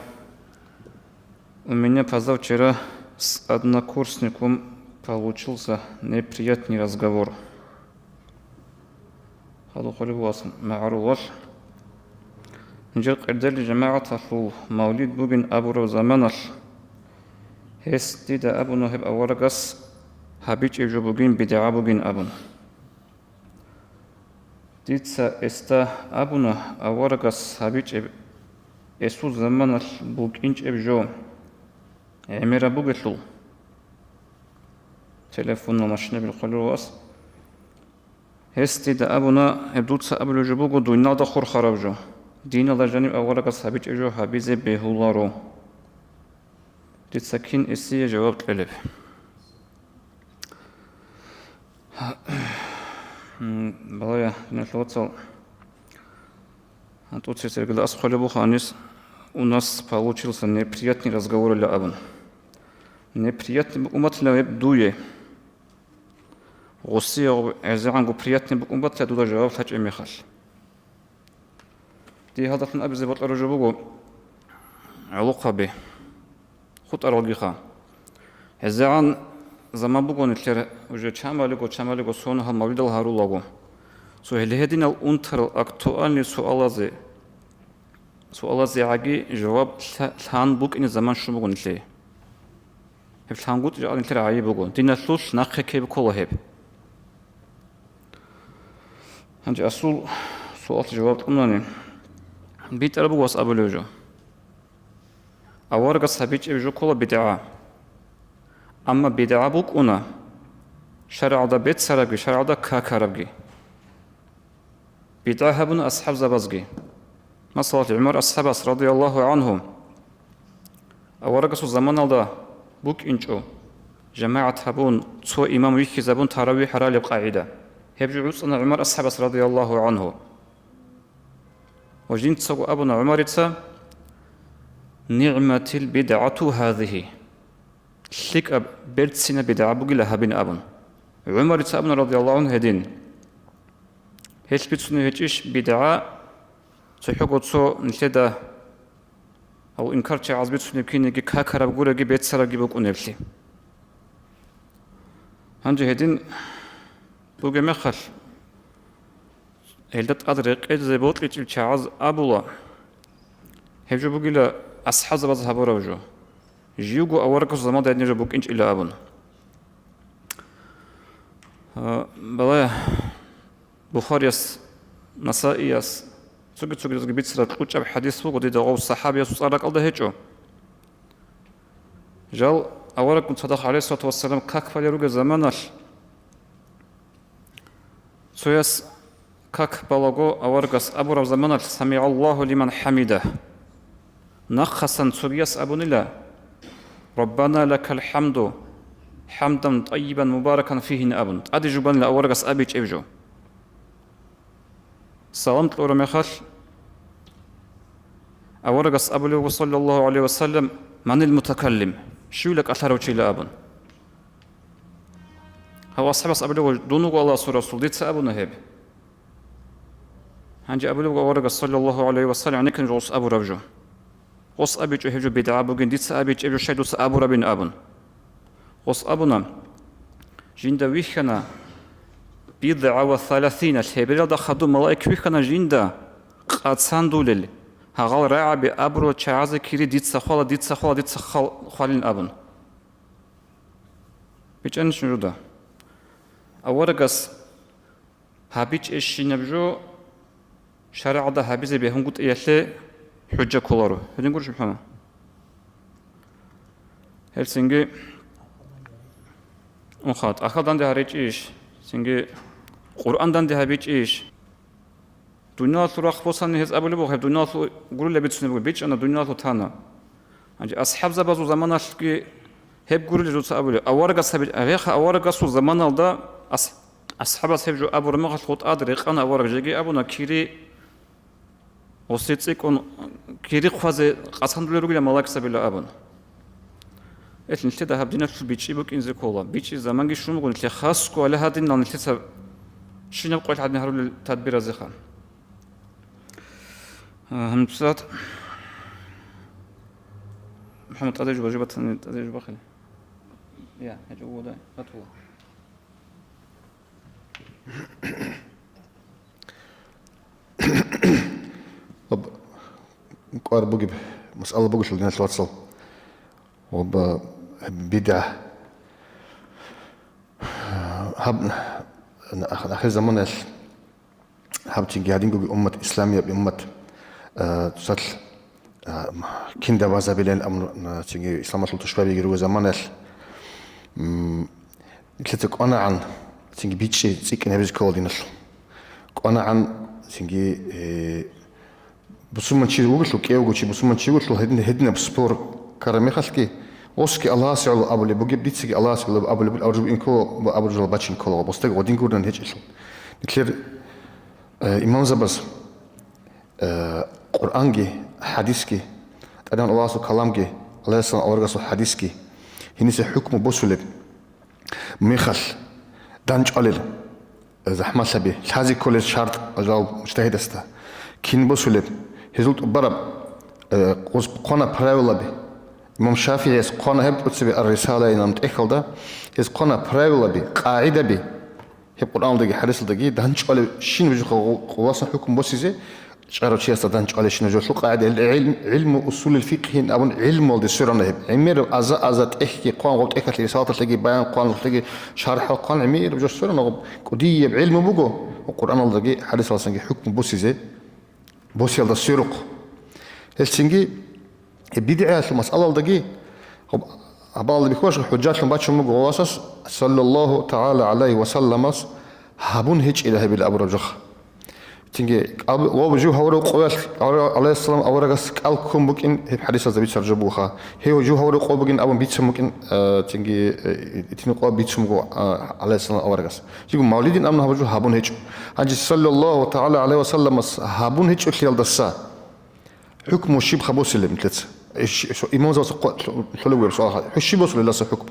У меня позавчера с однокурсником получился неприятный разговор. Хадуб хъвалеб буго гьес магӀарулалъ. Нижер къердалил жамагӀаталъул мавлид бугин абураб заманалъ, гьес дида абуна гьеб аварагас гьабичӀеб жо бугин, бидгӀа бугин абун. Дица гьесда абуна аварагас гьабичӀеб гьесул заманалъ букӀинчӀеб жо гӀемераб бугелъул. Телефонал машинабил хъвалел вас. Гьес дида абуна, гьеб дуца абулеб жо буго дуйналда хурхараб жо. Диналда жаниб аварагас гьабичӀеб жо гьабизе бегьуларо. Дица кин гьесие жаваб кьелеб? М, балагье, диналъул вацал, тӀоцебесеб иргаялда ас хъвалеб буго гьанис, у нас получился неприятный разговор илан абун. Неприятный букӀун батила гьеб дуе. Гъосие гьезегӀанго приятный букӀун батила дуда жаваб лъачӀеб мехалъ. Дие гьалдалъун абизе бокьараб жо буго гӀолохъаби, хутӀаралгиха. ГьезегӀан заман буго нилъер уже чамалиго, чамалиго соналъ гьал мавлидал гьарулаго. Цо гьеле гьединал унтарал актуальный суалазе, суалазегӀаги жаваб лъа-, лъан букӀине заман щун буго нилъее. Гьеб лъангутӀи жакъа нилъер гӀайиб буго. Диналъулъ нахъе ккей ккола гьеб. Гьанже асул суалалъе жаваб кьунани, битӀараб буго ас абулев жо. Аварагас гьабичӀеб жо ккола бидгӀа. Амма бидгӀа букӀуна шаргӀалда беццарабги, шаргӀалда какарабги. БидгӀа гьабуна асхӀабзабазги. Масала, ГӀумар асхӀабас, радияллагьу гӀангьу, аварагасул заманалда букӀинчӀо, жамагӀат гьабун, цо имам вихьизабун таравихӀ гьаралеб къагӀида. Гьеб жо гӀуцӀана ГӀумар асхӀабас, радияллагьу гӀангьу. Ва жинцаго абуна ГӀумарица: «НигӀматил бидгӀату гьазихи». ЛъикӀаб берцинаб бидгӀа бугила гьабин абун. ГӀумарица абуна, радияллагьу гӀангьу, гьедин. Гьелъ бицунеб гьечӀищ бидгӀа, цохӀого цо нилъеда гьав инкарчагӀаз бицунеб кинеги какараб гуреги беццарабги букӀунеблъи? Гьанже гьедин бугеб мехалъ, гьелда тӀад рекъезе бокьичӀел чагӀаз абула, гьеб жо бугила асхӀабзабаз гьабураб жо, живго аварагасул заманда гьединаб жо букӀинчӀила абун. А, балагье, Бухарияс, Насаияс, цоги-цогидазги бицараб кьучӀаб хӀадис буго, дида гъов сахӀабиясул цӀар ракӀалда гьечӀо. Жал авараггун цадахъ, гӀалайгьиссалату вассалам, как балел ругел заманалъ, цояс как балаго аварагас абураб заманалъ: «СамигӀаллагьу лиман хӀамидагь». Нахъасан цогияс абунила: «Раббана лакал хӀамду, «ХӀамдан тӀайибан мубаракан фигьин» абун, тӀаде жубанила аварагас абичӀеб жо. Салам кьураб мехалъ, аварагас абулев вуго, саллаллагьу гӀалайгьи ва саллам: «Манил мутакаллим?» Щивила кӀалъарав чила абун. Гьав асхӀабас абулев вуго: «Дун вуго Аллагьасул Расул, дица абуна гьеб». Гьанже абулев вуго аварагас, саллаллагьу гӀалайгьи ва саллам, гӀенеккин жо гъос абураб жо. Гъос абичӀо гьеб жо бидгӀа бугин, дица абичӀеб жо щай дуца абурабин абун. Гъос абуна: «Жинда вихьана, бидгӀа ва саласина, лъебералда хадуб малаик вихьана жинда, къацандулел, гьагъал рагӀаби абурал чагӀазе кири дица хвала, дица хвала, дица хал-, хвалин» абун. БичӀчӀанищ нужеда? Аварагас гьабичӀебщинаб жо шаригӀалда гьабизе бегьунгутӀиялъе хӀужа кколаро. Гьедин гурищ, МухӀаммад? Гьелцинги унха, тӀахьал данде гьаричӀищ, цинги Къуръан данде гьабичӀищ. Дуниялалъул рахъ босани гьез абулеб буго, гьеб дуниялалъул гурилан бицунеб буго, бичӀчӀана, дуниялалъул тана. Гьанже асхӀабзабазул заманалъги гьеб гурилан жуца абулеб. Аварагас гьаби-, гьеха аварагасул заманалда ас-, асхӀабас гьеб жо абураб мехалъ гъутӀад рекъана авараг, жеги абуна, кири гъосе цӀикӀкӀун, кири хъвазе къацандулел ругилан малаикзабила абун. Эл нилъеда гьаб диналъул бичӀчӀи букӀинзе ккола. БичӀчӀи заманги щун буго нилъе, хасго гьале гьадинал нилъеца щинаб къоялъ гьадин гьарулел тадбиразеха. А, гьаниб цӀад. МухӀаммад, тӀаде жуба, жуба тани, тӀаде жуба хъе. Я, гьечӀо вода, ратула. Об-, кӀвар бугеб масъала бугелъул, диналъул вацал. Об-, бидгӀа. Гьаб, ах-, ахир заманаялъ гьаб цинги гьадингоги уммат, исламияб уммат, а, цоцалъ, а, кинда базабилан амру, а, цинги исламалъул тушбабиги руго заманаялъ, м, нилъеца кӀванагӀан цинги бичӀчӀи цӀикӀкӀин гьабизе ккола диналъул. КӀванагӀан цинги, э, бусурманчи вугелъул, кӀевго чи бусурманчи вугелъул, гьедин-, гьединаб спор ккараб мехалъги, гъосги Аллагьасе гӀоло абулеб бугеб, дицаги Аллагьасе гӀоло абулеб бугеб, абураб инкола ва абураб жо бачине ккола, гъосдаги гъодин гурони гьечӀелъул. Нилъер, э, имамзабаз, э, Къуръанги, хӀадисги, ТӀадегӀан Аллагьасул каламги, гӀалайгьиссалам аварагасул хӀадисги, гьениса хӀукму босулеб мехалъ, дандчӀвалел захӀмалъаби, лъазе кколел шартӀ жал мужтагьидасда кин босулеб, гьезул тӀубараб, э, гъоз хъвана правилаби. Имам ШафигӀияс хъвана гьеб тӀоцебе Ар-Рисала инан тӀехьалда, гьез хъвана правилаби, къагӀидаби, гьеб Къуръаналдаги хӀадисалдаги дандчӀвалев щин вижухъа гъу-, гъуласан хӀукму босизе, чӀарав чиясда дандчӀвалев щин вижулъул къагӀида, гӀилм-, гӀилму усулил фикъгьин абун гӀилмуялде сверана гьеб. ГӀемераб аза-аза тӀехьги хъван, гъоб тӀехьалъе рисалаталъеги баян хъван, гьелъеги шархӀал хъван, гӀемераб жо сверана гъоб. КӀудияб гӀилму буго, Къуръаналдаги хӀадисалдасанги хӀукму босизе, босиялда сверухъ. Гьелъинги, Гьеб бидгӀиялъул масъалалдаги гьаб-, гьабалда бихьуларо, хӀужалъун бачун буго гъосас, саллаллагьу тагӀала гӀалайгьи ва салламас гьабун гьечӀила гьебил абураб жо. Цинги кӀал-, ва жив гьавурав къоялъ гӀалайгьиссалам аварагас кӀал ккун букӀин гьеб хӀадисазда бицараб жо бугоха. Гьев жив гьавурав къо бугин абун бицун букӀин, а, цинги, э, итин къо бицун буго, а, гӀалайгьиссалам аварагас. Цинги мавлидин абун гьабураб жо гьабун гьечӀо. Гьанже саллаллагьу тагӀала гӀалайгьи ва салламас гьабун гьечӀолъиялдаса ХӀукму щибха босилеб нилъеца? Иш-, иш-, имамзабаца къо-, лъу-, лъолеб бугеб суал. ХӀу щиб босулеб гьелдаса хӀукму?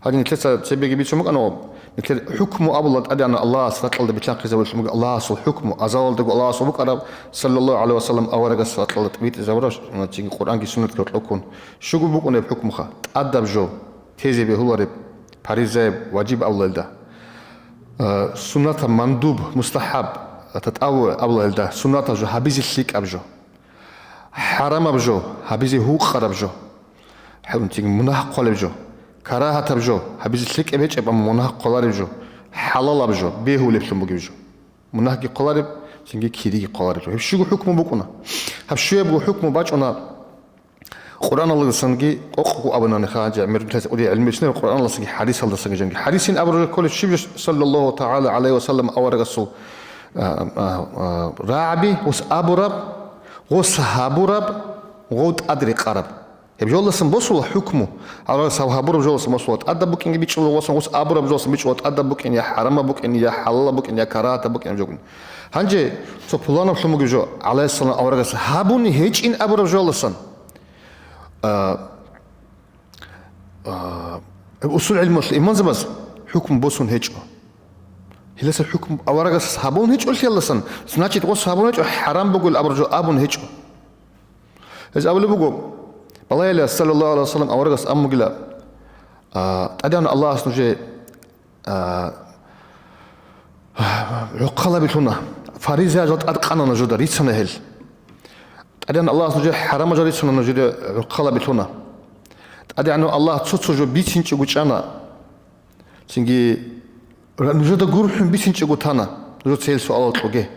Гьадин нилъеца цебеги бицун букӀана, нилъер хӀукму абула тӀадегӀанав Аллагьас ракьалда билълъанхъизабулелъун буго, Аллагьасул хӀукму, азалалдаго Аллагьасул букӀараб, саллаллагьу гӀалайгьи ва саллам, аварагас ракьалда битӀизабураб, цинги Къуръанги суннатги гьоркьоб ккун. Щуго букӀунеб хӀукмуха, тӀадаб жо, тезе бегьулареб, паризаяб, важиб абулелда. Э, суннатаб, мандуб, мустахӀаб, татаввугӀ абулелда, суннатаб жо, гьабизе лъикӀаб жо. ХӀарамаб жо, гьабизе гьукъараб жо, хӀурматиги мунагь хъвалеб жо, карагьатаб жо, гьабизе лъикӀаб гьечӀеб, амма мунагь хъвалареб жо, хӀалалаб жо, бегьулеблъун бугеб жо, мунагьги хъвалареб, цинги кирияги хъвалареб жо. Гьеб щуго хӀукму букӀуна. Гьаб щуябго хӀукму бачӀуна Къуръаналдасанги къокъго абунаниха, гьанже гӀемер нилъеца кӀудияб гӀилму бицунеб Къуръаналдасанги хӀадисалдасанги жанги. ХӀадисин абураб жо кколеб щиб жо, саллаллагьу тагӀала гӀалайгьи ва саллам, аварагасул, а, а, а, рагӀаби, гъос абураб, гъос гьабураб, гъов тӀадрекъараб. Гьеб жолдасан босула хӀукму, гьабураб жолдасан босула, тӀадаб букӀинги бичӀчӀула, васан гъус абураб жолдасан бичӀчӀула, тӀадаб букӀин, я хӀарамаб букӀин, я хӀалалаб букӀин, я карагьатаб букӀин жо гуни. Гьанже цо пуланаб лъун бугеб жо, гӀалайгьиссалам аварагас гьабуни гьечӀин абураб жолдасан, а, а, усул гӀилмулъ имамзабаз хӀукму босун гьечӀо. Гьелдаса хӀукму аварагас гьабун гьечӀолъиялдасан, значит, гъос гьабун гьечӀо, хӀарам бугел абураб жо абун гьечӀо. Гьез абулеб буго, балагьила, саллаллагьу гӀалайгьи ва саллам, аварагас абун бугила, а, ТӀадегӀанав Аллагьас нужее, а, гӀухъалаби лъуна, фаризаял тӀадкъана нужеда, рицана гьел. ТӀадегӀанав Аллагьас нужее хӀарамал жал рицана, нужеде гӀухъалаби лъуна. ТӀадегӀанав Аллагь цо-цо жо бицинчӀого чӀана. Цинги ра-, нужеда гурхӀун бицинчӀого тана, нужеца гьел суалал кьоге.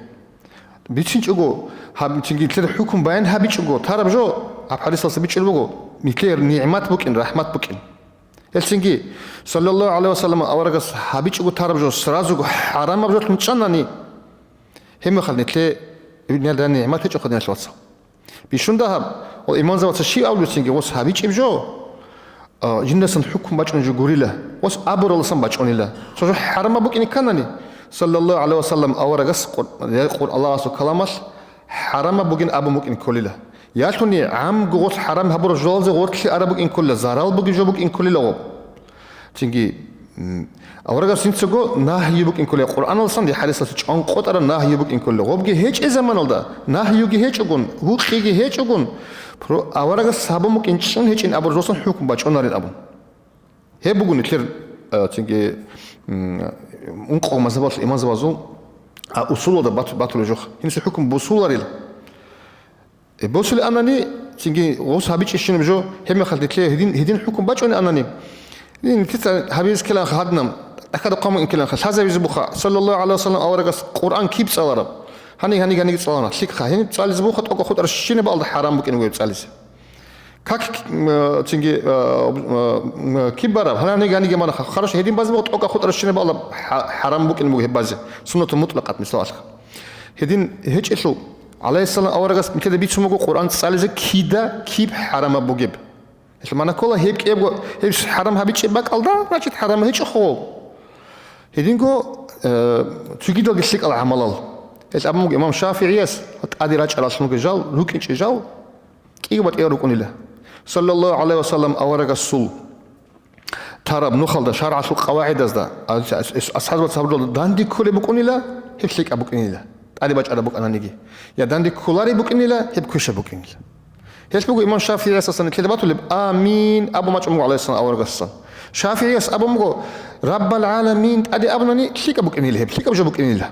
БицинчӀого, гьаб-, цинги нилъер хӀукму баян гьабичӀого тараб жо, гьаб хӀадисалъа бичӀчӀулеб буго, нилъер нигӀмат букӀин, рахӀмат букӀин. Гьелцинги, саллаллагьу гӀалайгьи ва саллам аварагас гьабичӀого тараб жо сразуго хӀарамаб жолъун чӀанани, гьеб мехалъ нилъе, нилъер нигӀмат гьечӀоха, диналъул вацал. Бищун дагьаб, ва имамзабаца щиб абулебцинги, ва гьабичӀеб жо, а, жиндасан хӀукму бачӀунеб жо гурила, ва абуралдасан бачӀунила. Цо жо хӀарамаб букӀине кканани, саллаллагьу гӀалайгьи ва саллам аварагас Къур-, я Къур-, Аллагьасул каламалъ хӀарамаб бугин абун букӀин кколила. Ялъуни гӀамго гъос хӀарам гьабураб жоялзе гъорлъе араб букӀин кколила, зарал бугеб жо букӀин кколила гъоб. Цинги, м, аварагас жинцаго нагью букӀин кколей, Къуръаналдасан, я хӀадисалъа чӀван къотӀараб нагью букӀин кколей. Гъобги гьечӀеб заманалда, нагьюги гьечӀогун, гьукъиги гьечӀогун, про-, аварагас гьабун букӀин чӀун гьечӀин абураб жоялдасан хӀукму бачӀунарин абун. Гьеб буго нилъер, а, цинги, м, ункъо мазгьабалъ имамзабазул, а, усулалда бат-, батулеб жо. Гьениса хӀукму босуларила. Э, босулеб анани, цинги гъос гьабичӀищинаб жо, гьеб мехалъ нилъее гьедин, гьедин хӀукму бачӀунеб анани, гьедин нилъеца гьабизе ккеланха гьадинаб, тӀахьазда хъван букӀин ккеланха, лъазабизе буха, саллаллагьу гӀалайгьи ва саллам аварагас Къуръан киб цӀалараб? Гьаниг-гьаниг-гьаниги цӀалана, лъикӀха, гьениб цӀализе буха, тӀокӀаб хутӀарабщинаб балда хӀарам букӀин бугеб цӀализе. Как, м, цинги, а, м, киб бараб? Гьаниг-гьаниги гьаниб банаха, хорошо, гьедин базе буго, тӀокӀаб хутӀарабщинаб балда хӀа-, хӀарам букӀин буго гьеб базе, суннатул мутӀлакъат мисалалъ. Гьедин гьечӀелъул, гӀалайгьиссалам аварагас нилъеда бицун буго Къуръан цӀализе кида киб хӀарамаб бугеб. Гьелъ мана ккола гьеб кӀиябго, гьеб хӀарам гьабичӀеб бакӀалда, значит, хӀарам гьечӀо хъо. Гьединго, э, цогидалги лъикӀал гӀамалал. Гьелъ абун буго имам ШафигӀияс, тӀаде рачӀаралъунги жал, рукӀинчӀей жал, кӀиго батӀиял рукӀунила. Саллаллагьу гӀалайгьи ва саллам аварагасул тараб нухалда, шаргӀалъул къавагӀидазда, а-, а-, асхӀабзабаца гьабуралда данде кколеб букӀунила, гьеб лъикӀаб букӀинила, тӀаде бачӀараб букӀананиги, я данде кколареб букӀинила, гьеб квешаб букӀинила. Гьелъ буго имам ШафигӀиясасан нилъеда батулеб, «Амин» абун бачӀун буго гӀалайгьиссалам аварагасасан. ШафигӀияс абун буго, «Раббал гӀаламин» тӀаде абунани лъикӀаб букӀинила гьеб, лъикӀаб жо букӀинила.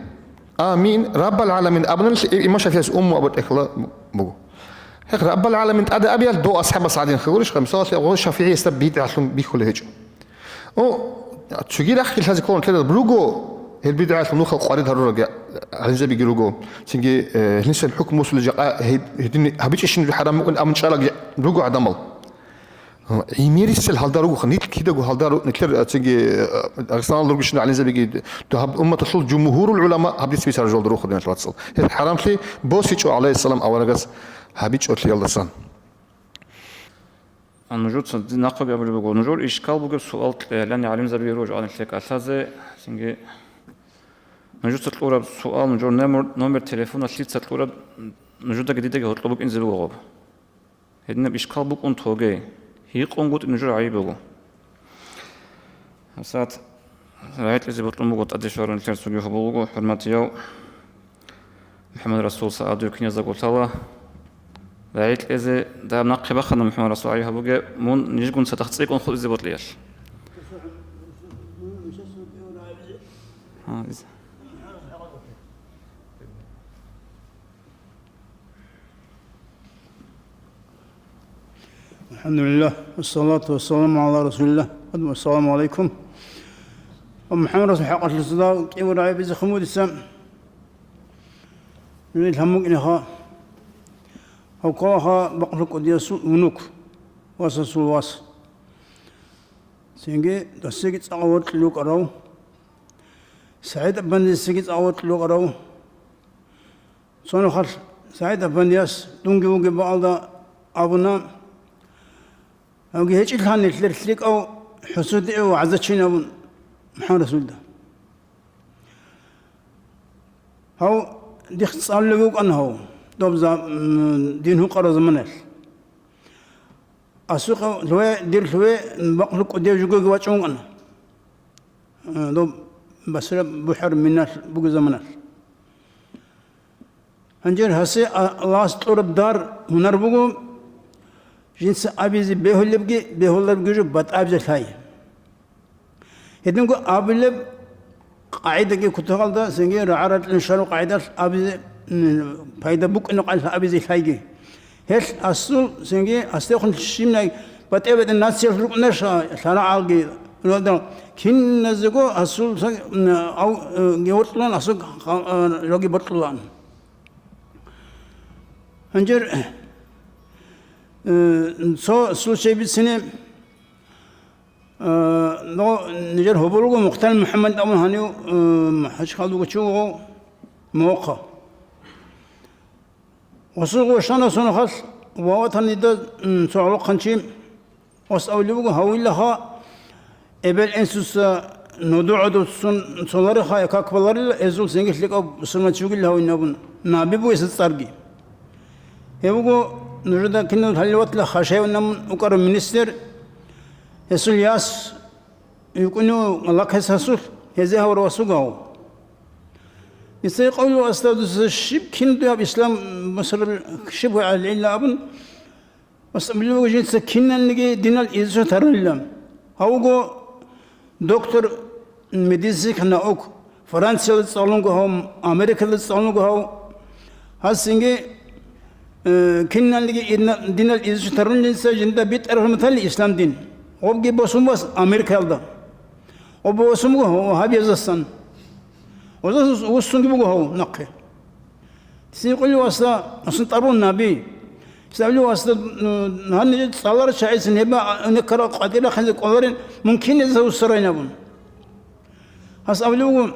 «Амин, Раббал гӀаламин» абунани лъи-, имам ШафигӀияс умму абу тӀехьла буго. Гьеб «Раббал гӀаламин» тӀаде абиялъ дов асхӀабас гӀадин хъугурищха, мисалалъе, гъо ШафигӀиясда бидгӀалъун бихьулеб гьечӀо. О, цоги рахъги лъазе кколан лъедал руго, гьел бидгӀалъул нухал къварид гьаруралги гӀалимзабиги руго. Цинги, э, гьенисан хӀукму босулел жакъа гьед-, гьедин гьабичӀищин хӀарам букӀин абун чӀалаги руго гӀадамал. Э, гӀемерисел гьалда ругоха, нилъ кидаго гьалда ру-, нилъер, э, цинги, э, Дагъистаналда ругищин гӀалимзабиги, то гьаб умматалъул жумгьурул гӀулама гьаб дица бицараб жолда рухъу, диналъул вацал. Гьеб хӀарамлъи босичӀо гӀалайгьиссалам аварагас гьабичӀолъиялдасан. А нужеца дин нахъеги абулеб буго, нужер ишкал бугеб суал кье, яни гӀалимзаби руго жо гьанилъе кӀалъазе, цинги нужеца кьураб суал, нужер номер, номер телефона лъица кьураб, нужедаги дидаги гьоркьоб букӀинзе буго гъоб. Гьединаб ишкал букӀун тоге, гьикъунгутӀи нужер гӀайиб буго. Гьасат рагӀи кьезе бокьун буго, тӀаде щварун нилъер цоги хьубул руго, хӀурматияв МухӀаммад Расул СагӀадиев киназдаго лъала. РагӀи кьезе дагьаб нахъе бахъана МухӀаммад Расул гӀайиб гьабуге, мун нижгун цадахъ цӀикӀкӀун хутӀизе бокьиялъ. Гьа, из- الحمد لله، والصلاة والسلام على رسول الله. السلام عليكم. МухӀаммад Расул хӀакъалъулъ цадахъ кӀиго рагӀи бицехъин буго дица. Нужее лъан букӀинеха. Гьав кколаха Бакълъукъудиясул внук, васасул вас. Цинги досеги цӀакъ вокьулев вукӀарав, СагӀид-афандиясеги цӀакъ вокьулев вукӀарав. Цо нухалъ СагӀид-афандияс дунги вугеб бакӀалда абуна, Гьавги гьечӀилъани лъер лъикӀав хӀусудиев вагӀзачин абун МухӀаммад Расулда. Гьав дихъ цӀалулев вукӀана гьав, доб за-, м, дин гьукъараб заманалъ. Асухъав лъугье, дир лъугье, бакълъун кӀудияв жугоги вачӀун вукӀана. Э, доб Басра бухӀараб миналъ бугеб заманалъ. Гьанже гьасе а-, Аллагьас кьураб дар, гьунар буго, жинца абизе бегьулебги, бегьуларебги жо батӀаяб жо лъай. Гьединго абулеб къагӀидаги кутакалда, цинги рагӀа-ракьалъ щвараб къагӀидалъ абизе, м, пайда букӀине къайилъа абизе лъайги. Гьелъ асул, цинги астехун щибнай батӀи-батӀи нациялъ рукӀунаша, лъарагӀалги, родал, киназего асул, м, ав, э, геворкьулан асул, э, жоги боркьулан. Гьанже, э, цо случай бицине, э, но нижер гьоболго Мухтар МухӀаммад абун гьанив, э, хӀажихъалдуго чи вуго Мохъа. Гъосул гъощана сонахалъ ва ватанида, м, цо гӀолохъанчи Ос абулеб буго, гьавилаха, эбел-инсуца, нуду-гӀодуццун цолареха, как баларила, эзул цинги лъикӀав бусурманчи вугилан гьавин абун, наби бугеса цӀарги. Гьев вуго нужеда кинал гьале ватла хашаявинамун укӀарав министр, гьесул яс юкӀунев лакхес гьасулъ, гьезе гьавар васугав. Исай къавлу астадуса щиб киндуяб ислам бусурбал щиб гьугӀалила абун, Ва сабилуго жинца киналниги динал изучать гьарулила. Гьавго доктор медицинских наук, Франциялда цӀалунго гьав, Америкалда цӀалунго гьав. Гьасинги, э, киналниги ирна-, динал изучать гьарулел жинца жинда битӀараб матали ислам дин. Гъобги босун вас Америкаялда. Гъоб босун буго вагьабиязасан. Озас вуссунги буго гьав нахъе. Цин къулев асда, асун тӀарун наби. Цин къулев асда, м, гьанже цӀалара чагӀицин гьеба, а, неккара къватӀира хъинзе кӀоларин, мумкин гьезда вуссарайнабун. Гьас абулев вуго,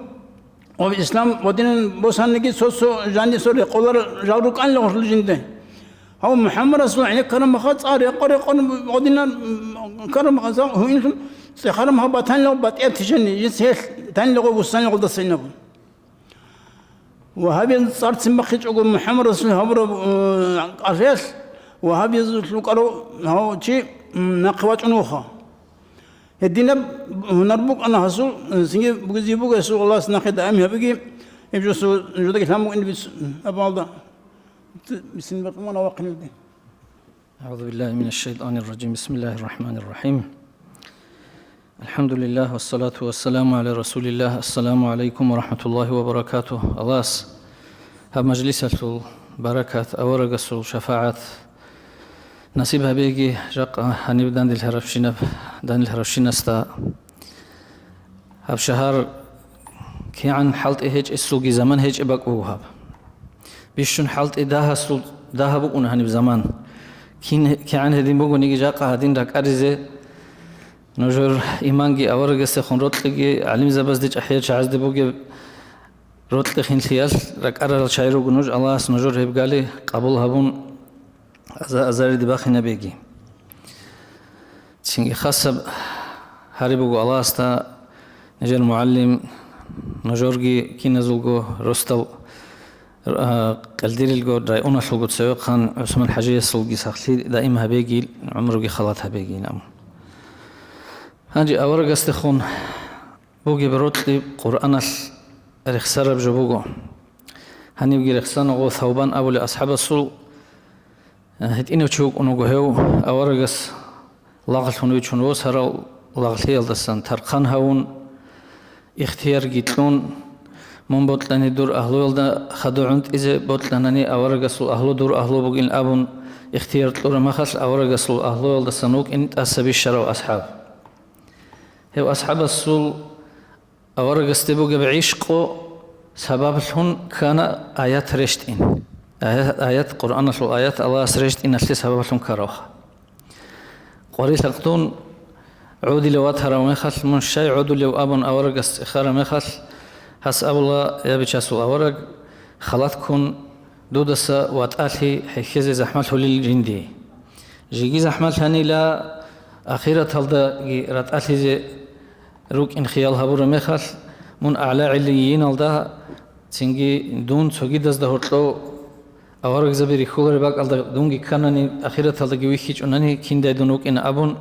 ва ислам ва динан босанниги цо-цо жанисо рекъолар жал рукӀанила гъорлъ жинде. Гьав МухӀаммад Расул гӀенеккараб маха цӀа рекъо-рекъон гъодинан, м, караб маха цӀа гьуинлъун цӀехараб маха батанила батӀияб тижани, жинц гьелъ танила гъов вуссанила гъолдасайнабун. Вагьабияз цӀарцин бахъичӀого МухӀаммад Расул гьабураб, э, къалъиялъ вагьабиязулъ вукӀарав гьав чи, м, нахъе вачӀун вуха. Гьединаб гьунар букӀана гьасул, э, цинги бугезе буго гьесул Аллагьас нахъе даим гьабиги, гьеб жо су-, жудаги лъан букӀин бицун абуналда. Бицин бакъимана вахъинилде. أعوذ بالله من الشيطان الرجيم. بسم الله الرحمن الرحيم. الحمد لله والصلاة والسلام على رسول الله. السلام عليكم ورحمة الله وبركاته. Аллагьас гьаб мажлисалъул баракат, аварагасул шафагӀат насиб гьабеги, жакъа гьаниб данделъарабщинаб, данделъарабщинасда. Гьаб шагьар кигӀан хӀалтӀи гьечӀесулги заман гьечӀеб бакӀ буго гьаб. Бищун хӀалтӀи дагьасул дагьаб букӀуна гьаниб заман. Кин, кигӀан гьедин бугониги жакъа гьадин ракӀаризе, нужер иманги аварагасдехун рокьиги, гӀалимзабазде чӀахӀиял чагӀазде бугеб рокьи-хинлъиялъ ракӀарарал чагӀи руго нуж, Аллагьас нужер гьеб гали къабул гьабун, аза-, азариде бахинабеги. Цинги хасаб гьари буго Аллагьасда, нижер мугӀалим, нужерги киназулго росдал, а, къелдирилго районалъулго цевехъан ГӀусман ХӀажиясулги сахлъи даим гьабеги, гӀумруги халат гьабеги, нагьму. Гьанже аварагасдехун бугеб рокьи Къуръаналъ рехсараб жо буго. Гьанибги рехсана гъо Савбан абулев асхӀабасул, э, гьитӀинав чи вукӀун вуго гьев, аварагас лагълъун вичун восарав лагълъиялдасан тархъан гьавун, ихтиярги кьун, мун бокьани дур агьлуялда хадур гӀунтӀизе, бокьанани аварагасул агьлу дур агьлу бугин абун, ихтияр кьураб махалъ аварагасул агьлуялдасан вукӀин тӀаса бищарав асхӀаб. Гьев асхӀабасул аварагасде бугеб гӀишкъу сабаблъун ккана аят рещтӀин. Ая-, аят, Къуръаналъул аят Аллагьас рещтӀиналъе сабаблъун ккаравха. Къварилъа дун гӀодилев ватарав мехалъ, мун щай гӀодулев абун аварагас цӀехараб мехалъ, гьас абула: «Я, бичасул авараг, халат ккун, дудаса ватӀалъи хӀехьезе захӀмалъулел жинди. Жеги захӀмалъанила, Ахираталдаги ратӀалъизе рукӀин хиял гьабураб мехалъ, мун агӀла гӀиллийиналда, цинги дун цогидазда гьоркьов аварагзаби рихьулареб бакӀалда дунги кканани, ахираталдаги вихьичӀунани, киндай дун вукӀина абун,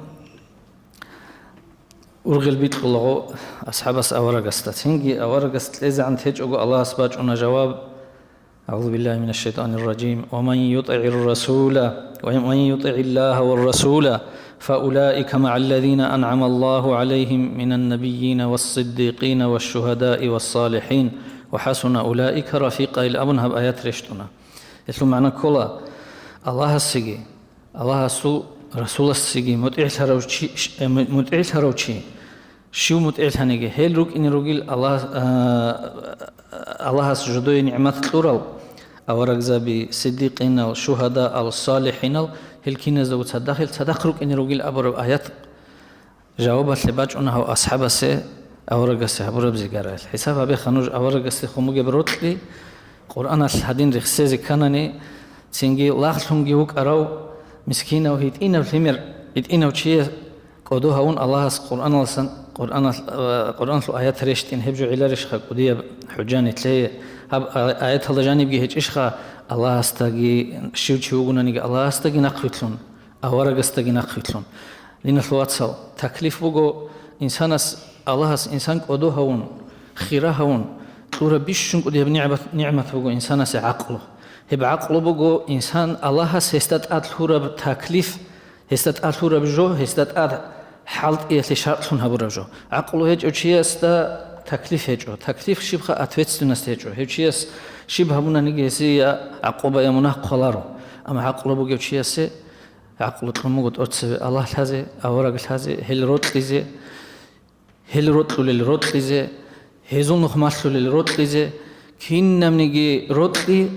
ургъел бикьулаго асхӀабас аварагасда. Цинги аварагас кьезегӀан течӀого, Аллагьас бачӀуна жаваб: أعوذ بالله من الشيطان الرجيم. ومن يطع الرسول، ومن يطع الله والرسول، فأولئك مع الذين أنعم الله عليهم من النبيين والصديقين والشهداء والصالحين، وحسن أولئك رفيقا, ил абун гьаб аят рещтӀуна. Гьелъул магӀна ккола: Аллагьасеги, Аллагьасул Расуласеги мутӀигӀлъарав чи, ш-, э, му-, мутӀигӀлъарав чи, щив мутӀигӀлъаниги, гьел рукӀине ругел Аллагь-, а, Аллагьас жодое нигӀмат кьурал аварагзаби, сиддикъинал, шугьадаал, салихӀинал, гьел киназдаго цадахъ, гьел цадахъ рукӀине ругел абураб аят жавабалъе бачӀуна гьав асхӀабасе, аварагасе гьабураб зигарал. ХӀисаб гьабеха нуж аварагасдехун бугеб рокьи, Къуръаналъ гьадин рехсезе кканани, цинги лагълъунги вукӀарав, мискинав, гьитӀинав лъимер, гьитӀинав чияс кӀодо гьавун Аллагьас Къуръаналсан, Къуръаналъ-, а, Къуръаналъул аят рещтӀин, гьеб жо гӀилларищха кӀудияб хӀужа нилъее? Гьаб а-, аяталда жанибги гьечӀищха Аллагьасдаги, щив чи вугонаниги Аллагьасдаги нахъвилълъун, аварагасдаги нахъвилълъун? Диналъул вацал, таклиф буго инсанас, Аллагьас инсан кӀодо гьавун, хира гьавун, кьураб бищун кӀудияб нигӀмат, нигӀмат буго инсанасе гӀакълу. Гьеб гӀакълу буго инсан Аллагьас гьесда тӀад лъураб таклиф, гьесда тӀад лъураб жо, гьесда тӀад хӀалтӀиялъе шартӀлъун гьабураб жо. ГӀакълу гьечӀев чиясда таклиф гьечӀо, таклиф щибха, ответственность гьечӀо. Гьев чияс щиб гьабунаниги гьесие я гӀакъуба, я мунагь хъваларо. Амма гӀакълу бугев чиясе гӀакълу кьун буго тӀоцебе Аллагь лъазе, авараг лъазе, гьел рокьизе, гьел рокьулел рокьизе, гьезул нух малъулел рокьизе, кинабниги рокьи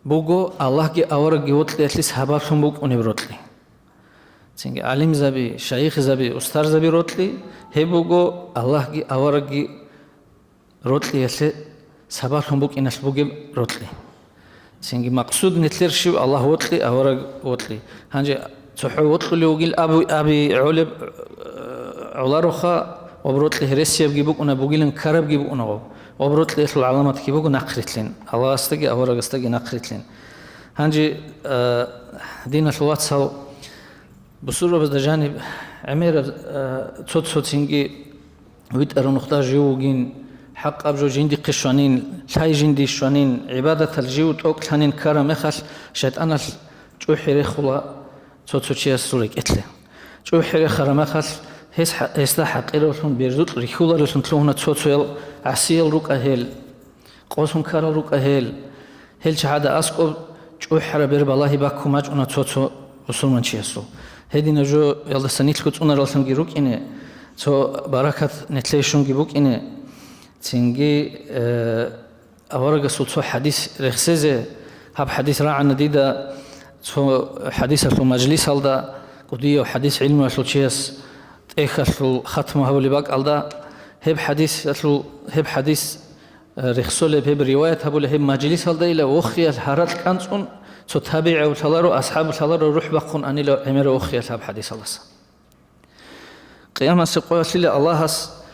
буго Аллагьги аварагги вокьиялъе сабаблъун букӀунеб рокьи. Цинги гӀалимзаби, шайихзаби, устарзаби рокьи, гьеб буго Аллагьги аварагги рокьиялъе сабаблъун букӀиналъ бугеб рокьи. Цинги макъсуд нилъер щив? Аллагь вокьи, авараг вокьи. Гьанже цохӀо вокьулев вугил абу-, аби гӀолеб, э, гӀолароха, ва рокьи гьересиябги букӀуна, бугилан ккарабги букӀуна гъоб. Ва рокьиялъул гӀаламатги буго нахърилълъин, Аллагьасдаги аварагасдаги нахърилълъин. Гьанже, э, диналъул вацал, бусурбабазда жаниб гӀемераб, э, цо-цо цинги витӀарав нухда жив вугин, хӀакъаб жо жиндихъе щванин, лъай жинди щванин, гӀибадатал жив тӀокӀлъанин ккараб мехалъ, шайтӀаналъ чӀухӀи рехула цо-цо чиясул рекӀелъе. ЧӀухӀи рехараб мехалъ, гьес хӀа-, гьесда хӀакъиравлъун, берзукь рихьуларевлъун лъугьуна цо-цоял гӀасиял рукӀа гьел. Къосун ккарал рукӀа гьел. Гьел чагӀазда аскӀоб чӀухӀараб бер балагьи баккун бачӀуна цо-цо мусулманчиясул. Гьединаб жоялдаса нилъго цӀунараллъунги рукӀине, цо баракат нилъее щунги букӀине, цинги, э, аварагасул цо хӀадис рехсезе, гьаб хӀадис рагӀана дида цо хӀадисалъул мажлисалда, кӀудияв хӀадис гӀилмуялъул чияс тӀехьалъул хатму гьабулеб бакӀалда, гьеб хӀадисалъул, гьеб хӀадис рехсолеб гьеб риваят гьабулеб гьеб мажлисалда ила вохиялъ гьаракь кӀанцӀун, цо табигӀав лъаларо, асхӀаб лъаларо рухӀ бахъун анила гӀемерав вохиялъ гьаб хӀадисалдаса. Къиямасеб къоялъила Аллагьас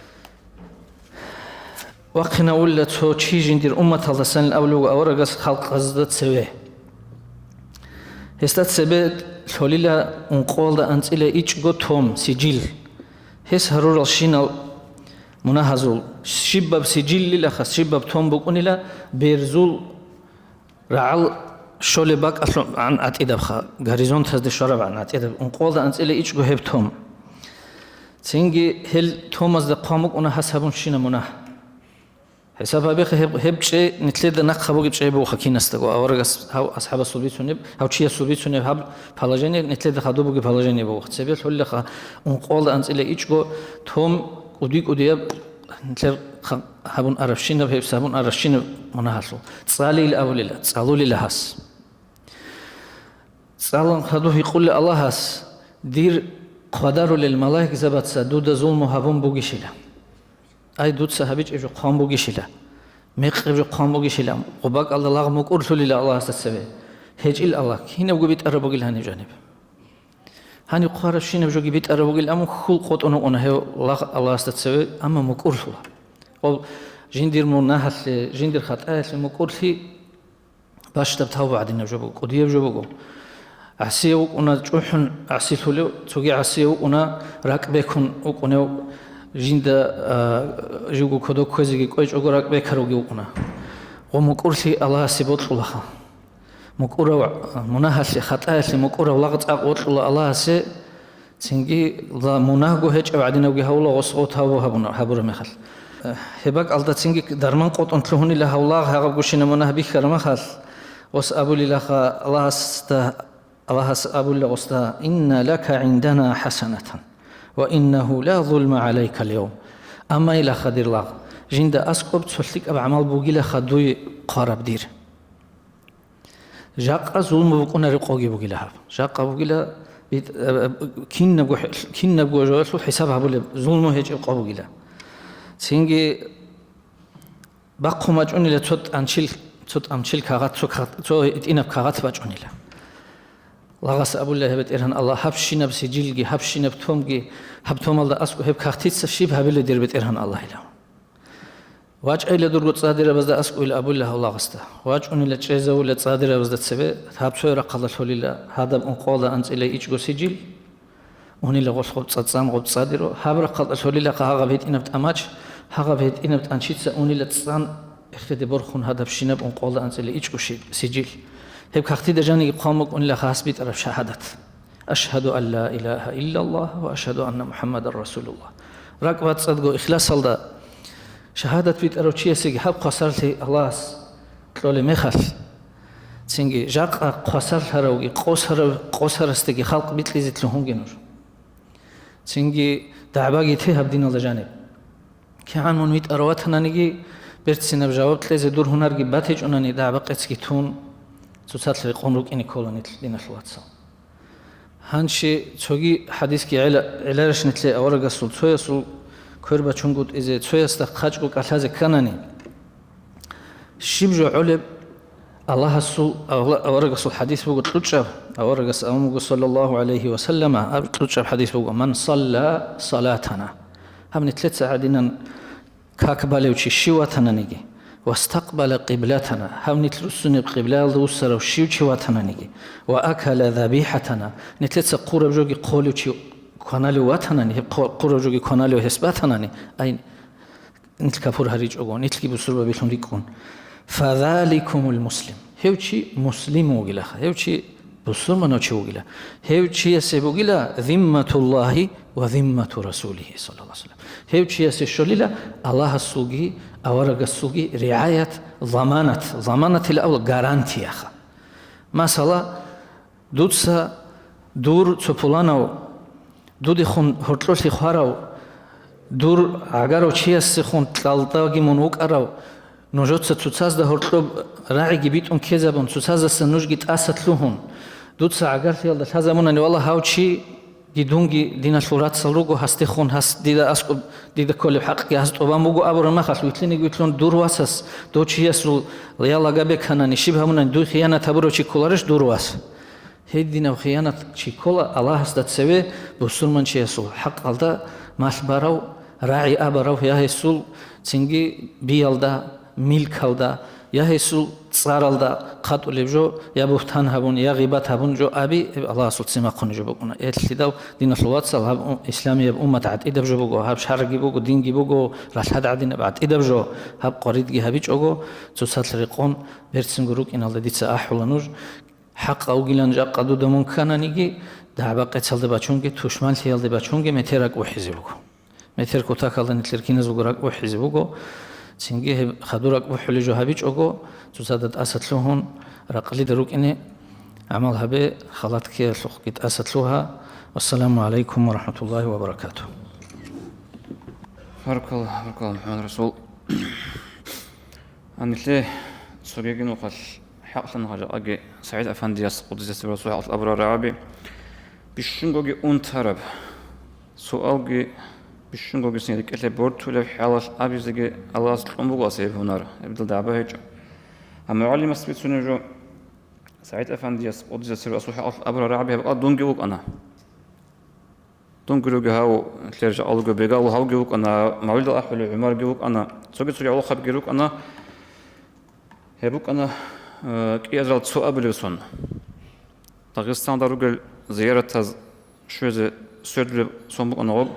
вахъинавулила цо чи жиндир умматалдасанил абулев аварагас халкъазда цеве. Гьесда цебе лъолила ункъоялда анцӀила ичӀго том, сижил. Гьес гьаруралщинал мунагьазул щибаб сижиллилаха, щибаб том букӀунила, берзул рагӀал щолеб бакӀалъубан гӀатӀидабха, горизонтазде щварабгӀан гӀатӀидаб, ункъоялда анцӀила ичӀго гьеб том. Цинги гьел томазда хъван букӀуна гьас гьабунщина мунагь. ХӀисаб гьабеха, гьеб, гьеб чӀей нилъеда нахъа бугеб чӀей бугоха кинасдаго, аварагас гьав асхӀабасул бицунеб, гьав чиясул бицунеб гьаб положение нилъеда хадуб бугеб положение бугоха. Цебе лъолилаха ункъоялда анцӀила ичӀго том кӀуди-кӀудияб нилъер хъа-, гьабун арабщинаб, гьеб гьабун арабщинаб мунагьалъул. ЦӀалил абулила, цӀалулила гьас. ЦӀалун хадуб гьикъула Аллагьас: «Дир хъвадарулел малаикзабаца дуда зулму гьабун бугищила? Ай, дуца гьабичӀеб жо хъван бугищила? Мекъаб жо хъван бугищила?» Гъоб бакӀалда лагъ мукӀурлъулила Аллагьасда цебе. ГьечӀил Аллагь, кинабго битӀараб бугил гьаниб жаниб. Гьаниб хъварабщинаб жоги битӀараб бугел, амма хьул къотӀун вукӀуна гьев лагъ Аллагьасда цеве, амма мукӀурлъула. Гъоб жиндир мунагьалъе, жиндир хатӀаялъе мукӀурлъи бащдаб тавба гӀадинаб жо буго, кӀудияб жо буго. ГӀасияв вукӀуна чӀухӀун гӀасилъулев, цоги гӀасияв вукӀуна ракӀ бекун вукӀунев, жинда, а, живго кодоб кквезеги кӀвечӀого ракӀ бекаравги вукӀуна. Гъо мукӀурлъи Аллагьасе бокьулаха. МукӀурав, мунагьалъе, хатӀаялъе мукӀурав лагъ цӀакъ вокьула Аллагьасе, цинги ла мунагьго гьечӀев гӀадинавги гьавула гъос гъо тавбу гьабуна, гьабураб мехалъ. Гьеб бакӀалда цинги дарман къотӀун лъугьунила гьав лагъ гьагъаб гущина мунагь бихьараб мехалъ, гъос абулилаха Аллагьасда, Аллагьас абулила гъосда: «Инна лака гӀиндана хӀасанатан, ва иннагьу ла зулма гӀалайка аль-явм». Амма илаха, дир лагъ, жинда аскӀоб цо лъикӀаб гӀамал бугилаха дуе хъвараб дир. Жакъа зулму букӀунареб къоги бугила гьаб. Жакъа бугила бит-, э, э, кинабго хӀ-, кинабго жоялъул хӀисаб гьабулеб, зулму гьечӀеб къо бугила. Цинги бахъун бачӀунила цо тӀанчил, цо тӀанчил кагъат, цо кагъ-, цо гьитӀинаб кагъат бачӀунила. Лагъас абула гьеб БетӀергьан Аллагь, гьабщинаб сижилги, гьабщинаб томги, гьаб томалда аскӀо гьеб кагътица щиб гьабила, дир БетӀергьан Аллагь, илав. ВачӀайила дурго цӀадирабазда аскӀойила абула гьав лагъасда. ВачӀунила чӀезавула цӀадирабазда цебе, гьаб цояб рахъалда лъолила, гьадаб ункъоялда анцӀила ичӀго сиджил, унила гъолъ гъоб цӀа-, цӀан гъоб цӀадиро, гьаб рахъалда лъолилаха гьагъаб гьитӀинаб тӀамач, гьагъаб гьитӀинаб тӀанчица унила цӀан эхеде борхун гьадабщинаб ункъоялда анцӀила ичӀго щи-, сиджил. Гьеб кагътида жаниги хъван букӀунилаха гьас битӀараб шагьадат. «Ашгьаду ан ла илагьа иллаллагь ва ашгьаду анна МухӀаммадан расулуллагь». РакӀ бацӀцӀадго ихласалда шагьадат битӀарав чиясеги гьаб хвасарлъи Аллагьас кьолеб мехалъ, цинги жакъа хвасарлъаравги къосарав-, къосарасдаги халкъ бикьизе лъугьунге нуж. Цинги дагӀбаги те гьаб диналда жаниб. КигӀан мун витӀарав ватананиги, берцинаб жаваб кьезе дур гьунарги батичӀунани, дагӀба-къецги тун, цоцалъ рекъон рукӀине ккола нилъ, диналъул вацал. Гьанчи цоги хӀадисги гӀела-, гӀеларищ нилъе аварагасул, цоясул квер бачунгутӀизе, цоясда хъачӀго кӀалъазе кканани? Щиб жо гӀолеб? Аллагьасул, авла-, аварагасул хӀадис буго кьучӀаб, аварагас абун буго, саллаллагьу гӀалайгьи ва саллама, аб кьучӀаб хӀадис буго: «Ман салла салатана». Гьаб нилъеца гьадинан как балев чи щив ватананиги, «вастакъбала къиблатана», гьав нилъ руссунеб къиблаялда вуссарав щив чи ватананиги, «ва акала забихӀатана», нилъеца хъураб жоги хъолев чи кваналев ватанани, гьеб хъо-, хъураб жоги кваналев гьес батанани, ай, нилъ капур гьаричӀого, нилъги бусурбабилъун рикӀкӀун, «фазаликумул муслим», гьев чи муслим вугилаха, гьев чи бусурманав чи вугила. Гьев чиясе бугила зимматуллагьи ва зиммату расулигьи, саллаллагьу гӀалайгьи ва саллам. Гьев чиясе щолила Аллагьасулги аварагасулги ригӀаят, заманат, заманатила абула гарантияха. Масала, дуца дур цо пуланав, дудехун гьоркьолъи хварав, дур гӀагарав чиясехун кьалдаги мун вукӀарав, нужеца цоцазда гьоркьоб рагӀиги битӀун ккезабун, цоцаздаса нужги тӀаса лъугьун, дуца гӀагарлъиялда лъазабунани, валлагь, гьав чиги дунги диналъул рацал руго, гьасдехун гьас дида аскӀоб, дида кколеб хӀакъги гьас тӀубан буго абураб махалъ, вилълъинеги вилълъун дур васас, дов чиясул я лага беканани, щиб гьабунани, дуй хиянат гьабурав чи кколарищ дур вас? Гьединав хиянат чи ккола Аллагьасда цеве бусурманчиясул хӀакъалда малъ барав, рагӀи абарав, я гьесул цинги биялда, милкалда, я гьесул цӀаралда хъатӀулеб жо, я бугьтан гьабун, я гъибат гьабун жо аби, гьеб Аллагьасул цимахъуни жо букӀуна. Элъидал, диналъул вацал, гьаб у-, исламияб уммат гӀатӀидаб жо буго, гьаб шаргӀги буго, динги буго, ралъад гӀадинаб гӀатӀидаб жо, гьаб къваридги гьабичӀого, цоцалъ рекъон, берцинго рукӀиналда дица ахӀула нуж. ХӀакъ авгилан жакъа дуда мун ккананиги, дагӀба-къецалде бачунги, тушманлъиялде бачунги метер ракӀ бухӀизе буго. Метер кутакалда нилъер киназулго ракӀ бухӀизе буго. Цинги гьеб хадур ракӀ бухӀулеб жо гьабичӀого, цоцазда тӀаса лъугьун, ракълида рукӀине гӀамал гьабе, халат ккеялъухъги тӀаса лъугьа. Вассаламу гӀалайкум ва рахӀматуллагьи ва баракатугь. Баркалла, баркалла, МухӀаммад Расул. Гьанилъе цогеги нухалъ хӀакълъан гьаракъаги СагӀид Афандияс, къуддиса сирругьу, хӀакълъи абураб рагӀаби, бищунгоги унтараб суалги, бищунгоги син рекӀелъе бортулеб хӀалалъ абизеги Аллагьас кьун буго асеб гьунар, гьеб дагӀба гьечӀо. Гьаб мугӀалимас бицунеб жо, СагӀид Афандияс, къуддиса сирругьу, хӀакълъи абураб рагӀаби гьаб дунги вукӀана. Дунги руги гьав, лъер жакъа лугеб бегал гьавги вукӀана, мавлидал ахӀулев ГӀумарги вукӀана, цоги-цоги гӀолохъабги рукӀана. Гьеб букӀана, э, кӀиазарал цо абулеб сон. Дагъистанда ругел зияратаз щвезе свердулеб сон букӀана гъоб.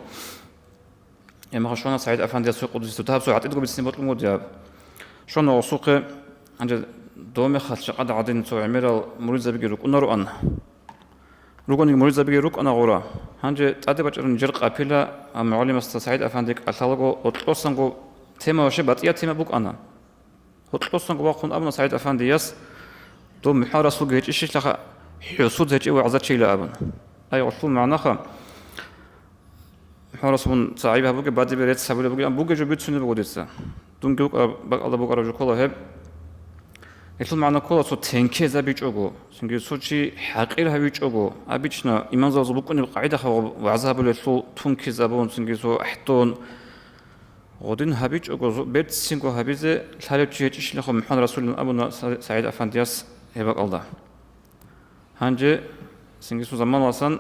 Гьебмехалъ щвана СагӀид-Афандияс цо къуддиса сирругьу, гьаб цо гӀатӀидго бицин бокьун буго диаб. Щвана гъосухъе, гьанже дов мехалъ жакъа гӀадин цо гӀемерал муридзабиги рукӀунароан. Ругониги муридзабиги рукӀана гъура. Гьанже тӀаде бачӀарун нижер къапила, а, мугӀалимасда СагӀид-Афанди кӀалъалаго гьоркьосанго тема, вообще батӀияб тема букӀана. Гьоркьосанго вахъун абуна СагӀид-Афандияс: «Дов МухӀаммад Расулги гьечӀищилаха, хӀусуд гьечӀев вагӀзачийила», — абун. Ай, гъолъул магӀнаха, МухӀаммад Расулун ца гӀайиб гьабуге, бадибе рецц гьабулеб бугеб, амма бугеб жо бицунеб буго дица. Дунги вукӀараб бакӀалда букӀараб жо ккола гьеб. Гьелъул магӀна ккола цо тенкезабичӀого, цинги цо чи хӀакъир гьавичӀого, обычно имамзабазул букӀунеб къагӀидаха вагӀза гьабулелъул тункизабун, цинги цо ахӀдон. Гъодин гьабичӀого, зо-, берцинго гьабизе лъалев чи гьечӀищилаха МухӀаммад Расулин абуна Са-, СагӀид-Афандияс гьеб бакӀалда. Гьанже цинги цо заманаласан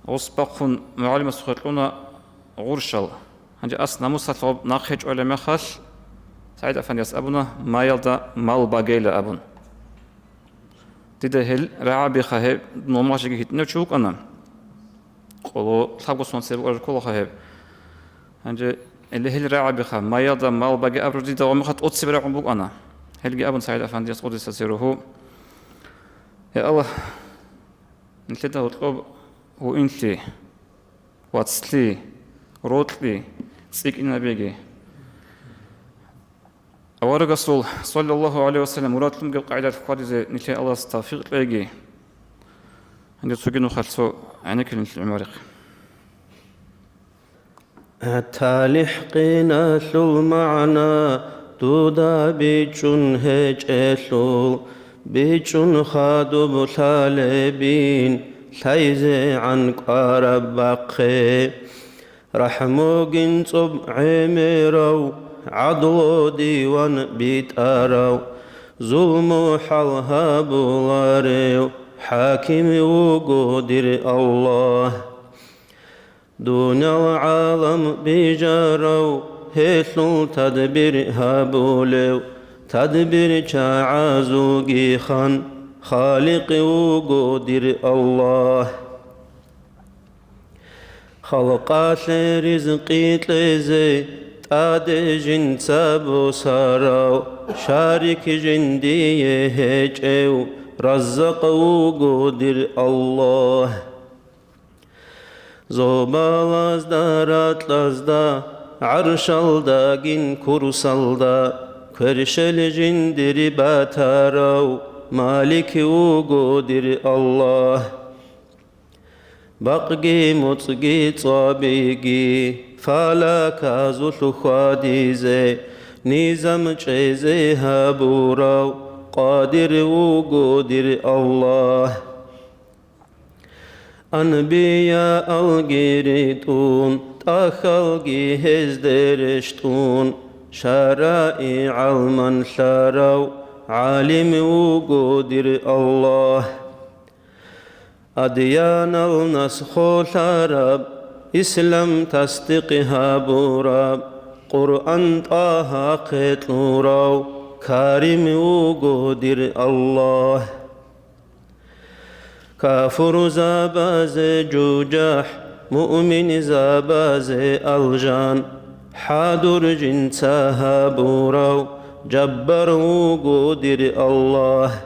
гъос бахъун мугӀалимасухъе кьуна гъурщал. Гьанже ас намусалъ гъоб нахъе чӀвалеб мехалъ, СагӀид-Афандияс абуна, маялда мал багейила абун. Дида гьел рагӀабиха, гьеб номашиги гьитӀинав чи вукӀана. Къоло лъабго сон цебе кколаха гьеб. Гьанже, эле гьел рагӀабиха, маялда мал баги абураб дида гъомаха тӀоцебе рагӀун букӀана. Гьелги абун СагӀид-Афандияс къуддиса сирругьу: «Я Аллагь, нилъеда гьоркьоб гьуинлъи, вацлъи, рокьи, цӀикӀкӀинабиги». Аварагасул, саллаллагьу гӀалайгьи ва саллам, мурадлъун бугеб къагӀидалъ хьвадизе нилъее Аллагьас тавфикъ кьеги. Гьанже цоги нухалъ цо гӀенеккилин гӀумарихъ. ТалихӀ къиналъул магӀна дуда бичӀчӀун гьечӀелъул, бичӀчӀун хадуб лъалебин, лъайзегӀан кӀвараб бахъе. РахӀмугин цӀоб гӀемерав, гӀадлу диван битӀарав, зулму хӀал гьабуларев хӀаким вуго, дир Аллагь. Дуниял гӀалам бижарав, гьелъул тадбир гьабулев, тадбирчагӀазулги хан, Халикъ вуго, дир Аллагь. Халкъалъе ризкъи кьезе тӀаде жинца босарав, шарик жиндие гьечӀев, Раззакъ вуго, дир Аллагь. Зобалазда, ракьазда, гӀаршалдагин курсалда, кверщел жиндир батарав, Малик вуго, дир Аллагь. Бакъги муцӀги цӀвабиги фалаказулъ хьвадизе, низам чӀезе гьабурав, Къадир вуго, дир Аллагь. Анбияалги ритӀун, тӀахьалги гьезде рещтӀун, шаригӀат гӀалман лъарав, ГӀалим вуго, дир Аллагь. Адиянал нас холарав, ислам тасдикъ гьабурав, Къуръан тӀагьахъе кьурав, Карим вуго, дир Аллагь. Кафурзабазе жужахӀ, муъминзабазе алжан, хӀадур жинца гьабурав, Жаббар вуго, дир Аллагь.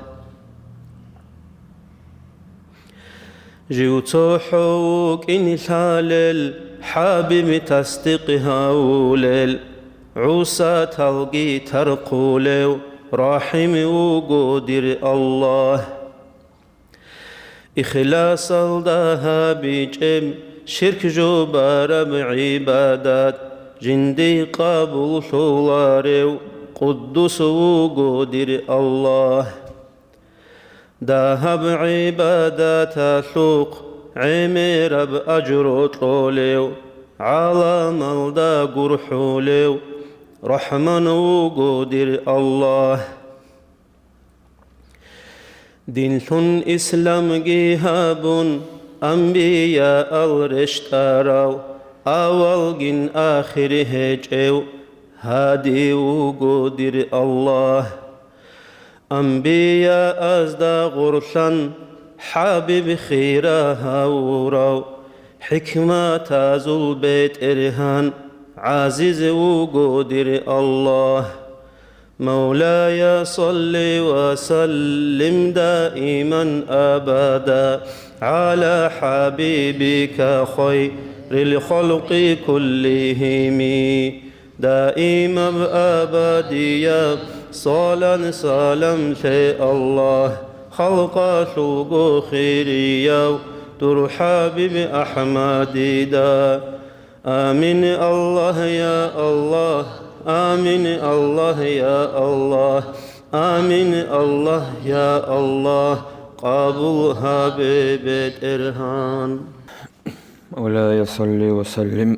Жив цохӀо вукӀин лъалел, ХӀабиб тасдикъ гьавулел, гӀусаталги тархъулев, РахӀим вуго, дир Аллагь. Ихласалда гьабичӀеб ширк жубараб гӀибадат, жиндие къабуллъуларев, Къуддус вуго, дир Аллагь. Дагьаб гӀибадаталъухъ гӀемераб ажру кьолев, гӀаламалда гурхӀулев, РахӀман вуго, дир Аллагь. Динлъун исламги гьабун, Амбияал рещтӀарав, авалгин ахир гьечӀев, гьади вуго, дир Аллагь. Амбияазда гъорлъан ХӀабиб хира гьавурав, хӀикматазул БетӀергьан гӀазиз вуго, дир Аллагь. مولاي صل وسلم دائما أبدا على حبيبك خير الخلق كلهم. Даимаб абадияб салан салам лъе, Аллагь, халкъалъулго хирияв дур ХӀабиб АхӀмадида. Амин, Аллагь, я Аллагь, амин, Аллагь, я Аллагь, амин, Аллагь, я Аллагь, къабул гьабе, БетӀергьан. مولاي صل وسلم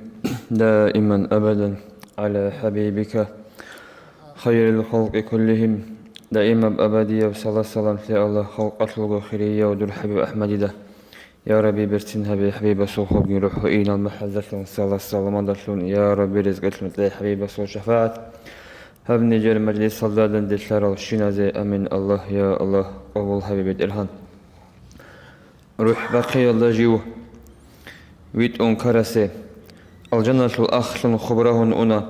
دائما أبدا على حبيبك خير الخلق كلهم. Даимаб абадияб салат-салам лъе, Аллагь, халкъалъулго хирияв дур ХӀабиб АхӀмадида. Я Рабби, берцин гьабе ХӀабибасул хобги рухӀ инал махӀаззалъун, салат-саламалдалъун, я Рабби, ризкъилъун кье ХӀабибасул шафагӀат. Гьаб нижер мажлисалда данделъарал щиназе амин, Аллагь, я Аллагь, къабул гьабе, БетӀергьан. РухӀ бахъиялда жив витӀун карасе, алжаналъул ахълъун хубрагьун уна.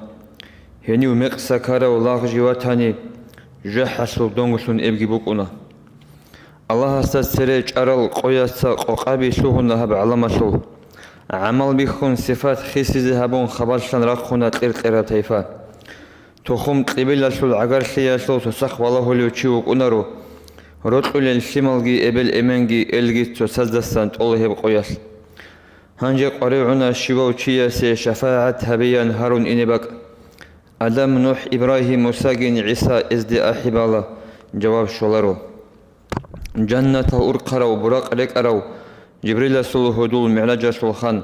Гьенив мекъса карав лагъ жив ватани, жахӀалъул донгулъун эбги букӀуна. Аллагьасда цере чӀарал къояца къокъаби лъугьуна гьаб гӀаламалъул. ГӀамал бихьун, сифат хисизе гьабун, хабалъан рахъуна кьир-кьираб тайпа. Тухум-кьибилалъул гӀагарлъиялъул цоцахъ валагьулев чи вукӀунаро, рокьулел лъималги эбел-эменги элги цоцаздасан тӀола гьеб къоялъ. Гьанже къваригӀуна щивав чиясе шафагӀат гьабеян гьарун ине бакӀ. Адам, НухӀ, Ибрагьим, Мусагин ГӀиса эзде ахӀи бала, жаваб щоларо. Жаннатал урхъарав, Буракъ рекӀарав, Жибриласул гьудул МигӀражалъул хан,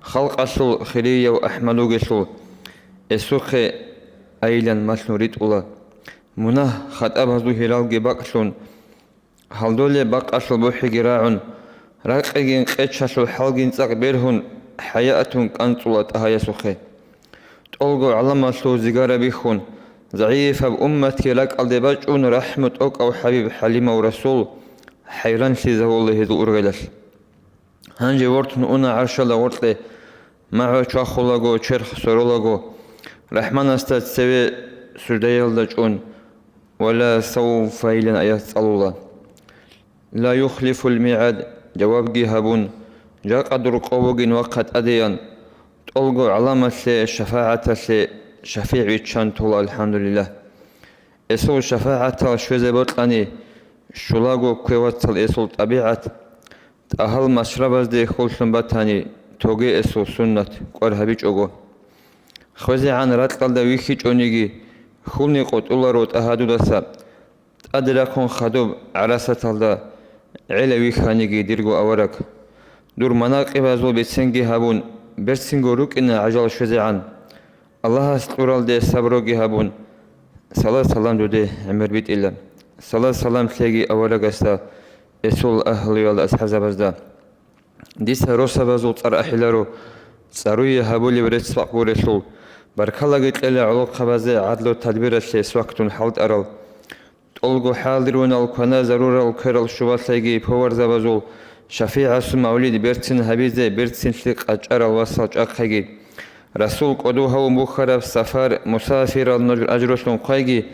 халкъалъул хирияв АхӀмад вугелъул, эсухъе айилан малъун ритӀула. Мунагь-хатӀабазул гьиралги бакӀлъун, гьалдолеб бакъалъул бухӀиги рагӀун, ракъигин къечалъул хӀалгин цӀакъ бергьун, хӀаяатун кӀанцӀула ТӀагьаясухъе. ТӀолго гӀаламалъул зигара бихьун, загӀипаб умматги ракӀалде бачӀун, рахӀму тӀокӀав ХӀабиб ХӀалимав Расул хӀайранлъизавула гьезул ургъелалъ. Гьанже вортун уна гӀаршалда гъоркье, магӀу чвахулаго, черх соролаго, РахӀманасда цеве суждаялда чӀун, «Ва ла савфа» илан аят цӀалула. «Ла юхлифул мигӀад», жавабги гьабун, жакъа дур къо бугин вахъа тӀадеян, тӀолго гӀаламалъе шафагӀаталъе шафигӀ виччан тола, алхӀамдулиллагь. Эсул шафагӀатал щвезе бокьани, щулаго ккве вацал эсул тӀабигӀат, тӀагьал машрабазде хьуллъун батани, тоге эсул суннат кӀвар гьабичӀого. ХвезегӀан ракьалда вихьичӀониги, хьулни къотӀуларо тӀагьа дудаса, тӀаде рахъун хадуб гӀарасаталда гӀела вихьаниги, дирго авараг. Дур манакъибазул биценги гьабун, берцинго рукӀина гӀажал щвезегӀан. Аллагьас кьуралде сабруги гьабун, салат-салам дуде гӀемер битӀила. Салат-салам лъеги аварагасда, эсул агьлуялда, асхӀабзабазда. Дица росабазул цӀар ахӀиларо, цӀаруе гьабулеб рецц-бакъ гурелъул, баркалаги кьела гӀолохъабазе гӀадлу-тадбиралъе свактун хӀалтӀарал. ТӀолго хӀалдирунал квана-зарурал кверал щувалъайги поварзабазул шафигӀасул мавлид берцин гьабизе берцинлъи къачӀарал васал чӀахъайги. Расул кӀодо гьавун бухьараб сафар, мусафирал нуж ажрулъун хъвайги,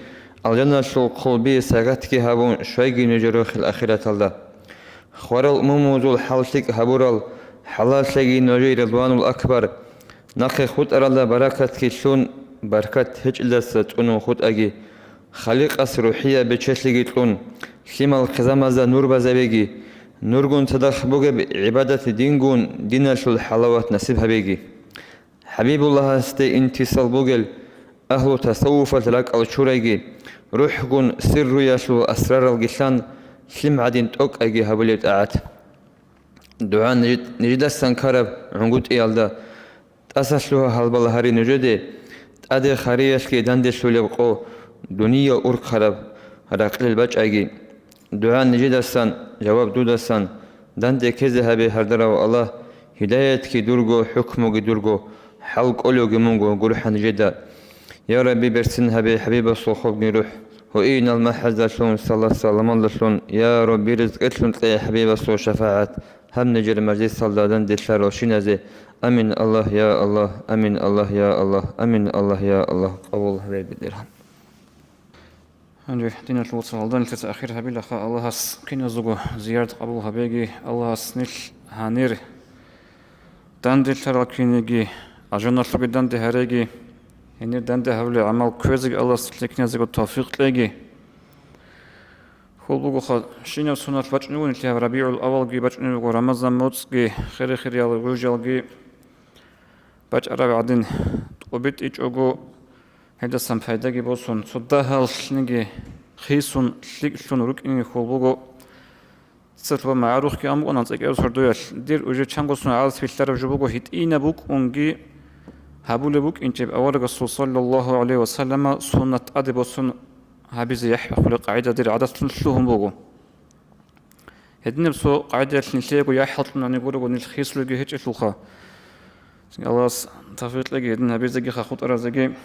алжаналъул хъулби сагатги гьабун, щвайги нужер рохел ахираталда. Хварал умумузул хӀал лъикӀ гьабурал, хӀалаллъеги нужее ридванул акбар. Нахъе хутӀаралда баракатги лъун, баркат гьечӀелдаса цӀунун хутӀаги. Халикъас рухӀияб бечелъиги кьун, лъимал хъизамазда нур базабеги. Нургун цадахъ бугеб гӀибадат дингун, диналъул хӀалават насиб гьабеги. ХӀабибуллагьасде интисал бугел, агьлу тасаввуфалъ ракӀал чурайги, рухӀгун сирруялъул асраралги лъан, лъим гӀадин тӀокӀайги гьабулеб тӀагӀат. ДугӀа нижид-, нижидасан ккараб гӀунгутӀиялда, тӀасалъугьа гьалбал гьари нужеде, тӀаде хариялъги данделъулеб къо, дуниял урхъараб ракълил бачӀайги. ДугӀа нижидасан, жаваб дудасан, Данде ккезе гьабе, гьардарав Аллагь, гьидаятги дурго, хӀукмуги дурго, хӀал кӀолевги мунго гурхӀан жеда. Я Рабби, берцин гьабе хӀабибасул хобги рухӀ, гьуинал махӀаздалъун, салат-саламалдалъун, я Рабби, ризкъилъун кье хӀабибасул шафагӀат, гьаб нижер мажлисалда данделъаралщиназе. Амин, Аллагь, я Аллагь, амин, Аллагь, я Аллагь, амин, Аллагь, я Аллагь, къабул гьабе, БетӀергьан. Гьанже, диналъул вацал, гьалда нилъеца ахир гьабилаха, Аллагьас киназего зиярат къабул гьабеги, Аллагьас нилъ гьанир данделъарал кинеги, ажаналъуги данде гьареги, гьенир данде гьабулел гӀамал кквезеги Аллагьас нилъее киназего тавфикъ кьеги. Хьул бугоха, щинаб соналъ бачӀун буго нилъее гьаб РабигӀул авалги, бачӀун буго Рамазан моцӀги, хири-хириял гъужалги, бачӀараб гӀадин тӀубитӀичӀого, гьелдасан пайдаги босун, цо дагьаллъниги хисун, лъикӀлъун рукӀине хьул буго. Дица лъуба магӀарухъги ан букӀана цӀикӀкӀараб сордоялъ, дир уже чанго сон гӀарац билълъараб жо буго, гьитӀинаб букӀунги гьабулеб букӀинчӀеб аварагасул саллаллагьу гӀалайгьи вассаллама суннат тӀаде босун гьабизе яхӀ бахъулеб къагӀида дир гӀадатлъун лъугьун буго. Гьединаб цо къагӀидаялъ нилъеего яхӀ гьалкьунани гурого нилъ хисулебги гьечӀелъулха. Аллагьас тавфикъ кьеги гьедин гьабизеги хутӀаразеги.